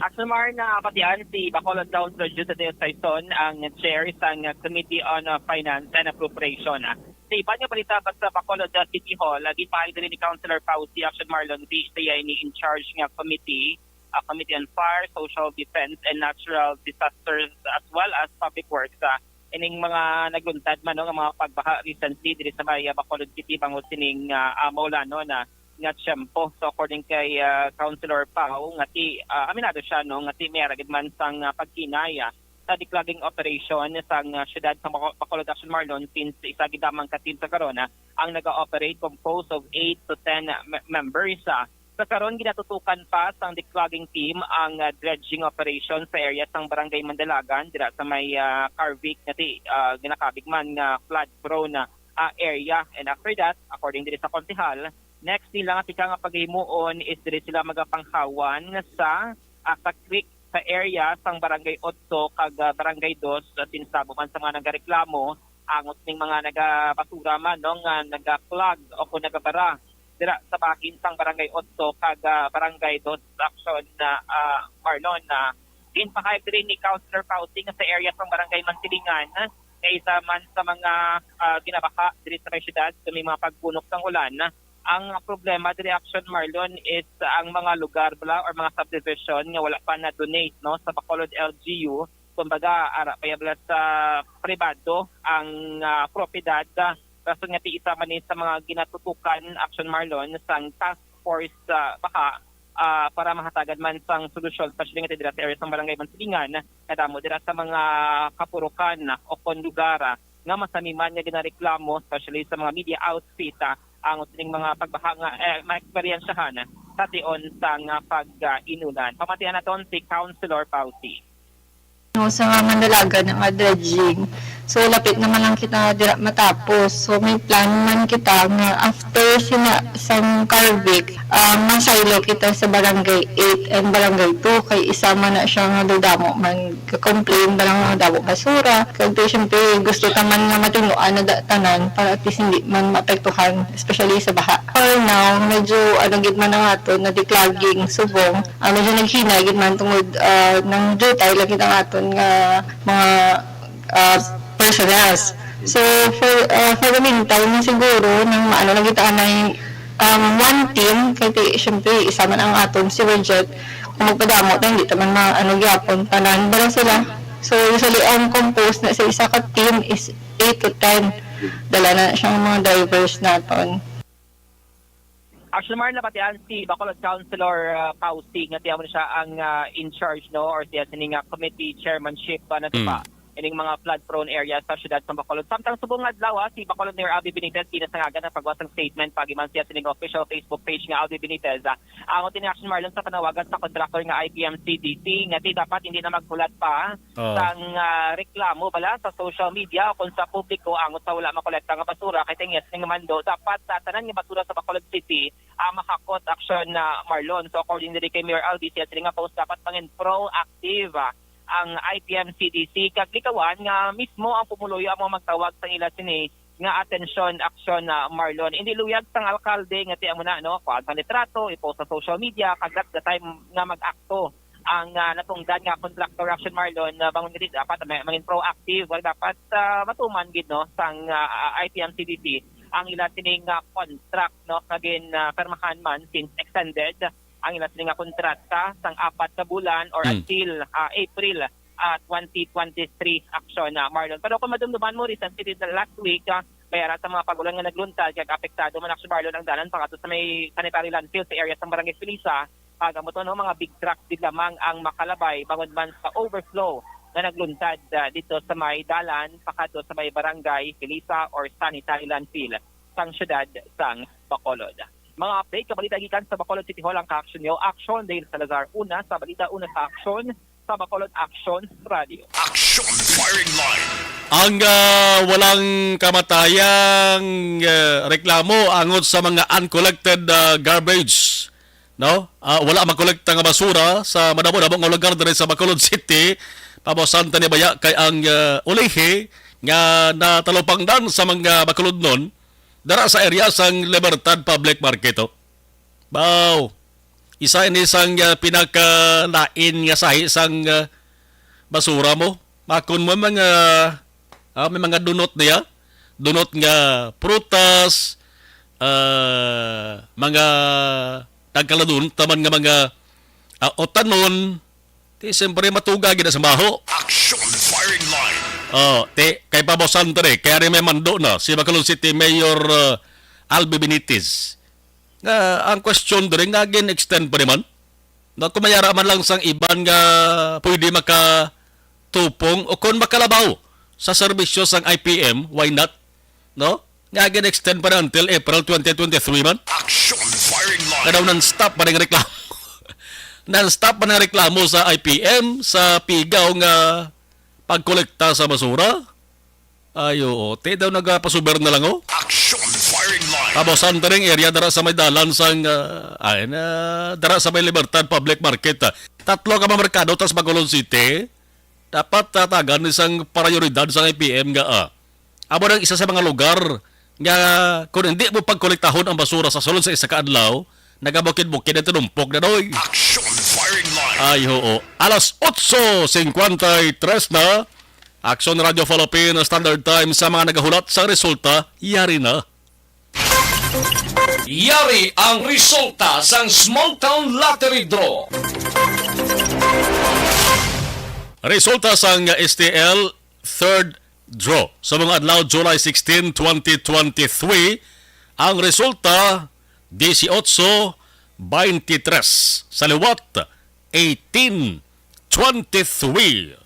Action Mar, nabatian si Bacolod Councilor Jose de Saison, ang chair sang Committee on, uh, Finance and Appropriation. Sa iban nga balita, basta Bacolod, uh, City Hall, uh, ginpahayag diri ni Councilor Fauci, Action Marlon, di siya ini in charge nga committee, uh, Committee on Fire, Social Defense, and Natural Disasters, as well as Public Works. Uh, ining mga nagluntad man, no, nga mga pagbaha recently diri sa may, uh, Bacolod City bangod sining, uh, uh, maulanon, uh, nga tiyempo. So, according kay, ah, Councilor Pau, nga ti, ah, aminado siya, no, nga ti may ara gid man sang, ah, pagkinay, ah, sa declogging operation sang, ah, siyudad sa Baco-, Bacolod, Action Marlon, since isa gid lamang ka team sa karon, ah, ang naga-operate, composed of eight to ten me-, members, ah. Sa karon, ginatutukan pa sang declogging team ang, ah, dredging operation sa area sang Barangay Mandalagan, dira sa may, ah, Carvic, nga ti, ah, ginakabig man nga flood prone, ah, area. And after that, according diri sa konsehal, next nila nga tika nga paghimuon is diri sila magapanghawan sa, ah, sa creek sa area sang Barangay Otso kag, ah, Barangay Dos, ah, since nabo man sa mga nagareklamo, ang ning mga nagabasura man, no, nga nagaklag o kung nagabara dira sa bahin sang Barangay Otso kag, ah, Barangay Dos, Action, ah, ah, Marlon, na ginpahayag diri ni Councilor Fauci nga sa area sang Barangay Mansilingan, nga isa man sa mga, ah, ginabaha diri sa may syudad sa may mga pagbunok sang ulan. Ang problema diri, Action Marlon, is ang mga lugar bala or mga subdivision nga wala pa na-donate, no, sa Bacolod L G U. Kumbaga, ara pa ya bala sa pribado ang, ah, propiedad, ah, rason nga ti isa man ni sa mga ginatutukan, Action Marlon, sang task force, ah, baha, ah, para mahatagan man sang solusyon, especially nga ti dira sa area sang Barangay Mansilingan, kadamo dira sa mga kapurukan o kon lugar, ah, nga masamiman nga ginareklamo, especially sa mga media outfit, ah, ang sining mga pagbaha nga, eh, maeksperiensyahan sa tion sang, ah, pag-inulan. Pamatian naton si Councilor Fauci. No, sa Mandalagan nga dredging. So, lapit naman lang kita dira matapos. So, may plan man kita nga after sina, sang Carvic, um, masaylo kita sa Barangay eight and Barangay two, kay isa man na siya nga damo man ka-complain, barang nga damo basura. Kag di, syempre, gusto ta man nga matinluan na da-, tanan para at least hindi man maapektuhan, especially sa baha. For now, medyo ano gid man ang aton, nadiklaging subong. Ah, medyo naghinay gid man tungod, ah, nang jutay lang gid ang aton nga mga, ah, personnels. So, for, ah, for the meantime, siguro, nang maano lang kita anay, um, one team, kay ti-, syempre, isa man ang aton si Reject. Kung magpadamo ta, hindi ta man ma-, ano, gyapon, tanan. Pero sila, so, usually, ang compose na sa isa ka team is eight to ten. Dala na siyang mga drivers naton. Actually, Mar, nabatian si Bacolod Councilor, ah, Pausi, nga tiya mo na siya ang, ah, in charge, no, or siya sining, ah, committee chairmanship, ah, na Mm. pa ining mga flood-prone areas sa siyudad sa Bacolod. Samtang subong nga adlaw, ah, si Bacolod Mayor Albee Benitez ginasangagan ang pagwa sang statement paagi man siya sining official Facebook page nga Albee Benitez, ah, angot ini, Action Marlon, sa panawagan sa kontraktor nga I P M C D C nga ti dapat hindi na maghulat pa Oh. sang, ah, reklamo bala sa social media o kung sa publiko angot sa wala makolekta nga basura, kay tingin nga mando dapat sa tanan nga basura sa Bacolod City, ah, mahakot aksyon na, Marlon. So, according diri kay Mayor Albee, siya sila nga post dapat mangin proactive, ah, ang I P M C D C kag likawan nga mismo ang pumuluyo ang mga magtawag sa ila sini nga atensyon, aksyon na, Marlon. Hindi luyag sang alkalde nga ti amo na, no, kuwag ang litrato, i-post sa social media, kag that's the time nga mag-akto ang, ah, natungdan nga contractor, Action Marlon, na bangon gid dapat may mangin proactive, wala dapat, ah, matuman gid, no, sang, ah, I P M C D C ang ila sining, ah, contract, no, kagin, ah, permahan man since extended ang ila sining nga kontrata sang apat ka bulan or Hmm. until, ah, April, ah, twenty twenty-three, Action, ah, Marlon. Pero kung madumduman mo, recently, dito last week, ah, may ara sa mga pag-ulan nga nagluntad, kag apektado man, Action Marlon, ang dalan pangadto sa may sanitary landfill sa area sa Barangay Felisa. Kag amo to, no, mga big trucks gid lamang ang makalabay bangod man sa overflow nga nagluntad, ah, dito sa may dalan pakadto sa may Barangay Felisa or sanitary landfill sang siyudad sang Bacolod. Mga update, kabalita gikan sa Bacolod City Hall ang ka-action niyo. Action, Dale Salazar, una sa balita, una sa action, sa Bacolod Action Radio. Action Firing Line. Ang, ah, walang kamatayang, ah, reklamo angot sa mga uncollected, ah, garbage, no? Ah, wala makolekta nga basura sa madamo-damo nga lugar diri sa Bacolod City. Pabusan ta ni baya kay ang, ah, ulihi nga natalupangdan sa mga Bacolodnon dara sa area sang Libertad Public Market, oh. Baw, isa ini sang, ah, pinakalain nga sahi sang, ah, basura mo. Makon mo mga, ah, may mga dunot niya. Dunot nga prutas, ah, mga nagkaladun, taman nga mga, ah, utanon, ti siyempre matuga gid sa baho. Action Firing Line. Oh, ti, kay pabusan to ni, kaya rin may mando na si Bacolod City Mayor, ah, Albee Benitez. Nga, ang question diri nga gin-extend pa naman. Na kung mayara man lang sang iban nga pwede makatupong o kung makalabaw sa serbisyo sang I P M, why not? No? Nga gin-extend pa na until April twenty twenty-three man. Action Firing Line. Nga daw non-stop pa ning reklamo. Non-stop pa ning reklamo sa I P M, sa pigaw nga pagkolekta sa basura. Ay, oo. Ti daw nagapasuber na lang, oh. Action Firing Line. Tapos, Santaring area, dara sa may dalan sang, ah, ay, na, dara sa may Libertad Public Market, ah. Tatlo ka mga merkado, tas Bacolod City. Dapat tatagan ni sang prioridad sang I P M nga, ah. Amo nang isa sa mga lugar nga kung hindi mo pagkolektahon ang basura sa sulod sa isa ka adlaw, nagabukid-bukid ang tinumpok na doy. Action Firing Line. Ay, oo. Alas otso cincuenta y tres na. Action Radio Philippines Standard Time sa mga nagahulat sa resulta, yari na. Yari ang resulta sang Small Town Lottery Draw. Resulta sang S T L third draw sa mga adlaw July sixteen, twenty twenty-three. Ang resulta, dieciocho veintitrés. Sa liwat, eighteen twenty-three.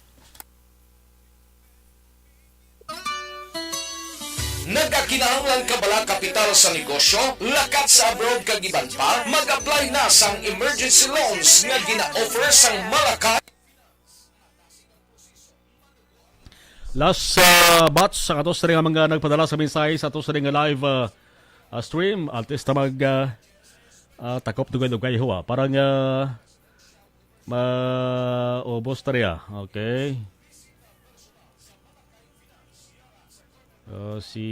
Nagakinahanglan ka bala kapital sa negosyo, lakat sa abroad kag iban pa? Mag-apply na sang emergency loans nga gina-offer sang Malacay. Last, uh, batch sa ato sa nga mga nagpadala sa mensahe sa ato sa nga live, uh, uh, stream. Altis na mag, uh, Ah, takop dugay-dugay ho, ah. Parang, ah, maubos ta riya. Okay. Ah, si,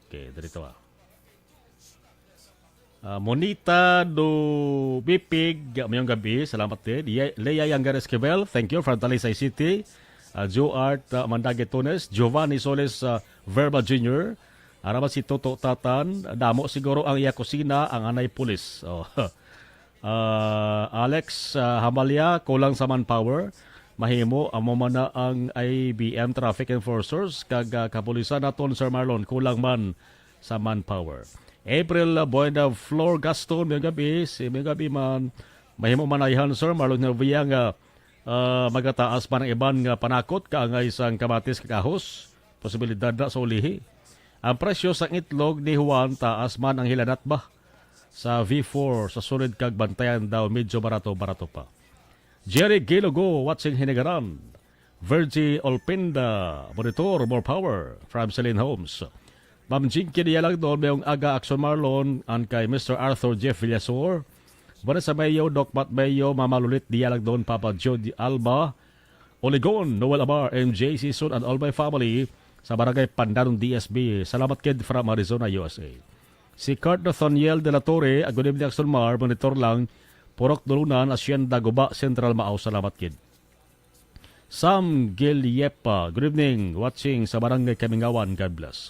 okay, diri to, ah. Ah, Monita do Bipig, mayong gabi, salamat din. Ye-, Lea Yangar Esquivel, thank you, from Talisay City. Ah, Joe Art, ah, Mandagi Tunes, Giovanni Solis, ah, Verba Junior. Ara man si Toto Tatan, damo siguro ang iya kusina, ang anay pulis. Oh. Ah, Alex, ah, Hamalia, kulang sa manpower. Mahimo, amo man na ang I B M traffic enforcers kag, ah, kapulisan naton, Sir Marlon, kulang man sa manpower. April, ah, Buena Flor Gaston, mayong gabi, si mayong gabi man, mahimo man ayhan, Sir Marlon Hervia, nga, ah, magataas man ang iban nga panakot kaangay sang kamatis kag ahos. Posibilidad na sa ulihi. Ang presyo sang itlog ni Juan taas man ang hilanat ba sa V four sa sulod kag bantayan daw medyo barato-barato pa. Jerry Gilogo watching Hinigaran. Virgie Olpinda, monitor, more power from Celine Homes. Ma'am Jinky Dialagdon, mayong aga, Action Marlon, and kay Mister Arthur Jeff Villasor. Vanessa Mayo, Doc Pat Mayo, Mama Lulit Dialagdon, Papa Jody Alba, Oligon, Noel Amar, M J Season, and all my family sa Barangay Pandanon, D S B. Salamat kid from Arizona, U S A. Si Kurt Nathaniel de la Torre, ah, good evening, Action Mar, monitor lang, Purok Dulunan, Hacienda Guba, Central Mao, salamat kid. Sam Giliepa, good evening, watching sa Barangay Kamingawan, God bless.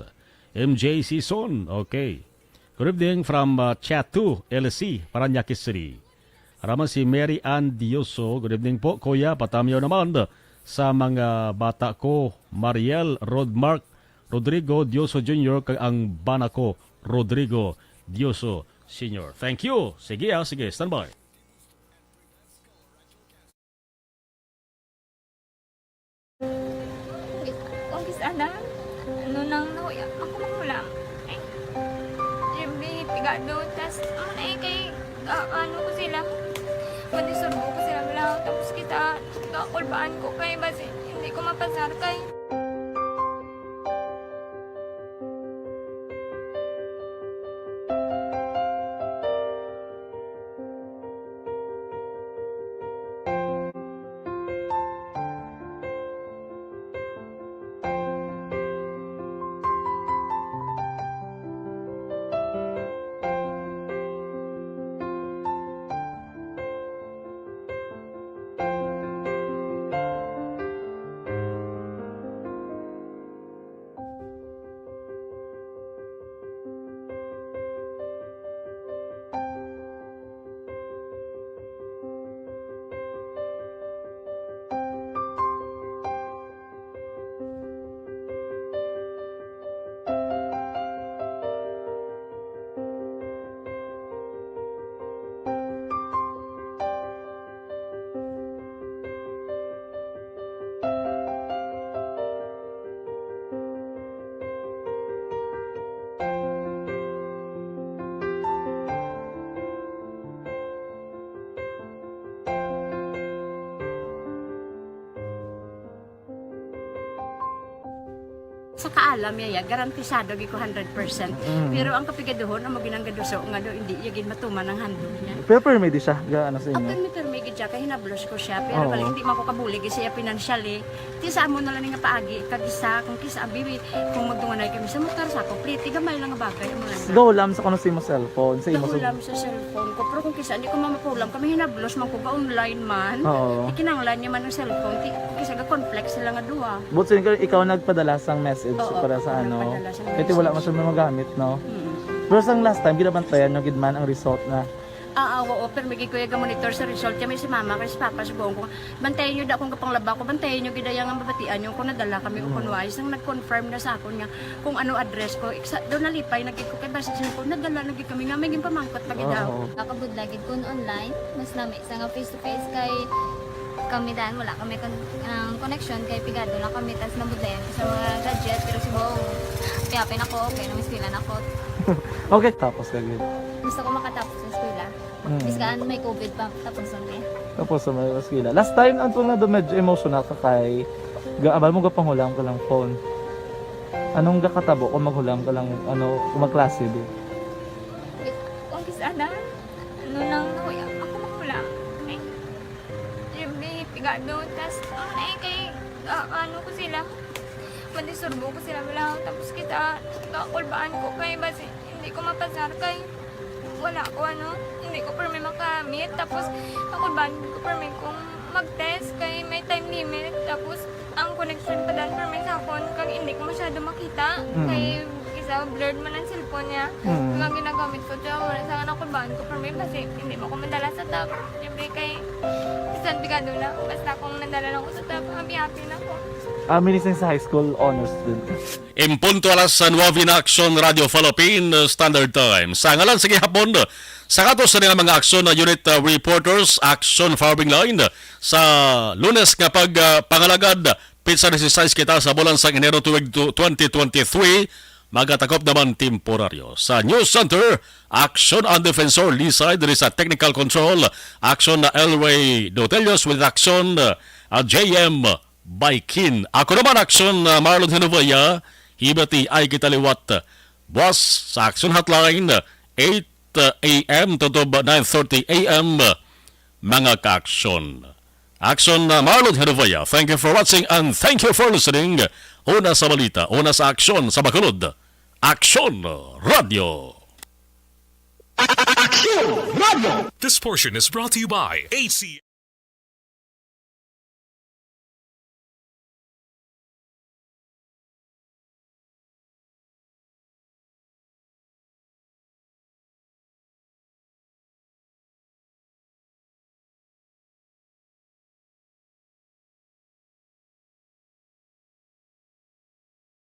M J Season, okay. Good evening from, uh, Chatu, L C, Parañaque City. Ara man si Mary Ann Dioso, good evening po, Kuya, patamyaw naman sa mga bata ko, Mariel Rodmark Rodrigo Dioso Junior kag ang bana ko, Rodrigo Dioso Senior. Thank you. Sige, ah, sige, standby. Kung kis-a na, ano nang nahuya, ako manghulam. Ay, Jimmy, pigado, tas, ano na eh, kay, ah, ano ko sila, panisurbo ko sila, wala, tapos kita, kakulbaan ko kay, basi, hindi ko mapasar kay. Sa kaalam niya, ya, garantisado gid ko hundred percent. Mm. Pero ang kapigaduhon, amo gid ang gaduso nga do, hindi niya gid matuman ang handog niya. Pero pirmi di siya, ga, ano sa inyo? Pirmi, pirmi gid siya, kay hinablos ko siya. Pero Oo. Bali, hindi man ko kabulig siya financially. Ti sa amo na lang nga paagi, kag isa, kung kisa, bibi, kung magdunganay kami sa motor, sa complete, gamay lang nga bagay, amo lang. Gahulam sa kuno sa imo cellphone, sa imo sa Gahulam sa cellphone ko, pero kung kisa, hindi ko mamapulam, kami hinablos man ko, ga-online man. Oo. Ikinanglan niya man ang cellphone, ti, kung kisa, ga-conflict sila nga duha. But sin-, ikaw nagpadala sang message Oo, para sa ako ano? Nagpadala sang Kaya ti wala message. Man siya magamit, no? Mm. Pero sang last time, ginabantayan nyo gid man ang result na. Ah, ah, oo, pero may gid ko yung monitor sa result. Kami si mama, kay si papa, si buong ko. Bantayan nyo da kung kapanglaba ko, bantayan nyo gid yung mabatian nyo kung nadala kami o Mm. kung wais. Nang nag-confirm na sa akon nga kung ano address ko, iksa, doon nalipay na gid ko kay basta siya ko, nadala na gid kami nga may ginpamangkot pa gid daw. Oo. Nakabudla gid kun online, mas nami sa nga face to face kay kami dan wala kami kon-, ang connection kay pigado lang kami tas nabudlayan ko sa mga gadget pero si Bong, kaya pin ako, okay, nang eskwela na ako. Okay, tapos ka gid. Gusto ko makatapos sa eskwela. Mm. Bis kaan may covid pa, tapos ang eh. Tapos sa mga eskwela. Last time, ang tuna do medyo emotional ka kay ga-, abal mo gapanghulam ka lang phone. Anong gakatabo kung maghulam ka lang, ano, kung magklase di? It, Ang kis-a na, ano lang, nahuya ako mahula. Ay, siyempre, pigado. Tas, ang ay kay, ah, ano ko sila, madisturbo ko sila, wala. Tapos kita, kakulbaan ko kay, basi, hindi ko mapasar kay, wala ko, ano, hindi ko permi makamit. Tapos, kakulbaan ko permi kung mag-test kay may time limit. Tapos, ang connection pa dan permi sa akon, kag hindi ko masyado makita. Mm. Kay, isa, blurred man ang cellphone niya. Mm. Kag ang ginagamit ko, tiyan mo na sa nakulbaan ko permi, basi, hindi mo ko madala sa top. Siyempre, kay, bisan pigado na, basta kung nadala lang ko sa top, happy-happy na ko. Ah, minis sa high school, honors din. Impunto alas nuebe na, Aksyon Radio Philippine Standard Time. Sa ngalan sa gihapon, sa katos sa mga aksyon na unit, uh, reporters, Aksyon Firing Line, sa Lunes nga pag, uh, pangalagad, pitsa dieciséis kita sa bulan sang Enero tuig tu-, twenty twenty-three, magatakop naman temporaryo. Sa News Center, Aksyon ang Defensor Lisay diri sa Technical Control, Aksyon na Elway Dotelios with Aksyon, uh, J M Baikin. Ako naman, Aksyon, uh, Marlon Hinovia, hibati ay kita liwat. Buwas sa Aksyon Hotline, eight a.m. to nine thirty a.m., mga ka-aksyon. Aksyon, uh, Marlon Hinovia, thank you for watching and thank you for listening. Una sa balita, una sa aksyon, sa Bacolod, Aksyon Radio. Aksyon Radio. This portion is brought to you by A C.